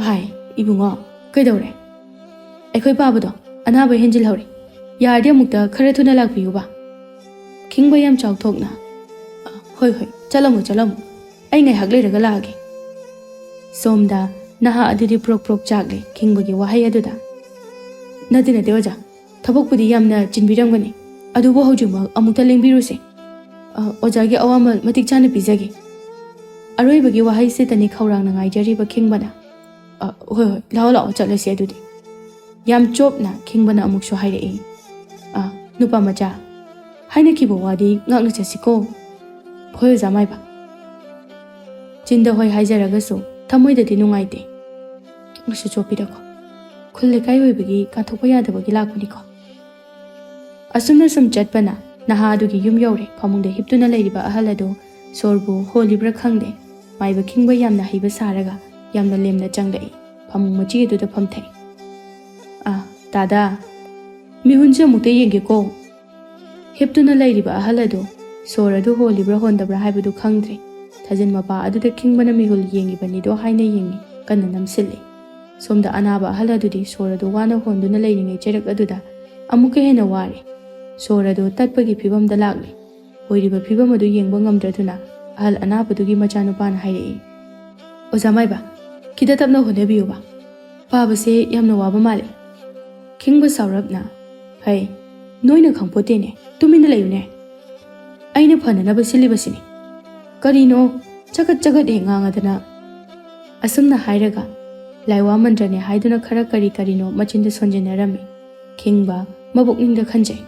"ꯍꯥꯏ, ꯏꯕꯨꯡꯉꯣ, ꯀꯩꯗꯧꯔꯦ?" "ꯑꯩꯈꯣꯏ ꯄꯥꯕꯗꯣ ꯑꯅꯥꯕ ꯍꯦꯟꯖꯤꯜꯍꯧꯔꯦ꯫ ꯌꯥꯔꯗꯤ ꯑꯃꯨꯛꯇ ꯈꯔ ꯊꯨꯅ ꯂꯥꯛꯄꯤꯌꯨꯕ꯫" ꯈꯤꯡꯕ ꯌꯥꯝ ꯆꯥꯎꯊꯣꯛꯅ, "ꯑ, ꯍꯣꯏ, ꯍꯣꯏ, ꯆꯠꯂꯝꯃꯣ, ꯆꯠꯂꯝꯃꯣ꯫ ꯑꯩ ꯉꯥꯏꯍꯥꯛ ꯂꯩꯔꯒ ꯂꯥꯛꯑꯒꯦ꯫" ꯁꯣꯝꯗ ꯅꯍꯥ ꯑꯗꯨꯗꯤ ꯄ꯭ꯔꯣꯛ ꯄ꯭ꯔꯣꯛ ꯆꯥꯛꯂꯦ ꯈꯤꯡꯕꯒꯤ ꯋꯥꯍꯩ ꯑꯗꯨꯗ꯫ "ꯅꯠꯇꯦ, ꯅꯠꯇꯦ, ꯑꯣꯖꯥ꯫ ꯊꯕꯛꯄꯨꯗꯤ ꯌꯥꯝꯅ ꯆꯤꯟꯕꯤꯔꯝꯒꯅꯤ, ꯑꯗꯨꯕꯨ ꯍꯧꯖꯤꯛꯃꯛ ꯑꯃꯨꯛꯇ ꯂꯦꯡꯕꯤꯔꯨꯁꯦ꯫ ꯑ, ꯑꯣꯖꯥꯒꯤ ꯑꯋꯥꯃꯜ ꯃꯇꯤꯛ ꯆꯥꯅ ꯄꯤꯖꯒꯦ꯫" ꯑꯔꯣꯏꯕꯒꯤ ꯋꯥꯍꯩꯁꯤꯗꯅꯤ ꯈꯧꯔꯥꯡꯅ ꯉꯥꯏꯖꯔꯤꯕ ꯈꯤꯡꯕꯅ꯫ "ꯑ, ꯍꯣꯏ, ꯍꯣꯏ, ꯂꯥꯛꯑꯣ, ꯂꯥꯛꯑꯣ, ꯆꯠꯂꯁꯤ ꯑꯗꯨꯗꯤ꯫" ꯌꯥꯝ ꯆꯣꯞꯅ ꯈꯤꯡꯕꯅ ꯑꯃꯨꯛꯁꯨ ꯍꯥꯏꯔꯛꯏ꯫ "ꯑ, ꯅꯨꯄꯥ ꯃꯆꯥ, ꯍꯥꯏꯅꯈꯤꯕ ꯋꯥꯗꯤ ꯉꯥꯛꯅ ꯆꯠꯁꯤꯀꯣ꯫" "ꯍꯣꯏ, ꯑꯣꯖꯥ ꯃꯥꯏꯕ꯫" ꯆꯤꯟꯗ ꯍꯣꯏ ꯍꯥꯏꯖꯔꯒꯁꯨ ꯊꯃꯣꯏꯗꯗꯤ ꯅꯨꯡꯉꯥꯏꯇꯦ꯫ ꯉꯁꯨ ꯆꯣꯞꯄꯤꯔꯀꯣ꯫ ꯈꯨꯜ ꯂꯩꯀꯥꯏ ꯑꯣꯏꯕꯒꯤ ꯀꯥꯟꯊꯣꯛꯄ ꯌꯥꯗꯕꯒꯤ ꯂꯥꯛꯄꯅꯤꯀꯣ꯫ ꯑꯁꯨꯝꯅ ꯁꯨꯝ ꯆꯠꯄꯅ ꯅꯍꯥ ꯑꯗꯨꯒꯤ ꯌꯨꯝ ꯌꯧꯔꯦ꯫ ꯐꯃꯨꯡꯗ ꯍꯤꯞꯇꯨꯅ ꯂꯩꯔꯤꯕ ꯑꯍꯜ ꯑꯗꯨ ꯁꯣꯔꯕꯨ ꯍꯣꯜꯂꯤꯕ꯭ꯔꯥ ꯈꯪꯗꯦ, ꯃꯥꯏꯕ ꯈꯤꯡꯕ ꯌꯥꯝꯅ ꯍꯩꯕ ꯁꯥꯔꯒ ꯌꯥꯝꯅ ꯂꯦꯝꯅ ꯆꯪꯂꯛꯏ꯫ ꯐꯃꯨꯡ ꯃꯆꯤ ꯑꯗꯨꯗ ꯐꯝꯊꯩ꯫ "ꯑꯥ, ꯗꯥꯗꯥ, ꯃꯤꯍꯨꯟꯁꯦ ꯑꯃꯨꯛꯇ ꯌꯦꯡꯒꯦꯀꯣ꯫" ꯍꯤꯞꯇꯨꯅ ꯂꯩꯔꯤꯕ ꯑꯍꯜ ꯑꯗꯨ ꯁꯣꯔ ꯑꯗꯨ ꯍꯣꯜꯂꯤꯕ꯭ꯔꯥ ꯍꯣꯟꯗꯕ꯭ꯔꯥ ꯍꯥꯏꯕꯗꯨ ꯈꯪꯗ꯭ꯔꯦ꯫ ꯊꯥꯖꯤꯟ ꯃꯄꯥ ꯑꯗꯨꯗ ꯈꯤꯡꯕꯅ ꯃꯤꯍꯨꯜ ꯌꯦꯡꯉꯤꯕꯅꯤꯗꯣ ꯍꯥꯏꯅ ꯌꯦꯡꯉꯤ, ꯀꯟꯅ ꯅꯝꯁꯤꯜꯂꯤ꯫ ꯁꯣꯝꯗ ꯑꯅꯥꯕ ꯑꯍꯜ ꯑꯗꯨꯗꯤ ꯁꯣꯔ ꯑꯗꯨ ꯋꯥꯅ ꯍꯣꯟꯗꯨꯅ ꯂꯩꯔꯤꯉꯩ ꯆꯩꯔꯛ ꯑꯗꯨꯗ ꯑꯃꯨꯛꯀ ꯍꯦꯟꯅ ꯋꯥꯔꯦ꯫ ꯁꯣꯔ ꯑꯗꯨ ꯇꯠꯄꯒꯤ ꯐꯤꯕꯝꯗ ꯂꯥꯛꯂꯦ꯫ ꯑꯣꯏꯔꯤꯕ ꯐꯤꯕꯝ ꯑꯗꯨ ꯌꯦꯡꯕ ꯉꯝꯗ꯭ꯔꯗꯨꯅ ꯑꯍꯜ ꯑꯅꯥꯕꯗꯨꯒꯤ ꯃꯆꯥꯅꯨꯄꯥꯅ ꯍꯥꯏꯔꯛꯏ, "ꯑꯣꯖꯥ ꯃꯥꯏꯕ, ꯈꯤꯇ ꯇꯞꯅ ꯍꯣꯠꯅꯕꯤꯌꯨꯕ꯫ ꯄꯥꯕꯁꯦ ꯌꯥꯝꯅ ꯋꯥꯕ ꯃꯥꯜꯂꯦ꯫" ꯈꯤꯡꯕ ꯁꯥꯎꯔꯞꯅ, "ꯍꯩ, ꯅꯣꯏꯅ ꯈꯪꯄꯣꯠꯇꯦꯅꯦ, ꯇꯨꯃꯤꯟꯅ ꯂꯩꯌꯨꯅꯦ꯫ ꯑꯩꯅ ꯐꯅꯅꯕ ꯁꯤꯜꯂꯤꯕꯁꯤꯅꯤ꯫ ꯀꯔꯤꯅꯣ ꯆꯒꯠ ꯆꯒꯠ ꯍꯦꯛ ꯉꯥꯡꯉꯗꯅ?" ꯑꯁꯨꯝꯅ ꯍꯥꯏꯔꯒ ꯂꯥꯏꯋꯥ ꯃꯟꯇ꯭ꯔꯅꯦ ꯍꯥꯏꯗꯨꯅ ꯈꯔ ꯀꯔꯤ ꯀꯔꯤꯅꯣ ꯃꯆꯤꯟꯗ ꯁꯣꯟꯖꯤꯟꯅꯔꯝꯃꯤ꯫ ꯈꯤꯡꯕ ꯃꯕꯨꯛꯅꯤꯡꯗ ꯈꯟꯖꯩ,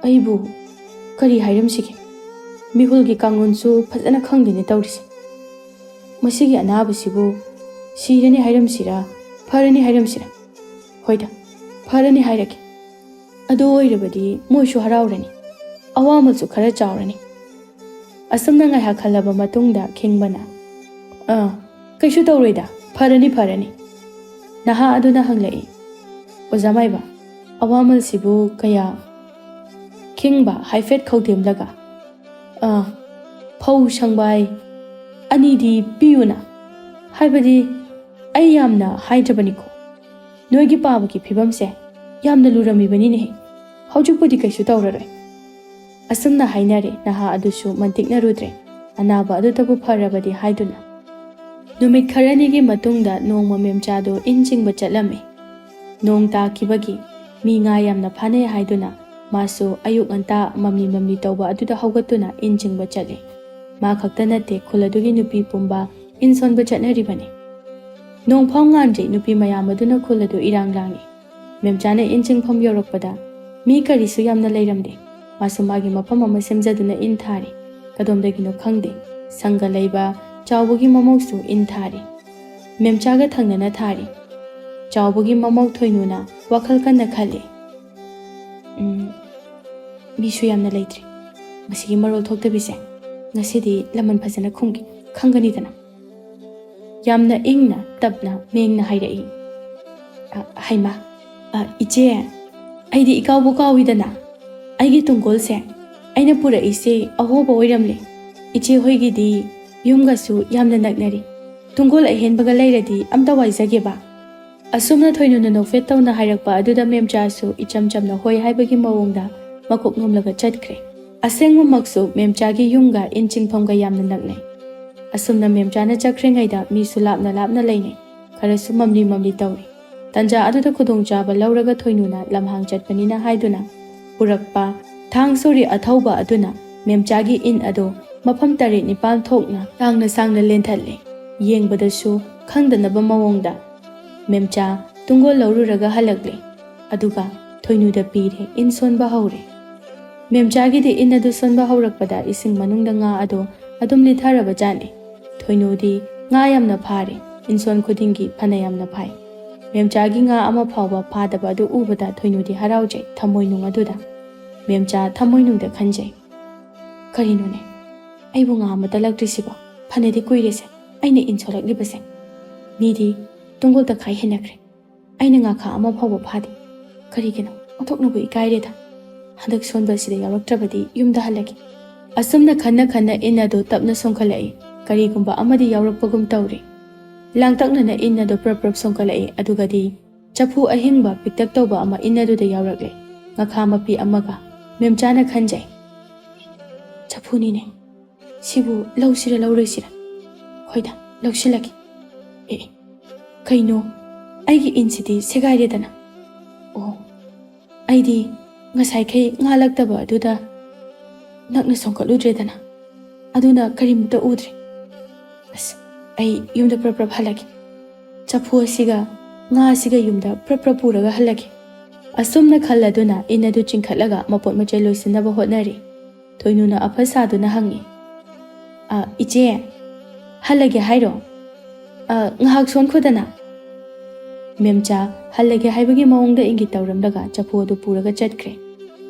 "ꯑꯩꯕꯨ ꯀꯔꯤ ꯍꯥꯏꯔꯝꯁꯤꯒꯦ? ꯃꯤꯍꯨꯜꯒꯤ ꯀꯥꯡꯂꯣꯟꯁꯨ ꯐꯖꯅ ꯈꯪꯗꯦꯅꯦ ꯇꯧꯔꯤꯁꯦ꯫ ꯃꯁꯤꯒꯤ ꯑꯅꯥꯕꯁꯤꯕꯨ ꯁꯤꯔꯅꯤ ꯍꯥꯏꯔꯝꯁꯤꯔꯥ, ꯐꯔꯅꯤ ꯍꯥꯏꯔꯝꯁꯤꯔꯥ? ꯍꯣꯏꯗ, ꯐꯔꯅꯤ ꯍꯥꯏꯔꯒꯦ꯫ ꯑꯗꯨ ꯑꯣꯏꯔꯕꯗꯤ ꯃꯣꯏꯁꯨ ꯍꯔꯥꯎꯔꯅꯤ, ꯑꯋꯥꯃꯜꯁꯨ ꯈꯔ ꯆꯥꯎꯔꯅꯤ꯫" ꯑꯁꯨꯝꯅ ꯉꯥꯏꯍꯥꯛ ꯈꯜꯂꯕ ꯃꯇꯨꯡꯗ ꯈꯤꯡꯕꯅ, "ꯑꯥ, ꯀꯩꯁꯨ ꯇꯧꯔꯣꯏꯗ, ꯐꯔꯅꯤ, ꯐꯔꯅꯤ꯫" ꯅꯍꯥ ꯑꯗꯨꯅ ꯍꯪꯂꯛꯏ, "ꯑꯣꯖꯥ ꯃꯥꯏꯕ, ꯑꯋꯥꯃꯜꯁꯤꯕꯨ ꯀꯌꯥ?" ꯈꯤꯡꯕ ꯍꯥꯏꯐꯦꯠ ꯈꯧꯗꯦꯝꯂꯒ, "ꯑꯥ, ꯐꯧ ꯁꯪꯕꯥꯏ ꯑꯅꯤꯗꯤ ꯄꯤꯌꯨꯅ, ꯍꯥꯏꯕꯗꯤ ꯑꯩ ꯌꯥꯝꯅ ꯍꯥꯏꯗ꯭ꯔꯕꯅꯤꯀꯣ꯫ ꯅꯣꯏꯒꯤ ꯄꯥꯕꯒꯤ ꯐꯤꯕꯝꯁꯦ ꯌꯥꯝꯅ ꯂꯨꯔꯝꯃꯤꯕꯅꯤꯅꯦꯍꯦ꯫ ꯍꯧꯖꯤꯛꯄꯨꯗꯤ ꯀꯩꯁꯨ ꯇꯧꯔꯔꯣꯏ꯫" ꯑꯁꯨꯝꯅ ꯍꯥꯏꯅꯔꯦ, ꯅꯍꯥ ꯑꯗꯨꯁꯨ ꯃꯟꯇꯤꯛꯅꯔꯨꯗ꯭ꯔꯦ, ꯑꯅꯥꯕ ꯑꯗꯨꯗꯕꯨ ꯐꯔꯕꯗꯤ ꯍꯥꯏꯗꯨꯅ꯫ ꯅꯨꯃꯤꯠ ꯈꯔꯅꯤꯒꯤ ꯃꯇꯨꯡꯗ ꯅꯣꯡꯃ ꯃꯦꯝꯆꯥꯗꯨ ꯏꯟ ꯆꯤꯡꯕ ꯆꯠꯂꯝꯃꯤ꯫ ꯅꯣꯡ ꯇꯥꯈꯤꯕꯒꯤ ꯃꯤ ꯉꯥ ꯌꯥꯝꯅ ꯐꯥꯅꯩ ꯍꯥꯏꯗꯨꯅ ꯃꯥꯁꯨ ꯑꯌꯨꯛ ꯉꯟꯇꯥ ꯃꯝꯂꯤ ꯃꯝꯂꯤ ꯇꯧꯕ ꯑꯗꯨꯗ ꯍꯧꯒꯠꯇꯨꯅ ꯏꯟ ꯆꯤꯡꯕ ꯆꯠꯂꯤ꯫ ꯃꯥ ꯈꯛꯇ ꯅꯠꯇꯦ, ꯈꯨꯜ ꯑꯗꯨꯒꯤ ꯅꯨꯄꯤ ꯄꯨꯝꯕ ꯏꯟ ꯁꯣꯟꯕ ꯆꯠꯅꯔꯤꯕꯅꯤ꯫ ꯅꯣꯡ ꯐꯥꯎ ꯉꯥꯟꯗ꯭ꯔꯤ, ꯅꯨꯄꯤ ꯃꯌꯥꯝ ꯑꯗꯨꯅ ꯈꯨꯜ ꯑꯗꯨ ꯏꯔꯥꯡ ꯂꯥꯡꯏ꯫ ꯃꯦꯝꯆꯥꯅ ꯏꯟ ꯆꯤꯡꯐꯝ ꯌꯧꯔꯛꯄꯗ ꯃꯤ ꯀꯔꯤꯁꯨ ꯌꯥꯝꯅ ꯂꯩꯔꯝꯗꯦ꯫ ꯃꯥꯁꯨ ꯃꯥꯒꯤ ꯃꯐꯝ ꯑꯃ ꯁꯦꯝꯖꯗꯨꯅ ꯏꯟ ꯊꯥꯔꯤ꯫ ꯀꯗꯣꯝꯗꯒꯤꯅꯣ ꯈꯪꯗꯦ, ꯁꯪꯒ ꯂꯩꯕ ꯆꯥꯎꯕꯒꯤ ꯃꯃꯧꯁꯨ ꯏꯟ ꯊꯥꯔꯤ꯫ ꯃꯦꯝꯆꯥꯒ ꯊꯪꯅꯅ ꯊꯥꯔꯤ꯫ ꯆꯥꯎꯕꯒꯤ ꯃꯃꯧ ꯊꯣꯏꯅꯨꯅ ꯋꯥꯈꯜ ꯀꯟꯅ ꯈꯜꯂꯤ꯫ "ꯎꯝ, ꯃꯤꯁꯨ ꯌꯥꯝꯅ ꯂꯩꯇ꯭ꯔꯤ꯫ ꯃꯁꯤꯒꯤ ꯃꯔꯣꯜ ꯊꯣꯛꯇꯕꯤꯁꯦ ꯉꯁꯤꯗꯤ ꯂꯃꯟ ꯐꯖꯅ ꯈꯨꯝꯒꯦ, ꯈꯪꯒꯅꯤꯗꯅ?" ꯌꯥꯝꯅ ꯏꯪꯅ ꯇꯞꯅ ꯃꯦꯡꯅ ꯍꯥꯏꯔꯛꯏ꯫ "ꯑ, ꯍꯩꯃꯥ, ꯑ, ꯏꯆꯦ, ꯑꯩꯗꯤ ꯏꯀꯥꯎꯕꯨ ꯀꯥꯎꯏꯗꯅ꯫ ꯑꯩꯒꯤ ꯇꯨꯡꯒꯣꯜꯁꯦ ꯑꯩꯅ ꯄꯨꯔꯛꯏꯁꯦ ꯑꯍꯣꯕ ꯑꯣꯏꯔꯝꯂꯦ꯫ ꯏꯆꯦ ꯍꯣꯏꯒꯤꯗꯤ ꯌꯨꯝꯒꯁꯨ ꯌꯥꯝꯅ ꯅꯛꯅꯔꯤ꯫ ꯇꯨꯡꯒꯣꯜ ꯑꯍꯦꯟꯕꯒ ꯂꯩꯔꯗꯤ ꯑꯝꯇ ꯋꯥꯏꯖꯒꯦꯕ꯫" ꯑꯁꯨꯝꯅ ꯊꯣꯏꯅꯨꯅ ꯅꯣꯛꯐꯦꯠ ꯇꯧꯅ ꯍꯥꯏꯔꯛꯄ ꯑꯗꯨꯗ ꯃꯦꯝꯆꯥꯁꯨ ꯏꯆꯝ ꯆꯝꯅ ꯍꯣꯏ ꯍꯥꯏꯕꯒꯤ ꯃꯑꯣꯡꯗ ꯃꯀꯣꯛ ꯅꯣꯝꯂꯒ ꯆꯠꯈ꯭ꯔꯦ꯫ ꯑꯁꯦꯡꯕꯃꯛꯁꯨ ꯃꯦꯝꯆꯥꯒꯤ ꯌꯨꯝꯒ ꯏꯟ ꯆꯤꯡꯐꯝꯒ ꯌꯥꯝꯅ ꯅꯛꯅꯩ꯫ ꯑꯁꯨꯝꯅ ꯃꯦꯝꯆꯥꯅ ꯆꯠꯈ꯭ꯔꯤꯉꯩꯗ ꯃꯤꯁꯨ ꯂꯥꯞꯅ ꯂꯥꯞꯅ ꯂꯩꯅꯩ꯫ ꯈꯔꯁꯨ ꯃꯝꯂꯤ ꯃꯝꯂꯤ ꯇꯧꯔꯤ꯫ ꯇꯟꯖꯥ ꯑꯗꯨꯗ ꯈꯨꯗꯣꯡꯆꯥꯕ ꯂꯧꯔꯒ ꯊꯣꯏꯅꯨꯅ ꯂꯝꯍꯥꯡ ꯆꯠꯄꯅꯤꯅ ꯍꯥꯏꯗꯨꯅ ꯄꯨꯔꯛꯄ ꯊꯥꯡ ꯁꯣꯔꯤ ꯑꯊꯧꯕ ꯑꯗꯨꯅ ꯃꯦꯝꯆꯥꯒꯤ ꯏꯟ ꯑꯗꯨ ꯃꯐꯝ ꯇꯔꯦꯠ ꯅꯤꯄꯥꯜ ꯊꯣꯛꯅ ꯁꯥꯡꯅ ꯁꯥꯡꯅ ꯂꯦꯟꯊꯠꯂꯦ꯫ ꯌꯦꯡꯕꯗꯁꯨ ꯈꯪꯗꯅꯕ ꯃꯑꯣꯡꯗ ꯃꯦꯝꯆꯥ ꯇꯨꯡꯒꯣꯜ ꯂꯧꯔꯨꯔꯒ ꯍꯜꯂꯛꯂꯦ꯫ ꯑꯗꯨꯒ ꯊꯣꯏꯅꯨꯗ ꯄꯤꯔꯦ, ꯏꯟ ꯁꯣꯟꯕ ꯍꯧꯔꯦ꯫ ꯃꯦꯝꯆꯥꯒꯤꯗꯤ ꯏꯟ ꯑꯗꯨ ꯁꯣꯟꯕ ꯍꯧꯔꯛꯄꯗ ꯏꯁꯤꯡ ꯃꯅꯨꯡꯗ ꯉꯥ ꯑꯗꯨ ꯑꯗꯨꯝ ꯂꯤꯊꯔꯕ ꯖꯥꯠꯅꯤ꯫ ꯊꯣꯏꯅꯨꯗꯤ ꯉꯥ ꯌꯥꯝꯅ ꯐꯥꯔꯦ, ꯏꯟꯁꯣꯟ ꯈꯨꯗꯤꯡꯒꯤ ꯐꯅ ꯌꯥꯝꯅ ꯐꯥꯏ꯫ ꯃꯦꯝꯆꯥꯒꯤ ꯉꯥ ꯑꯃ ꯐꯥꯎꯕ ꯐꯥꯗꯕ ꯑꯗꯨ ꯎꯕꯗ ꯊꯣꯏꯅꯨꯗꯤ ꯍꯔꯥꯎꯖꯩ ꯊꯃꯣꯏꯅꯨꯡ ꯑꯗꯨꯗ꯫ ꯃꯦꯝꯆꯥ ꯊꯃꯣꯏꯅꯨꯡꯗ ꯈꯟꯖꯩ, "ꯀꯔꯤꯅꯣꯅꯦ, ꯑꯩꯕꯨ ꯉꯥ ꯑꯃꯠꯇ ꯂꯛꯇ꯭ꯔꯤꯁꯤꯕꯣ? ꯐꯅꯗꯤ ꯀꯨꯏꯔꯦꯁꯦ ꯑꯩꯅ ꯏꯟ ꯁꯣꯜꯂꯛꯂꯤꯕꯁꯦ꯫ ꯃꯤꯗꯤ ꯇꯨꯡꯒꯣꯜ ꯇꯪꯈꯥꯏ ꯍꯦꯟꯅꯈ꯭ꯔꯦ, ꯑꯩꯅ ꯉꯥꯈꯥ ꯑꯃ ꯐꯥꯎꯕ ꯐꯥꯗꯦ꯫ ꯀꯔꯤꯒꯤꯅꯣ? ꯑꯣꯟꯊꯣꯛꯅꯕꯨ ꯏꯀꯥꯏꯔꯦꯗ꯫ ꯍꯟꯗꯛ ꯁꯣꯟꯕ ꯑꯁꯤꯗ ꯌꯥꯎꯔꯛꯇ꯭ꯔꯕꯗꯤ ꯌꯨꯝꯗ ꯍꯜꯂꯒꯦ꯫" ꯑꯁꯨꯝꯅ ꯈꯟꯅ ꯈꯟꯅ ꯏꯟ ꯑꯗꯨ ꯇꯞꯅ ꯁꯣꯟꯈꯠꯂꯛꯏ꯫ ꯀꯔꯤꯒꯨꯝꯕ ꯑꯃꯗꯤ ꯌꯥꯎꯔꯛꯄꯒꯨꯝ ꯇꯧꯔꯤ꯫ ꯂꯥꯡꯇꯛꯅꯅ ꯏꯟ ꯑꯗꯨ ꯄ꯭ꯔꯞ ꯄ꯭ꯔꯞ ꯁꯣꯟꯈꯠꯂꯛꯏ꯫ ꯑꯗꯨꯒꯗꯤ ꯆꯐꯨ ꯑꯍꯤꯡꯕ ꯄꯤꯛꯇꯛ ꯇꯧꯕ ꯑꯃ ꯏꯟ ꯑꯗꯨꯗ ꯌꯥꯎꯔꯛꯂꯦ꯫ ꯉꯥꯈꯥ ꯃꯄꯤ ꯑꯃꯒ꯫ ꯃꯦꯝꯆꯥꯅ ꯈꯟꯖꯩ, ꯆꯐꯨꯅꯤꯅꯦ꯫ ꯁꯤꯕꯨ ꯂꯧꯁꯤꯔ ꯂꯧꯔꯣꯏꯁꯤꯔ? ꯍꯣꯏꯗ, ꯂꯧꯁꯤꯜꯂꯒꯦ꯫ ꯑꯦ, ꯀꯩꯅꯣ? ꯑꯩꯒꯤ ꯏꯟꯁꯤꯗꯤ ꯁꯦꯒꯥꯏꯔꯦꯗꯅ꯫ ꯑꯣ, ꯑꯩꯗꯤ ꯉꯁꯥꯏꯈꯩ ꯉꯥ ꯂꯛꯇꯕ ꯑꯗꯨꯗ ꯅꯛꯅ ꯁꯣꯟꯀꯠꯂꯨꯗ꯭ꯔꯦꯗꯅ, ꯑꯗꯨꯅ ꯀꯔꯤꯃꯇ ꯎꯗ꯭ꯔꯦ꯫ ꯑꯁ, ꯑꯩ ꯌꯨꯝꯗ ꯄ꯭ꯔꯞ ꯄ꯭ꯔꯞ ꯍꯜꯂꯒꯦ꯫ ꯆꯐꯨ ꯑꯁꯤꯒ ꯉꯥ ꯑꯁꯤꯒ ꯌꯨꯝꯗ ꯄ꯭ꯔꯞ ꯄ꯭ꯔꯞ ꯄꯨꯔꯒ ꯍꯜꯂꯒꯦ꯫ ꯑꯁꯨꯝꯅ ꯈꯜꯂꯗꯨꯅ ꯏꯟ ꯑꯗꯨ ꯆꯤꯡꯈꯠꯂꯒ ꯃꯄꯣꯠ ꯃꯆꯩ ꯂꯣꯏꯁꯤꯟꯅꯕ ꯍꯣꯠꯅꯔꯤ꯫ ꯊꯣꯏꯅꯨꯅ ꯑꯐ ꯁꯥꯗꯨꯅ ꯍꯪꯉꯤ, "ꯑ, ꯏꯆꯦ, ꯍꯜꯂꯒꯦ ꯍꯥꯏꯔꯣ? ꯑ, ꯉꯥꯏꯍꯥꯛ ꯁꯣꯟꯈꯣꯗꯅ꯫" ꯃꯦꯝꯆꯥ ꯍꯜꯂꯒꯦ ꯍꯥꯏꯕꯒꯤ ꯃꯑꯣꯡꯗ ꯏꯪꯒꯤꯠ ꯇꯧꯔꯝꯂꯒ ꯆꯐꯨ ꯑꯗꯨ ꯄꯨꯔꯒ ꯆꯠꯈ꯭ꯔꯦ꯫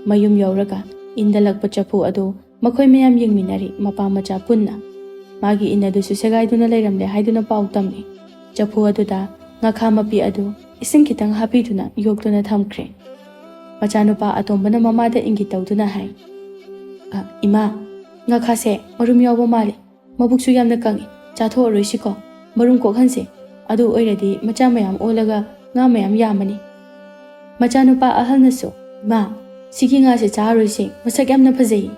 ꯃꯌꯨꯝ ꯌꯧꯔꯒ ꯏꯟꯗ ꯂꯛꯄ ꯆꯐꯨ ꯑꯗꯨ ꯃꯈꯣꯏ ꯃꯌꯥꯝ ꯌꯦꯡꯃꯤꯟꯅꯔꯤ, ꯃꯄꯥ ꯃꯆꯥ ꯄꯨꯟꯅ꯫ ꯃꯥꯒꯤ ꯏꯟ ꯑꯗꯨꯁꯨ ꯁꯦꯒꯥꯏꯗꯨꯅ ꯂꯩꯔꯝꯂꯦ ꯍꯥꯏꯗꯨꯅ ꯄꯥꯎ ꯇꯝꯃꯤ꯫ ꯆꯐꯨ ꯑꯗꯨꯗ ꯉꯥꯈꯥ ꯃꯄꯤ ꯑꯗꯨ ꯏꯁꯤꯡ ꯈꯤꯇꯪ ꯍꯥꯞꯄꯤꯗꯨꯅ ꯌꯣꯛꯇꯨꯅ ꯊꯝꯈ꯭ꯔꯦ꯫ ꯃꯆꯥꯅꯨꯄꯥ ꯑꯇꯣꯝꯕꯅ ꯃꯃꯥꯗ ꯏꯪꯒꯤꯠ ꯇꯧꯗꯨꯅ ꯍꯥꯏ, "ꯑ, ꯏꯃꯥ, ꯉꯥꯈꯥꯁꯦ ꯃꯔꯨꯝ ꯌꯥꯎꯕ ꯃꯥꯜꯂꯤ꯫ ꯃꯕꯨꯛꯁꯨ ꯌꯥꯝꯅ ꯀꯪꯉꯤ꯫ ꯆꯥꯊꯣꯛꯑꯔꯣꯏꯁꯤꯀꯣ꯫ ꯃꯔꯨꯝ ꯀꯣꯛꯍꯟꯁꯦ꯫ ꯑꯗꯨ ꯑꯣꯏꯔꯗꯤ ꯃꯆꯥ ꯃꯌꯥꯝ ꯑꯣꯜꯂꯒ ꯉꯥ ꯃꯌꯥꯝ ꯌꯥꯝꯃꯅꯤ꯫" ꯃꯆꯥꯅꯨꯄꯥ ꯑꯍꯜꯅꯁꯨ, "ꯏꯃꯥ, ꯁꯤꯒꯤ ꯉꯥꯁꯦ ꯆꯥꯔꯣꯏꯁꯦ, ꯃꯁꯛ ꯌꯥꯝꯅ ꯐꯖꯩ꯫"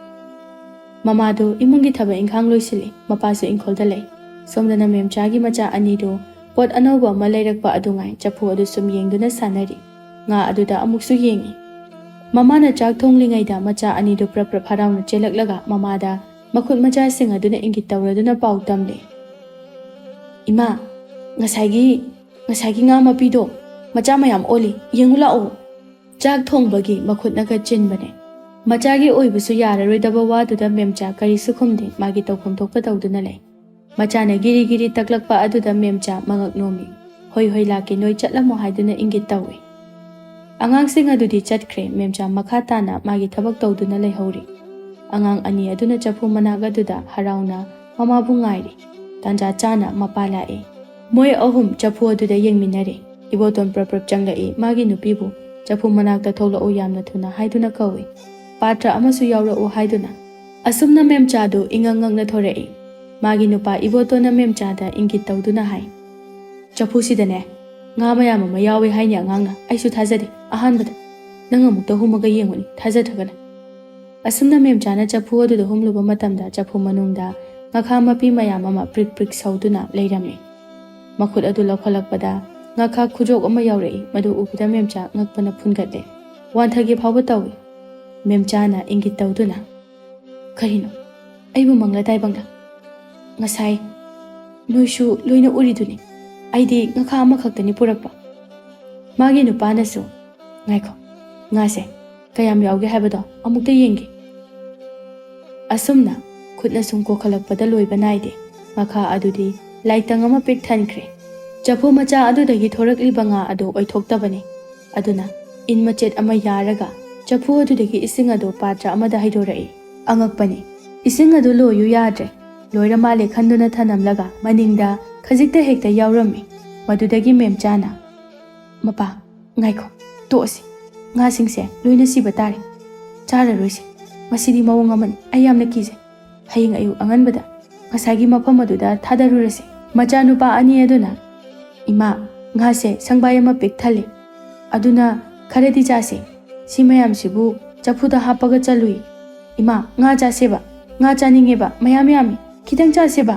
ꯃꯃꯥꯗꯨ ꯏꯃꯨꯡꯒꯤ ꯊꯕꯛ ꯏꯪꯈꯥꯡ ꯂꯣꯏꯁꯤꯜꯂꯤ, ꯃꯄꯥꯁꯨ ꯏꯪꯈꯣꯜꯗ ꯂꯩ꯫ ꯁꯣꯝꯗꯅ ꯃꯦꯝꯆꯥꯒꯤ ꯃꯆꯥ ꯑꯅꯤꯗꯨ ꯄꯣꯠ ꯑꯅꯧꯕ ꯑꯃ ꯂꯩꯔꯛꯄ ꯑꯗꯨꯉꯥꯏ ꯆꯐꯨ ꯑꯗꯨ ꯁꯨꯝ ꯌꯦꯡꯗꯨꯅ ꯁꯥꯟꯅꯔꯤ꯫ ꯉꯥ ꯑꯗꯨꯗ ꯑꯃꯨꯛꯁꯨ ꯌꯦꯡꯉꯤ꯫ ꯃꯃꯥꯅ ꯆꯥꯛ ꯊꯣꯡꯂꯤꯉꯩꯗ ꯃꯆꯥ ꯑꯅꯤꯗꯨ ꯄ꯭ꯔꯞ ꯄ꯭ꯔꯞ ꯍꯔꯥꯎꯅ ꯆꯦꯜꯂꯛꯂꯒ ꯃꯃꯥꯗ ꯃꯈꯨꯠ ꯃꯆꯥꯁꯤꯡ ꯑꯗꯨꯅ ꯏꯪꯒꯤꯠ ꯇꯧꯔꯗꯨꯅ ꯄꯥꯎ ꯇꯝꯂꯤ꯫ "ꯏꯃꯥ, ꯉꯁꯥꯏꯒꯤ, ꯉꯁꯥꯏꯒꯤ ꯉꯥ ꯃꯄꯤꯗꯣ ꯃꯆꯥ ꯃꯌꯥꯝ ꯑꯣꯜꯂꯤ, ꯌꯦꯡꯉꯨ ꯂꯥꯛꯑꯣ꯫" ꯆꯥꯛ ꯊꯣꯡꯕꯒꯤ ꯃꯈꯨꯠꯅꯒ ꯆꯤꯟꯕꯅꯦ꯫ ꯃꯆꯥꯒꯤ ꯑꯣꯏꯕꯁꯨ ꯌꯥꯔꯔꯣꯏꯗꯕ ꯋꯥꯗꯨꯗ ꯃꯦꯝꯆꯥ ꯀꯔꯤꯁꯨ ꯈꯨꯝꯗꯦ, ꯃꯥꯒꯤ ꯇꯧꯐꯝ ꯊꯣꯛꯄ ꯇꯧꯗꯨꯅ ꯂꯩ꯫ ꯃꯆꯥꯅ ꯒꯤꯔꯤ ꯒꯤꯔꯤ ꯇꯛꯂꯛꯄ ꯑꯗꯨꯗ ꯃꯦꯝꯆꯥ ꯃꯉꯛ ꯅꯣꯝꯃꯤ꯫ "ꯍꯣꯏ ꯍꯣꯏ, ꯂꯥꯛꯀꯦ, ꯅꯣꯏ ꯆꯠꯂꯝꯃꯣ" ꯍꯥꯏꯗꯨꯅ ꯏꯪꯒꯤꯠ ꯇꯧꯏ꯫ ꯑꯉꯥꯡꯁꯤꯡ ꯑꯗꯨꯗꯤ ꯆꯠꯈ꯭ꯔꯦ, ꯃꯦꯝꯆꯥ ꯃꯈꯥ ꯇꯥꯅ ꯃꯥꯒꯤ ꯊꯕꯛ ꯇꯧꯗꯨꯅ ꯂꯩꯍꯧꯔꯤ꯫ ꯑꯉꯥꯡ ꯑꯅꯤ ꯑꯗꯨꯅ ꯆꯐꯨ ꯃꯅꯥꯛ ꯑꯗꯨꯗ ꯍꯔꯥꯎꯅ ꯃꯃꯥꯕꯨ ꯉꯥꯏꯔꯤ꯫ ꯇꯥꯟꯖꯥ ꯆꯥꯅ ꯃꯄꯥ ꯂꯥꯛꯏ꯫ ꯃꯣꯏ ꯑꯍꯨꯝ ꯆꯐꯨ ꯑꯗꯨꯗ ꯌꯦꯡꯃꯤꯟꯅꯔꯦ꯫ ꯏꯕꯣꯇꯣꯟ ꯄ꯭ꯔꯞ ꯄ꯭ꯔꯞ ꯆꯪꯂꯛꯏ, ꯃꯥꯒꯤ ꯅꯨꯄꯤꯕꯨ ꯆꯐꯨ ꯃꯅꯥꯛꯇ ꯊꯣꯛꯂꯛꯎ ꯌꯥꯝꯅ ꯊꯨꯅ ꯍꯥꯏꯗꯨꯅ ꯀꯧꯏ꯫ ꯄꯥꯇ꯭ꯔ ꯑꯃꯁꯨ ꯌꯥꯎꯔꯛꯎ ꯍꯥꯏꯗꯨꯅ꯫ ꯑꯁꯨꯝꯅ ꯃꯦꯝꯆꯥꯗꯨ ꯏꯉꯛ ꯉꯛꯅ ꯊꯣꯔꯛꯏ꯫ ꯃꯥꯒꯤ ꯅꯨꯄꯥ ꯏꯕꯣꯇꯣꯟꯅ ꯃꯦꯝꯆꯥꯗ ꯏꯪꯒꯤꯠ ꯇꯧꯗꯨꯅ ꯍꯥꯏ, "ꯆꯐꯨꯁꯤꯗꯅꯦ, ꯉꯥ ꯃꯌꯥꯝ ꯑꯃ ꯌꯥꯎꯏ ꯍꯥꯏꯅꯦ ꯑꯉꯥꯡꯅ꯫ ꯑꯩꯁꯨ ꯊꯥꯖꯗꯦ꯫ ꯑꯍꯥꯟꯕꯗ ꯅꯪ ꯑꯃꯨꯛꯇ ꯍꯨꯝꯃꯒ ꯌꯦꯡꯉꯨꯅꯦ, ꯊꯥꯖꯗ꯭ꯔꯒꯅ꯫" ꯑꯁꯨꯝꯅ ꯃꯦꯝꯆꯥꯅ ꯆꯐꯨ ꯑꯗꯨꯗ ꯍꯨꯝꯂꯨꯕ ꯃꯇꯝꯗ, ꯆꯐꯨ ꯃꯅꯨꯡꯗ ꯉꯥꯈꯥ ꯃꯄꯤ ꯃꯌꯥꯝ ꯑꯃ ꯄ꯭ꯔꯤꯛ ꯄ꯭ꯔꯤꯛ ꯁꯧꯗꯨꯅ ꯂꯩꯔꯝꯃꯤ꯫ ꯃꯈꯨꯠ ꯑꯗꯨ ꯂꯧꯈꯠꯂꯛꯄꯗ, ꯉꯥꯈꯥ ꯈꯨꯖꯣꯞ ꯑꯃ ꯌꯥꯎꯔꯛꯏ꯫ ꯃꯗꯨ ꯎꯕꯗ ꯃꯦꯝꯆꯥ ꯉꯛꯄꯅ ꯐꯨꯟꯒꯠꯂꯦ꯫ ꯋꯥꯟꯊꯒꯦ ꯐꯥꯎꯕ ꯇꯧꯏ꯫ ꯃꯦꯝꯆꯥꯅ ꯏꯪꯒꯤꯠ ꯇꯧꯗꯨꯅ, "ꯀꯔꯤꯅꯣ? ꯑꯩꯕꯨ ꯃꯪꯂ ꯇꯥꯏꯕꯪꯂ? ꯉꯁꯥꯏ ꯅꯣꯏꯁꯨ ꯂꯣꯏꯅ ꯎꯔꯤꯗꯨꯅꯤ꯫ ꯑꯩꯗꯤ ꯉꯥꯈꯥ ꯑꯃꯈꯛꯇꯅꯤ ꯄꯨꯔꯛꯄ꯫" ꯃꯥꯒꯤ ꯅꯨꯄꯥꯅꯁꯨ, "ꯉꯥꯏꯈꯣ, ꯉꯥꯁꯦ ꯀꯌꯥꯝ ꯌꯥꯎꯒꯦ ꯍꯥꯏꯕꯗꯣ ꯑꯃꯨꯛꯇ ꯌꯦꯡꯒꯦ꯫" ꯑꯁꯨꯝꯅ ꯈꯨꯠꯅ ꯁꯨꯝ ꯀꯣꯛꯈꯠꯂꯛꯄꯗ ꯂꯣꯏꯕ ꯅꯥꯏꯗꯦ꯫ ꯉꯥꯈꯥ ꯑꯗꯨꯗꯤ ꯂꯥꯏꯇꯪ ꯑꯃ ꯄꯤꯛ ꯊꯟꯈ꯭ꯔꯦ꯫ ꯆꯐꯨ ꯃꯆꯥ ꯑꯗꯨꯗꯒꯤ ꯊꯣꯔꯛꯂꯤꯕ ꯉꯥ ꯑꯗꯨ ꯑꯣꯏꯊꯣꯛꯇꯕꯅꯤ꯫ ꯑꯗꯨꯅ ꯏꯟ ꯃꯆꯦꯠ ꯑꯃ ꯌꯥꯔꯒ ꯆꯐꯨ ꯑꯗꯨꯗꯒꯤ ꯏꯁꯤꯡ ꯑꯗꯨ ꯄꯥꯇ꯭ꯔ ꯑꯃꯗ ꯍꯩꯗꯣꯔꯛꯏ꯫ ꯑꯉꯛꯄꯅꯤ, ꯏꯁꯤꯡ ꯑꯗꯨ ꯂꯣꯏꯌꯨ ꯌꯥꯗ꯭ꯔꯦ꯫ ꯂꯣꯏꯔ ꯃꯥꯜꯂꯦ ꯈꯟꯗꯨꯅ ꯊꯅꯝꯂꯒ ꯃꯅꯤꯡꯗ ꯈꯖꯤꯛꯇ ꯍꯦꯛꯇ ꯌꯥꯎꯔꯝꯃꯤ꯫ ꯃꯗꯨꯗꯒꯤ ꯃꯦꯝꯆꯥꯅ, "ꯃꯄꯥ, ꯉꯥꯏꯈꯣ, ꯇꯣꯛꯑꯁꯤ꯫ ꯉꯥꯁꯤꯡꯁꯦ ꯂꯣꯏꯅ ꯁꯤꯕ ꯇꯥꯔꯦ꯫ ꯆꯥꯔꯔꯣꯏꯁꯤ꯫ ꯃꯁꯤꯗꯤ ꯃꯑꯣꯡ ꯑꯃꯅꯤ꯫ ꯑꯩ ꯌꯥꯝꯅ ꯀꯤꯖꯩ꯫ ꯍꯌꯦꯡ ꯑꯌꯨꯛ ꯑꯉꯟꯕꯗ ꯉꯁꯥꯏꯒꯤ ꯃꯐꯝ ꯑꯗꯨꯗ ꯊꯥꯗꯔꯨꯔꯁꯤ꯫" ꯃꯆꯥꯅꯨꯄꯥ ꯑꯅꯤ ꯑꯗꯨꯅ, "ꯏꯃꯥ, ꯉꯥꯁꯦ ꯁꯪꯕꯥꯏ ꯑꯃ ꯄꯤꯛ ꯊꯜꯂꯤ꯫ ꯑꯗꯨꯅ ꯈꯔꯗꯤ ꯆꯥꯁꯦ꯫ ꯁꯤ ꯃꯌꯥꯝꯁꯤꯕꯨ ꯆꯐꯨꯗ ꯍꯥꯞꯄꯒ ꯆꯜꯂꯨꯏ꯫ ꯏꯃꯥ, ꯉꯥ ꯆꯥꯁꯦꯕ꯫ ꯉꯥ ꯆꯥꯅꯤꯡꯉꯦꯕ꯫ ꯃꯌꯥꯝ ꯌꯥꯝꯃꯤ꯫ ꯈꯤꯇꯪ ꯆꯥꯁꯦꯕ꯫"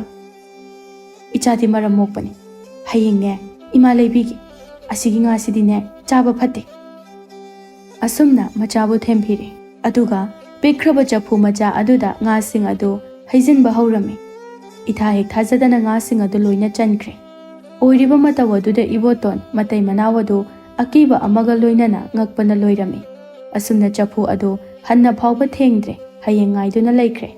"ꯏꯆꯥꯗꯤ ꯃꯔꯝ ꯃꯣꯛꯄꯅꯤ꯫ ꯍꯌꯦꯡꯅꯦ ꯏꯃꯥ ꯂꯩꯕꯤꯒꯦ꯫ ꯑꯁꯤꯒꯤ ꯉꯥꯁꯤꯗꯤꯅꯦ ꯆꯥꯕ ꯐꯠꯇꯦ꯫" ꯑꯁꯨꯝꯅ ꯃꯆꯥꯕꯨ ꯊꯦꯝꯕꯤꯔꯦ꯫ ꯑꯗꯨꯒ ꯄꯤꯛꯈ꯭ꯔꯕ ꯆꯐꯨ ꯃꯆꯥ ꯑꯗꯨꯗ ꯉꯥꯁꯤꯡ ꯑꯗꯨ ꯍꯩꯖꯤꯟꯕ ꯍꯧꯔꯝꯃꯤ꯫ ꯏꯊꯥ ꯍꯦꯛ ꯊꯥꯖꯗꯅ ꯉꯥꯁꯤꯡ ꯑꯗꯨ ꯂꯣꯏꯅ ꯆꯟꯈ꯭ꯔꯦ꯫ ꯑꯣꯏꯔꯤꯕ ꯃꯇꯧ ꯑꯗꯨꯗ ꯏꯕꯣꯇꯣꯟ ꯃꯇꯩ ꯃꯅꯥꯎ ꯑꯗꯨ ꯑꯀꯤꯕ ꯑꯃꯒ ꯂꯣꯏꯅꯅ ꯉꯛꯄꯅ ꯂꯣꯏꯔꯝꯃꯤ꯫ ꯑꯁꯨꯝꯅ ꯆꯐꯨ ꯑꯗꯨ ꯍꯟꯅ ꯐꯥꯎꯕ ꯊꯦꯡꯗ꯭ꯔꯦ, ꯍꯌꯦꯡ ꯉꯥꯏꯗꯨꯅ ꯂꯩꯈ꯭ꯔꯦ꯫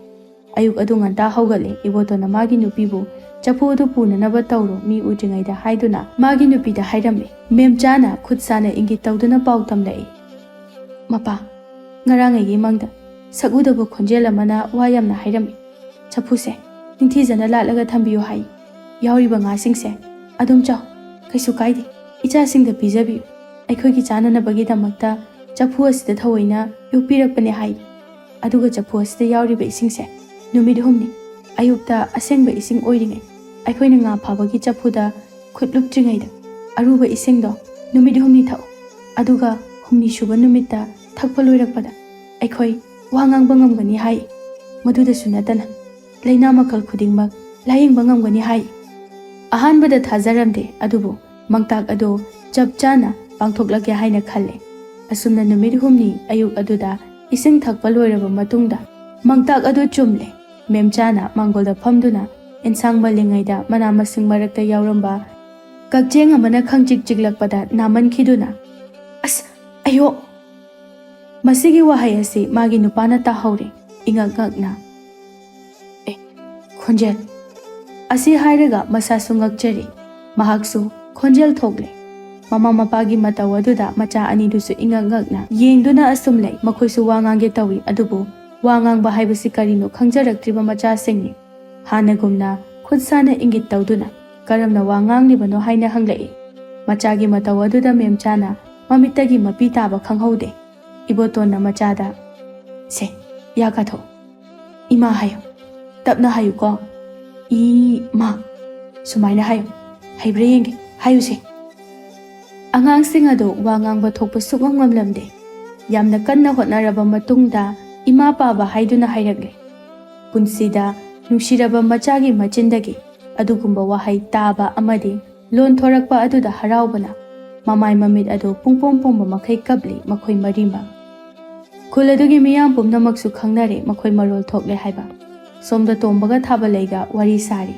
ꯑꯌꯨꯛ ꯑꯗꯨ ꯉꯟꯇꯥ ꯍꯧꯒꯠꯂꯦ꯫ ꯏꯕꯣꯇꯣꯟꯅ ꯃꯥꯒꯤ ꯅꯨꯄꯤꯕꯨ ꯆꯐꯨ ꯑꯗꯨ ꯄꯨꯅꯅꯕ ꯇꯧꯔꯣ, ꯃꯤ ꯎꯗ꯭ꯔꯤꯉꯩꯗ ꯍꯥꯏꯗꯨꯅ ꯃꯥꯒꯤ ꯅꯨꯄꯤꯗ ꯍꯥꯏꯔꯝꯃꯤ꯫ ꯃꯦꯝꯆꯥꯅ ꯈꯨꯠ ꯁꯥꯅ ꯏꯪꯒꯤꯠ ꯇꯧꯗꯨꯅ ꯄꯥꯎ ꯇꯝꯂꯛꯏ꯫ "ꯃꯄꯥ, ꯉꯔꯥꯡ ꯑꯩꯒꯤ ꯃꯪꯗ ꯁꯛꯎꯗꯕ ꯈꯣꯟꯖꯦꯜ ꯑꯃꯅ ꯋꯥ ꯌꯥꯝꯅ ꯍꯥꯏꯔꯝꯃꯤ꯫ ꯆꯐꯨꯁꯦ ꯅꯤꯡꯊꯤꯖꯅ ꯂꯥꯠꯂꯒ ꯊꯝꯕꯤꯌꯨ ꯍꯥꯏ꯫ ꯌꯥꯎꯔꯤꯕ ꯉꯥꯁꯤꯡꯁꯦ ꯑꯗꯨꯝ ꯆꯥꯎ, ꯀꯩꯁꯨ ꯀꯥꯏꯗꯦ꯫ ꯏꯆꯥꯁꯤꯡꯗ ꯄꯤꯖꯕꯤꯌꯨ꯫ ꯑꯩꯈꯣꯏꯒꯤ ꯆꯥꯅꯅꯕꯒꯤꯗꯃꯛꯇ ꯆꯐꯨ ꯑꯁꯤꯗ ꯊꯑꯣꯏꯅ ꯌꯣꯛꯄꯤꯔꯛꯄꯅꯦ ꯍꯥꯏ꯫ ꯑꯗꯨꯒ ꯆꯐꯨ ꯑꯁꯤꯗ ꯌꯥꯎꯔꯤꯕ ꯏꯁꯤꯡꯁꯦ ꯅꯨꯃꯤꯠ ꯍꯨꯝꯅꯤ, ꯑꯌꯨꯛꯇ ꯑꯁꯦꯡꯕ ꯏꯁꯤꯡ ꯑꯣꯏꯔꯤꯉꯩ, ꯑꯩꯈꯣꯏꯅ ꯉꯥ ꯐꯥꯕꯒꯤ ꯆꯐꯨꯗ ꯈꯨꯠ ꯂꯨꯞꯇ꯭ꯔꯤꯉꯩꯗ ꯑꯔꯨꯕ ꯏꯁꯤꯡꯗꯣ ꯅꯨꯃꯤꯠ ꯍꯨꯝꯅꯤ ꯊꯛꯎ꯫ ꯑꯗꯨꯒ ꯍꯨꯝꯅꯤ ꯁꯨꯕ ꯅꯨꯃꯤꯠꯇ ꯊꯛꯄ ꯂꯣꯏꯔꯛꯄꯗ ꯑꯩꯈꯣꯏ ꯋꯥ ꯉꯥꯡꯕ ꯉꯝꯒꯅꯤ ꯍꯥꯏ꯫ ꯃꯗꯨꯗꯁꯨ ꯅꯠꯇꯅ ꯂꯥꯏꯅꯥ ꯃꯈꯜ ꯈꯨꯗꯤꯡꯃꯛ ꯂꯥꯌꯦꯡꯕ ꯉꯝꯒꯅꯤ ꯍꯥꯏ꯫ ꯑꯍꯥꯟꯕꯗ ꯊꯥꯖꯔꯝꯗꯦ, ꯑꯗꯨꯕꯨ ꯃꯥꯡꯇꯥꯛ ꯑꯗꯨ ꯆꯞ ꯆꯥꯅ ꯄꯥꯡꯊꯣꯛꯂꯒꯦ ꯍꯥꯏꯅ ꯈꯜꯂꯦ꯫ ꯑꯁꯨꯝꯅ ꯅꯨꯃꯤꯠ ꯍꯨꯝꯅꯤ ꯑꯌꯨꯛ ꯑꯗꯨꯗ ꯏꯁꯤꯡ ꯊꯛꯄ ꯂꯣꯏꯔꯕ ꯃꯇꯨꯡꯗ ꯃꯥꯡꯇꯥꯛ ꯑꯗꯨ ꯆꯨꯝꯂꯦ꯫ ꯃꯦꯝꯆꯥꯅ ꯃꯥꯡꯒꯣꯜꯗ ꯐꯝꯗꯨꯅ ꯑꯦꯟꯁꯥꯡ ꯃꯜꯂꯤꯉꯩꯗ ꯃꯅꯥ ꯃꯁꯤꯡ ꯃꯔꯛꯇ ꯌꯥꯎꯔꯝꯕ ꯀꯛꯆꯦꯡ ꯑꯃꯅ ꯈꯪꯆꯤꯛ ꯆꯤꯛꯂꯛꯄꯗ ꯅꯥꯃꯟꯈꯤꯗꯨꯅ, "ꯑꯁ! ꯑꯌꯣ!" ꯃꯁꯤꯒꯤ ꯋꯥꯍꯩ ꯑꯁꯤ ꯃꯥꯒꯤ ꯅꯨꯄꯥꯅ ꯇꯥꯍꯧꯔꯦ, ꯏꯉꯛ ꯉꯛꯅ꯫ "ꯑꯦ, ꯈꯣꯟꯖꯦꯜ!" ꯑꯁꯤ ꯍꯥꯏꯔꯒ ꯃꯁꯥꯁꯨ ꯉꯛꯆꯔꯤ, ꯃꯍꯥꯛꯁꯨ ꯈꯣꯟꯖꯦꯜ ꯊꯣꯛꯂꯦ꯫ ꯃꯃꯥ ꯃꯄꯥꯒꯤ ꯃꯇꯧ ꯑꯗꯨꯗ ꯃꯆꯥ ꯑꯅꯤꯗꯨꯁꯨ ꯏꯉꯛ ꯉꯛꯅ ꯌꯦꯡꯗꯨꯅ ꯑꯁꯨꯝ ꯂꯩ꯫ ꯃꯈꯣꯏꯁꯨ ꯋꯥ ꯉꯥꯡꯒꯦ ꯇꯧꯏ, ꯑꯗꯨꯕꯨ ꯋꯥ ꯉꯥꯡꯕ ꯍꯥꯏꯕꯁꯤ ꯀꯔꯤꯅꯣ ꯈꯪꯖꯔꯛꯇ꯭ꯔꯤꯕ ꯃꯆꯥꯁꯤꯡꯅꯤ꯫ ꯍꯥꯟꯅꯒꯨꯝꯅ ꯈꯨꯠ ꯁꯥꯅ ꯏꯪꯒꯤꯠ ꯇꯧꯗꯨꯅ ꯀꯔꯝꯅ ꯋꯥ ꯉꯥꯡꯂꯤꯕꯅꯣ ꯍꯥꯏꯅ ꯍꯪꯂꯛꯏ꯫ ꯃꯆꯥꯒꯤ ꯃꯇꯧ ꯑꯗꯨꯗ ꯃꯦꯝꯆꯥꯅ ꯃꯃꯤꯠꯇꯒꯤ ꯃꯄꯤ ꯇꯥꯕ ꯈꯪꯍꯧꯗꯦ꯫ ꯏꯕꯣꯇꯣꯟꯅ ꯃꯆꯥꯗ, "ꯁꯦ, ꯌꯥ ꯀꯥꯊꯣꯛ꯫ ꯏꯃꯥ ꯍꯥꯏꯌꯨ꯫ ꯇꯞꯅ ꯍꯥꯏꯌꯨꯀꯣ꯫ ꯏꯃꯥ꯫ ꯁꯨꯃꯥꯏꯅ ꯍꯥꯏꯌꯨ꯫ ꯍꯩꯕ꯭ꯔꯥ ꯌꯦꯡꯒꯦ꯫ ꯍꯥꯏꯌꯨꯁꯦ꯫" ꯑꯉꯥꯡꯁꯤꯡ ꯑꯗꯨ ꯋꯥ ꯉꯥꯡꯕ ꯊꯣꯛꯄ ꯁꯨꯛꯉꯝ ꯉꯝꯂꯝꯗꯦ꯫ ꯌꯥꯝꯅ ꯀꯟꯅ ꯍꯣꯠꯅꯔꯕ ꯃꯇꯨꯡꯗ ꯏꯃꯥ ꯄꯥꯕ ꯍꯥꯏꯗꯨꯅ ꯍꯥꯏꯔꯛꯂꯦ꯫ ꯄꯨꯟꯁꯤꯗ ꯅꯨꯡꯁꯤꯔꯕ ꯃꯆꯥꯒꯤ ꯃꯆꯤꯟꯗꯒꯤ ꯑꯗꯨꯒꯨꯝꯕ ꯋꯥꯍꯩ ꯇꯥꯕ ꯑꯃꯗꯤ ꯂꯣꯟ ꯊꯣꯔꯛꯄ ꯑꯗꯨꯗ ꯍꯔꯥꯎꯕꯅ ꯃꯃꯥꯏ ꯃꯃꯤꯠ ꯑꯗꯨ ꯄꯨꯡꯄꯣꯝ ꯄꯣꯝꯕ ꯃꯈꯩ ꯀꯞꯂꯤ ꯃꯈꯣꯏ ꯃꯔꯤꯃꯛ꯫ ꯈꯨꯜ ꯑꯗꯨꯒꯤ ꯃꯤꯌꯥꯝ ꯄꯨꯝꯅꯃꯛꯁꯨ ꯈꯪꯅꯔꯦ ꯃꯈꯣꯏ ꯃꯔꯣꯜ ꯊꯣꯛꯂꯦ ꯍꯥꯏꯕ꯫ ꯁꯣꯝꯗ ꯇꯣꯝꯕꯒ ꯊꯥꯕꯂꯩꯒ ꯋꯥꯔꯤ ꯁꯥꯔꯤ꯫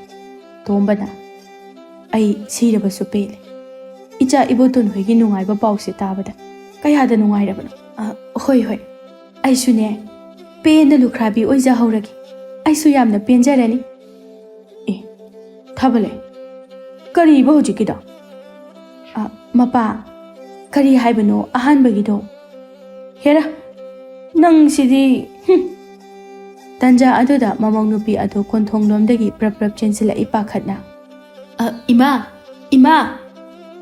ꯇꯣꯝꯕꯅ, "ꯑꯩ ꯁꯤꯔꯕꯁꯨ ꯄꯦꯜꯂꯦ꯫ ꯏꯆꯥ ꯏꯕꯣꯇꯣꯟ ꯍꯣꯏꯒꯤ ꯅꯨꯡꯉꯥꯏꯕ ꯄꯥꯎꯁꯦ ꯇꯥꯕꯗ ꯀꯌꯥꯗ ꯅꯨꯡꯉꯥꯏꯔꯕꯅꯣ?" "ꯑ, ꯍꯣꯏ, ꯍꯣꯏ꯫ ꯑꯩꯁꯨꯅꯦ, ꯄꯦꯟꯅ ꯂꯨꯈ꯭ꯔꯥꯕꯤ ꯑꯣꯏꯖꯍꯧꯔꯒꯦ꯫ ꯑꯩꯁꯨ ꯌꯥꯝꯅ ꯄꯦꯟꯖꯔꯅꯤ꯫" "ꯑꯦ, ꯊꯥꯕꯂꯩ, ꯀꯔꯤꯕ ꯍꯧꯖꯤꯛꯀꯤꯗꯣ?" "ꯑ, ꯃꯄꯥ, ꯀꯔꯤ ꯍꯥꯏꯕꯅꯣ ꯑꯍꯥꯟꯕꯒꯤꯗꯣ?" "ꯍꯦꯔꯥ, ꯅꯪꯁꯤꯗꯤ, ꯍꯨꯝ!" ꯇꯟꯖꯥ ꯑꯗꯨꯗ ꯃꯃꯧ ꯅꯨꯄꯤ ꯑꯗꯨ ꯀꯣꯟꯊꯣꯡꯂꯣꯝꯗꯒꯤ ꯄ꯭ꯔꯞ ꯄ꯭ꯔꯞ ꯆꯦꯟꯁꯤꯜꯂꯛꯏ ꯄꯥꯈꯠꯅ꯫ "ꯑ, ꯏꯃꯥ, ꯏꯃꯥ!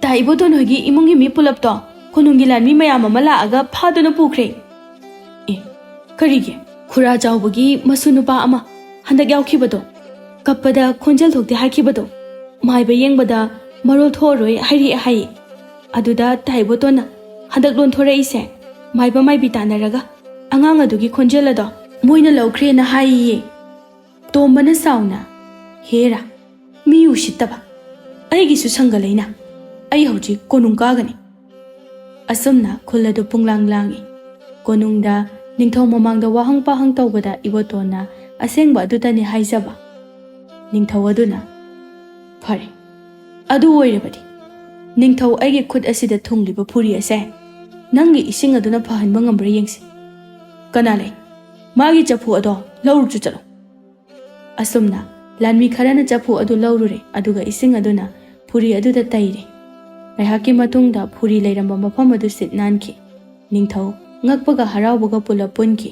ꯇꯥ ꯏꯕꯣꯇꯣꯟ ꯍꯣꯏꯒꯤ ꯏꯃꯨꯡꯒꯤ ꯃꯤ ꯄꯨꯂꯞꯇꯣ ꯀꯣꯅꯨꯡꯒꯤ ꯂꯥꯟꯃꯤ ꯃꯌꯥꯝ ꯑꯃ ꯂꯥꯛꯑꯒ ꯐꯥꯗꯨꯅ ꯄꯨꯈ꯭ꯔꯦ꯫" "ꯑꯦ, ꯀꯔꯤꯒꯤ?" "ꯈꯨꯔꯥ ꯆꯥꯎꯕꯒꯤ ꯃꯁꯨ ꯅꯨꯄꯥ ꯑꯃ ꯍꯟꯗꯛ ꯌꯥꯎꯈꯤꯕꯗꯣ, ꯀꯞꯄꯗ ꯈꯣꯟꯖꯦꯜ ꯊꯣꯛꯇꯦ ꯍꯥꯏꯈꯤꯕꯗꯣ, ꯃꯥꯏꯕ ꯌꯦꯡꯕꯗ ꯃꯔꯣꯜ ꯊꯣꯛꯑꯔꯣꯏ ꯍꯥꯏꯔꯛꯑꯦ ꯍꯥꯏꯌꯦ꯫ ꯑꯗꯨꯗ ꯇꯥ ꯏꯕꯣꯇꯣꯟꯅ ꯍꯟꯗꯛ ꯂꯣꯟ ꯊꯣꯔꯛꯏꯁꯦ ꯃꯥꯏꯕ ꯃꯥꯏꯕꯤ ꯇꯥꯟꯅꯔꯒ ꯑꯉꯥꯡ ꯑꯗꯨꯒꯤ ꯈꯣꯟꯖꯦꯜ ꯑꯗꯣ ꯃꯣꯏꯅ ꯂꯧꯈ꯭ꯔꯦꯅ ꯍꯥꯏꯌꯦ꯫ ꯇꯣꯝꯕꯅ ꯁꯥꯎꯅ, "ꯍꯦꯔꯥ, ꯃꯤ ꯎꯁꯤꯠꯇꯕ! ꯑꯩꯒꯤꯁꯨ ꯁꯪꯒ ꯂꯩꯅ꯫ ꯑꯩ ꯍꯧꯖꯤꯛ ꯀꯣꯅꯨꯡ ꯀꯥꯒꯅꯤ"꯫ ꯑꯁꯨꯝꯅ ꯈꯨꯜ ꯑꯗꯨ ꯄꯨꯡꯂꯥꯡ ꯂꯥꯡꯏ꯫ ꯀꯣꯅꯨꯡꯗ ꯅꯤꯡꯊꯧ ꯃꯃꯥꯡꯗ ꯋꯥꯍꯪ ꯄꯥꯍꯪ ꯇꯧꯕꯗ ꯏꯕꯣꯇꯣꯟꯅ ꯑꯁꯦꯡꯕ ꯑꯗꯨꯇꯅꯤ ꯍꯥꯏꯖꯕ꯫ ꯅꯤꯡꯊꯧ ꯑꯗꯨꯅ, "ꯐꯔꯦ, ꯑꯗꯨ ꯑꯣꯏꯔꯕꯗꯤ ꯅꯤꯡꯊꯧ, ꯑꯩꯒꯤ ꯈꯨꯠ ꯑꯁꯤꯗ ꯊꯨꯡꯂꯤꯕ ꯐꯨꯔꯤ ꯑꯁꯦ ꯅꯪꯒꯤ ꯏꯁꯤꯡ ꯑꯗꯨꯅ ꯐꯍꯟꯕ ꯉꯝꯕ꯭ꯔꯥ ꯌꯦꯡꯁꯤ꯫ ꯀꯅꯥ ꯂꯩ? ꯃꯥꯒꯤ ꯆꯐꯨ ꯑꯗꯣ ꯂꯧꯔꯨꯆꯨ ꯆꯠꯂꯣ"꯫ ꯑꯁꯨꯝꯅ ꯂꯥꯟꯃꯤ ꯈꯔꯅ ꯆꯐꯨ ꯑꯗꯨ ꯂꯧꯔꯨꯔꯦ, ꯑꯗꯨꯒ ꯏꯁꯤꯡ ꯑꯗꯨꯅ ꯐꯨꯔꯤ ꯑꯗꯨꯗ ꯇꯩꯔꯦ꯫ ꯉꯥꯏꯍꯥꯛꯀꯤ ꯃꯇꯨꯡꯗ ꯐꯨꯔꯤ ꯂꯩꯔꯝꯕ ꯃꯐꯝ ꯑꯗꯨ ꯁꯤꯠ ꯅꯥꯟꯈꯤ꯫ ꯅꯤꯡꯊꯧ ꯉꯛꯄꯒ ꯍꯔꯥꯎꯕꯒ ꯄꯨꯂꯞ ꯄꯨꯟꯈꯤ꯫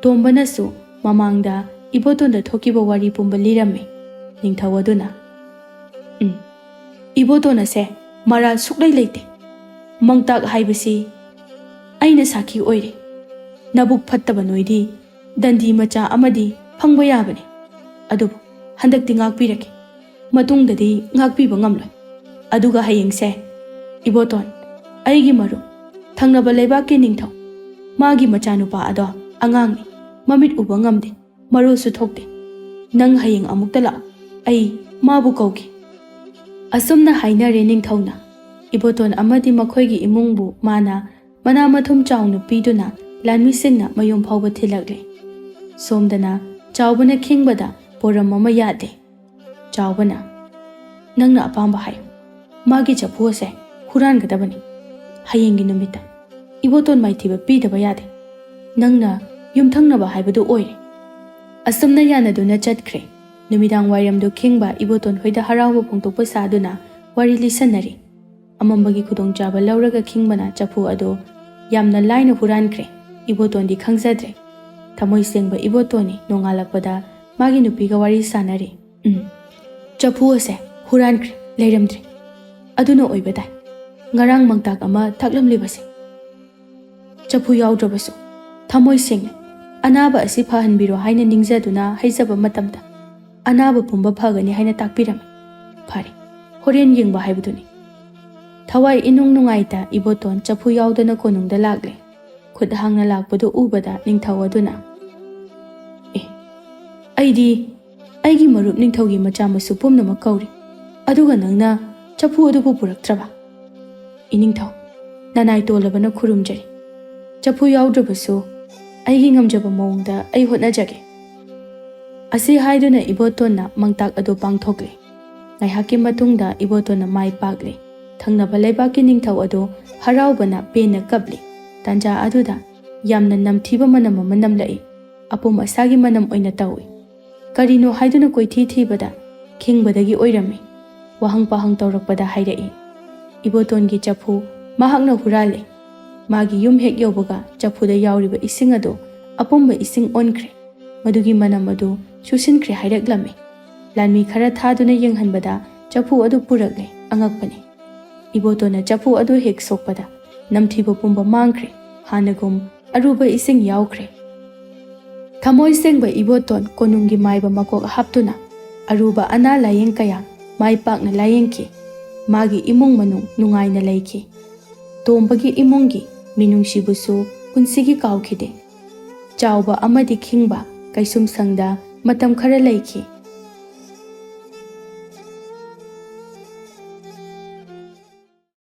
ꯇꯣꯝꯕꯅꯁꯨ ꯃꯃꯥꯡꯗ ꯏꯕꯣꯇꯣꯟꯗ ꯊꯣꯛꯈꯤꯕ ꯋꯥꯔꯤ ꯄꯨꯝꯕ ꯂꯤꯔꯝꯃꯤ꯫ ꯅꯤꯡꯊꯧ ꯑꯗꯨꯅ, "ꯎꯝ, ꯏꯕꯣꯇꯣꯟ ꯑꯁꯦ ꯃꯔꯥꯜ ꯁꯨꯛꯂꯩ ꯂꯩꯇꯦ꯫ ꯃꯪꯇꯥꯛ ꯍꯥꯏꯕꯁꯤ ꯑꯩꯅ ꯁꯥꯈꯤ ꯑꯣꯏꯔꯦ꯫ ꯅꯕꯨꯛ ꯐꯠꯇꯕ ꯅꯣꯏꯗꯤ ꯗꯟꯗꯤ ꯃꯆꯥ ꯑꯃꯗꯤ ꯐꯪꯕ ꯌꯥꯕꯅꯤ꯫ ꯑꯗꯨꯕꯨ ꯍꯟꯗꯛꯇꯤ ꯉꯥꯛꯄꯤꯔꯒꯦ꯫ ꯃꯇꯨꯡꯗꯗꯤ ꯉꯥꯛꯄꯤꯕ ꯉꯝꯂꯣꯏ꯫ ꯑꯗꯨꯒ ꯍꯌꯦꯡꯁꯦ, ꯏꯕꯣꯇꯣꯟ, ꯑꯩꯒꯤ ꯃꯔꯨꯞ, ꯊꯪꯅꯕ ꯂꯩꯕꯥꯛꯀꯤ ꯅꯤꯡꯊꯧ, ꯃꯥꯒꯤ ꯃꯆꯥꯅꯨꯄꯥ ꯑꯗꯣ ꯑꯉꯥꯡꯅꯤ, ꯃꯃꯤꯠ ꯎꯕ ꯉꯝꯗꯦ, ꯃꯔꯣꯜꯁꯨ ꯊꯣꯛꯇꯦ꯫ ꯅꯪ ꯍꯌꯦꯡ ꯑꯃꯨꯛꯇ ꯂꯥꯛꯑꯣ, ꯑꯩ ꯃꯥꯕꯨ ꯀꯧꯒꯦ"꯫ ꯑꯁꯨꯝꯅ ꯍꯥꯏꯅꯔꯦ ꯅꯤꯡꯊꯧꯅ꯫ ꯏꯕꯣꯇꯣꯟ ꯑꯃꯗꯤ ꯃꯈꯣꯏꯒꯤ ꯏꯃꯨꯡꯕꯨ ꯃꯥꯅ ꯃꯅꯥ ꯃꯊꯨꯝ ꯆꯥꯎꯅ ꯄꯤꯗꯨꯅ ꯂꯥꯟꯃꯤꯁꯤꯡꯅ ꯃꯌꯨꯝ ꯐꯥꯎꯕ ꯊꯤꯜꯂꯛꯂꯦ꯫ ꯁꯣꯝꯗꯅ ꯆꯥꯎꯕꯅ ꯈꯤꯡꯕꯗ ꯄꯣꯔꯝ ꯑꯃ ꯌꯥꯠꯂꯦ꯫ ꯆꯥꯎꯕꯅ, "ꯅꯪꯅ ꯑꯄꯥꯝꯕ ꯍꯥꯏꯌꯨ꯫ ꯃꯥꯒꯤ ꯆꯐꯨ ꯑꯁꯦ ꯍꯨꯔꯥꯟꯒꯗꯕꯅꯤ꯫ ꯍꯌꯦꯡꯒꯤ ꯅꯨꯃꯤꯠꯇ ꯏꯕꯣꯇꯣꯟ ꯃꯥꯏꯊꯤꯕ ꯄꯤꯗꯕ ꯌꯥꯗꯦ꯫ ꯅꯪꯅ ꯌꯨꯝꯊꯪꯅꯕ ꯍꯥꯏꯕꯗꯨ ꯑꯣꯏꯔꯦ"꯫ ꯑꯁꯨꯝꯅ ꯌꯥꯅꯗꯨꯅ ꯆꯠꯈ꯭ꯔꯦ꯫ ꯅꯨꯃꯤꯗꯥꯡ ꯋꯥꯏꯔꯝꯗꯨ ꯈꯤꯡꯕ ꯏꯕꯣꯇꯣꯟ ꯍꯣꯏꯗ ꯍꯔꯥꯎꯕ ꯐꯣꯡꯗꯣꯛꯄ ꯁꯥꯗꯨꯅ ꯋꯥꯔꯤ ꯂꯤꯁꯟꯅꯔꯤ꯫ ꯑꯃꯝꯕꯒꯤ ꯈꯨꯗꯣꯡꯆꯥꯕ ꯂꯧꯔꯒ ꯈꯤꯡꯕꯅ ꯆꯐꯨ ꯑꯗꯨ ꯌꯥꯝꯅ ꯂꯥꯏꯅ ꯍꯨꯔꯥꯟꯈ꯭ꯔꯦ꯫ ꯏꯕꯣꯇꯣꯟꯗꯤ ꯈꯪꯖꯗ꯭ꯔꯦ꯫ ꯊꯃꯣꯏ ꯁꯦꯡꯕ ꯏꯕꯣꯇꯣꯟꯅꯤ꯫ ꯅꯣꯡꯉꯥꯜꯂꯛꯄꯗ ꯃꯥꯒꯤ ꯅꯨꯄꯤꯒ ꯋꯥꯔꯤ ꯁꯥꯟꯅꯔꯤ꯫ "ꯎꯝ, ꯆꯐꯨ ꯑꯁꯦ ꯍꯨꯔꯥꯟꯈ꯭ꯔꯦ, ꯂꯩꯔꯝꯗ꯭ꯔꯦ꯫ ꯑꯗꯨꯅ ꯑꯣꯏꯕ ꯇꯥꯏ꯫ ꯉꯔꯥꯡ ꯃꯪꯇꯥꯛ ꯑꯃ ꯊꯛꯂꯝꯂꯤꯕꯁꯦ"꯫ ꯆꯐꯨ ꯌꯥꯎꯗ꯭ꯔꯕꯁꯨ ꯊꯃꯣꯏ ꯁꯦꯡꯅ ꯑꯅꯥꯕ ꯑꯁꯤ ꯐꯍꯟꯕꯤꯔꯣ ꯍꯥꯏꯅ ꯅꯤꯡꯖꯗꯨꯅ ꯍꯩꯖꯕ ꯃꯇꯝꯗ ꯑꯅꯥꯕ ꯄꯨꯝꯕ ꯐꯒꯅꯤ ꯍꯥꯏꯅ ꯇꯥꯛꯄꯤꯔꯝꯃꯤ꯫ ꯐꯔꯦ, ꯍꯣꯔꯦꯟ ꯌꯦꯡꯕ ꯍꯥꯏꯕꯗꯨꯅꯤ꯫ ꯊꯋꯥꯏ ꯏꯅꯨꯡ ꯅꯨꯡꯉꯥꯏꯇ ꯏꯕꯣꯇꯣꯟ ꯆꯐꯨ ꯌꯥꯎꯗꯅ ꯀꯣꯅꯨꯡꯗ ꯂꯥꯛꯂꯦ꯫ ꯈꯨꯠ ꯍꯥꯡꯅ ꯂꯥꯛꯄꯗꯨ ꯎꯕꯗ ꯅꯤꯡꯊꯧ ꯑꯗꯨꯅ, "ꯑꯦ, ꯑꯩꯗꯤ ꯑꯩꯒꯤ ꯃꯔꯨꯞ ꯅꯤꯡꯊꯧꯒꯤ ꯃꯆꯥ ꯃꯁꯨ ꯄꯨꯝꯅꯃꯛ ꯀꯧꯔꯤ, ꯑꯗꯨꯒ ꯅꯪꯅ ꯆꯐꯨ ꯑꯗꯨꯕꯨ ꯄꯨꯔꯛꯇ꯭ꯔꯕ? ꯏꯅꯤꯡꯊꯧ, ꯅꯅꯥꯏ ꯇꯣꯜꯂꯕꯅ ꯈꯨꯔꯨꯝꯖꯔꯤ꯫ ꯆꯐꯨ ꯌꯥꯎꯗ꯭ꯔꯕꯁꯨ ꯑꯩꯒꯤ ꯉꯝꯖꯕ ꯃꯑꯣꯡꯗ ꯑꯩ ꯍꯣꯠꯅꯖꯒꯦ꯫" ꯑꯁꯤ ꯍꯥꯏꯗꯨꯅ ꯏꯕꯣꯇꯣꯟꯅ ꯃꯪꯇꯥꯛ ꯑꯗꯨ ꯄꯥꯡꯊꯣꯛꯂꯦ꯫ ꯉꯥꯏꯍꯥꯛꯀꯤ ꯃꯇꯨꯡꯗ ꯏꯕꯣꯇꯣꯟꯅ ꯃꯥꯏ ꯄꯥꯛꯂꯦ꯫ ꯊꯪꯅꯕ ꯂꯩꯕꯥꯛꯀꯤ ꯅꯤꯡꯊꯧ ꯑꯗꯨ ꯍꯔꯥꯎꯕꯅ ꯄꯦꯟꯅ ꯀꯞꯂꯤ꯫ ꯇꯥꯟꯖꯥ ꯑꯗꯨꯗ ꯌꯥꯝꯅ ꯅꯝꯊꯤꯕ ꯃꯅꯝ ꯑꯃ ꯅꯝꯂꯛꯏ꯫ ꯑꯄꯨꯝ ꯑꯁꯥꯒꯤ ꯃꯅꯝ ꯑꯣꯏꯅ ꯇꯧꯏ꯫ ꯀꯔꯤꯅꯣ ꯍꯥꯏꯗꯨꯅ ꯀꯣꯏꯊꯤ ꯊꯤꯕꯗ ꯈꯤꯡꯕꯗꯒꯤ ꯑꯣꯏꯔꯝꯃꯤ꯫ ꯋꯥꯍꯪ ꯄꯥꯍꯪ ꯇꯧꯔꯛꯄꯗ ꯍꯥꯏꯔꯛꯏ, "ꯏꯕꯣꯇꯣꯟꯒꯤ ꯆꯐꯨ ꯃꯍꯥꯛꯅ ꯍꯨꯔꯥꯜꯂꯦ꯫ ꯃꯥꯒꯤ ꯌꯨꯝ ꯍꯦꯛ ꯌꯧꯕꯒ ꯆꯐꯨꯗ ꯌꯥꯎꯔꯤꯕ ꯏꯁꯤꯡ ꯑꯗꯨ ꯑꯄꯨꯝꯕ ꯏꯁꯤꯡ ꯑꯣꯟꯈ꯭ꯔꯦ꯫ ꯃꯗꯨꯒꯤ ꯃꯅꯝ ꯑꯗꯨ ꯆꯨꯁꯤꯟꯈ꯭ꯔꯦ ꯍꯥꯏꯔꯛꯂꯝꯃꯤ꯫ ꯂꯥꯟꯃꯤ ꯈꯔ ꯊꯥꯗꯨꯅ ꯌꯦꯡꯍꯟꯕꯗ ꯆꯐꯨ ꯑꯗꯨ ꯄꯨꯔꯛꯂꯦ꯫ ꯑꯉꯛꯄꯅꯤ꯫ ꯏꯕꯣꯇꯣꯟꯅ ꯆꯐꯨ ꯑꯗꯨ ꯍꯦꯛ ꯁꯣꯛꯄꯗ ꯅꯝꯊꯤꯕ ꯄꯨꯝꯕ ꯃꯥꯡꯈ꯭ꯔꯦ꯫ ꯍꯥꯟꯅꯒꯨꯝ ꯑꯔꯨꯕ ꯏꯁꯤꯡ ꯌꯥꯎꯈ꯭ꯔꯦ꯫" ꯊꯃꯣꯏ ꯁꯦꯡꯕ ꯏꯕꯣꯇꯣꯟ ꯀꯣꯅꯨꯡꯒꯤ ꯃꯥꯏꯕ ꯃꯀꯣꯛ ꯍꯥꯞꯇꯨꯅ ꯑꯔꯨꯕ ꯑꯅꯥ ꯂꯥꯌꯦꯡ ꯀꯌꯥ ꯃꯥꯏ ꯄꯥꯛꯅ ꯂꯥꯌꯦꯡꯈꯤ꯫ ꯃꯥꯒꯤ ꯏꯃꯨꯡ ꯃꯅꯨꯡ ꯅꯨꯡꯉꯥꯏꯅ ꯂꯩꯈꯤ꯫ ꯇꯣꯝꯕꯒꯤ ꯏꯃꯨꯡꯒꯤ ꯃꯤꯅꯨꯡꯁꯤꯕꯨꯁꯨ ꯄꯨꯟꯁꯤꯒꯤ ꯀꯥꯎꯈꯤꯗꯦ꯫ ꯆꯥꯎꯕ ꯑꯃꯗꯤ ꯈꯤꯡꯕ ꯀꯩꯁꯨꯝꯁꯪꯗ ꯃꯇꯝ ꯈꯔ ꯂꯩꯈꯤ꯫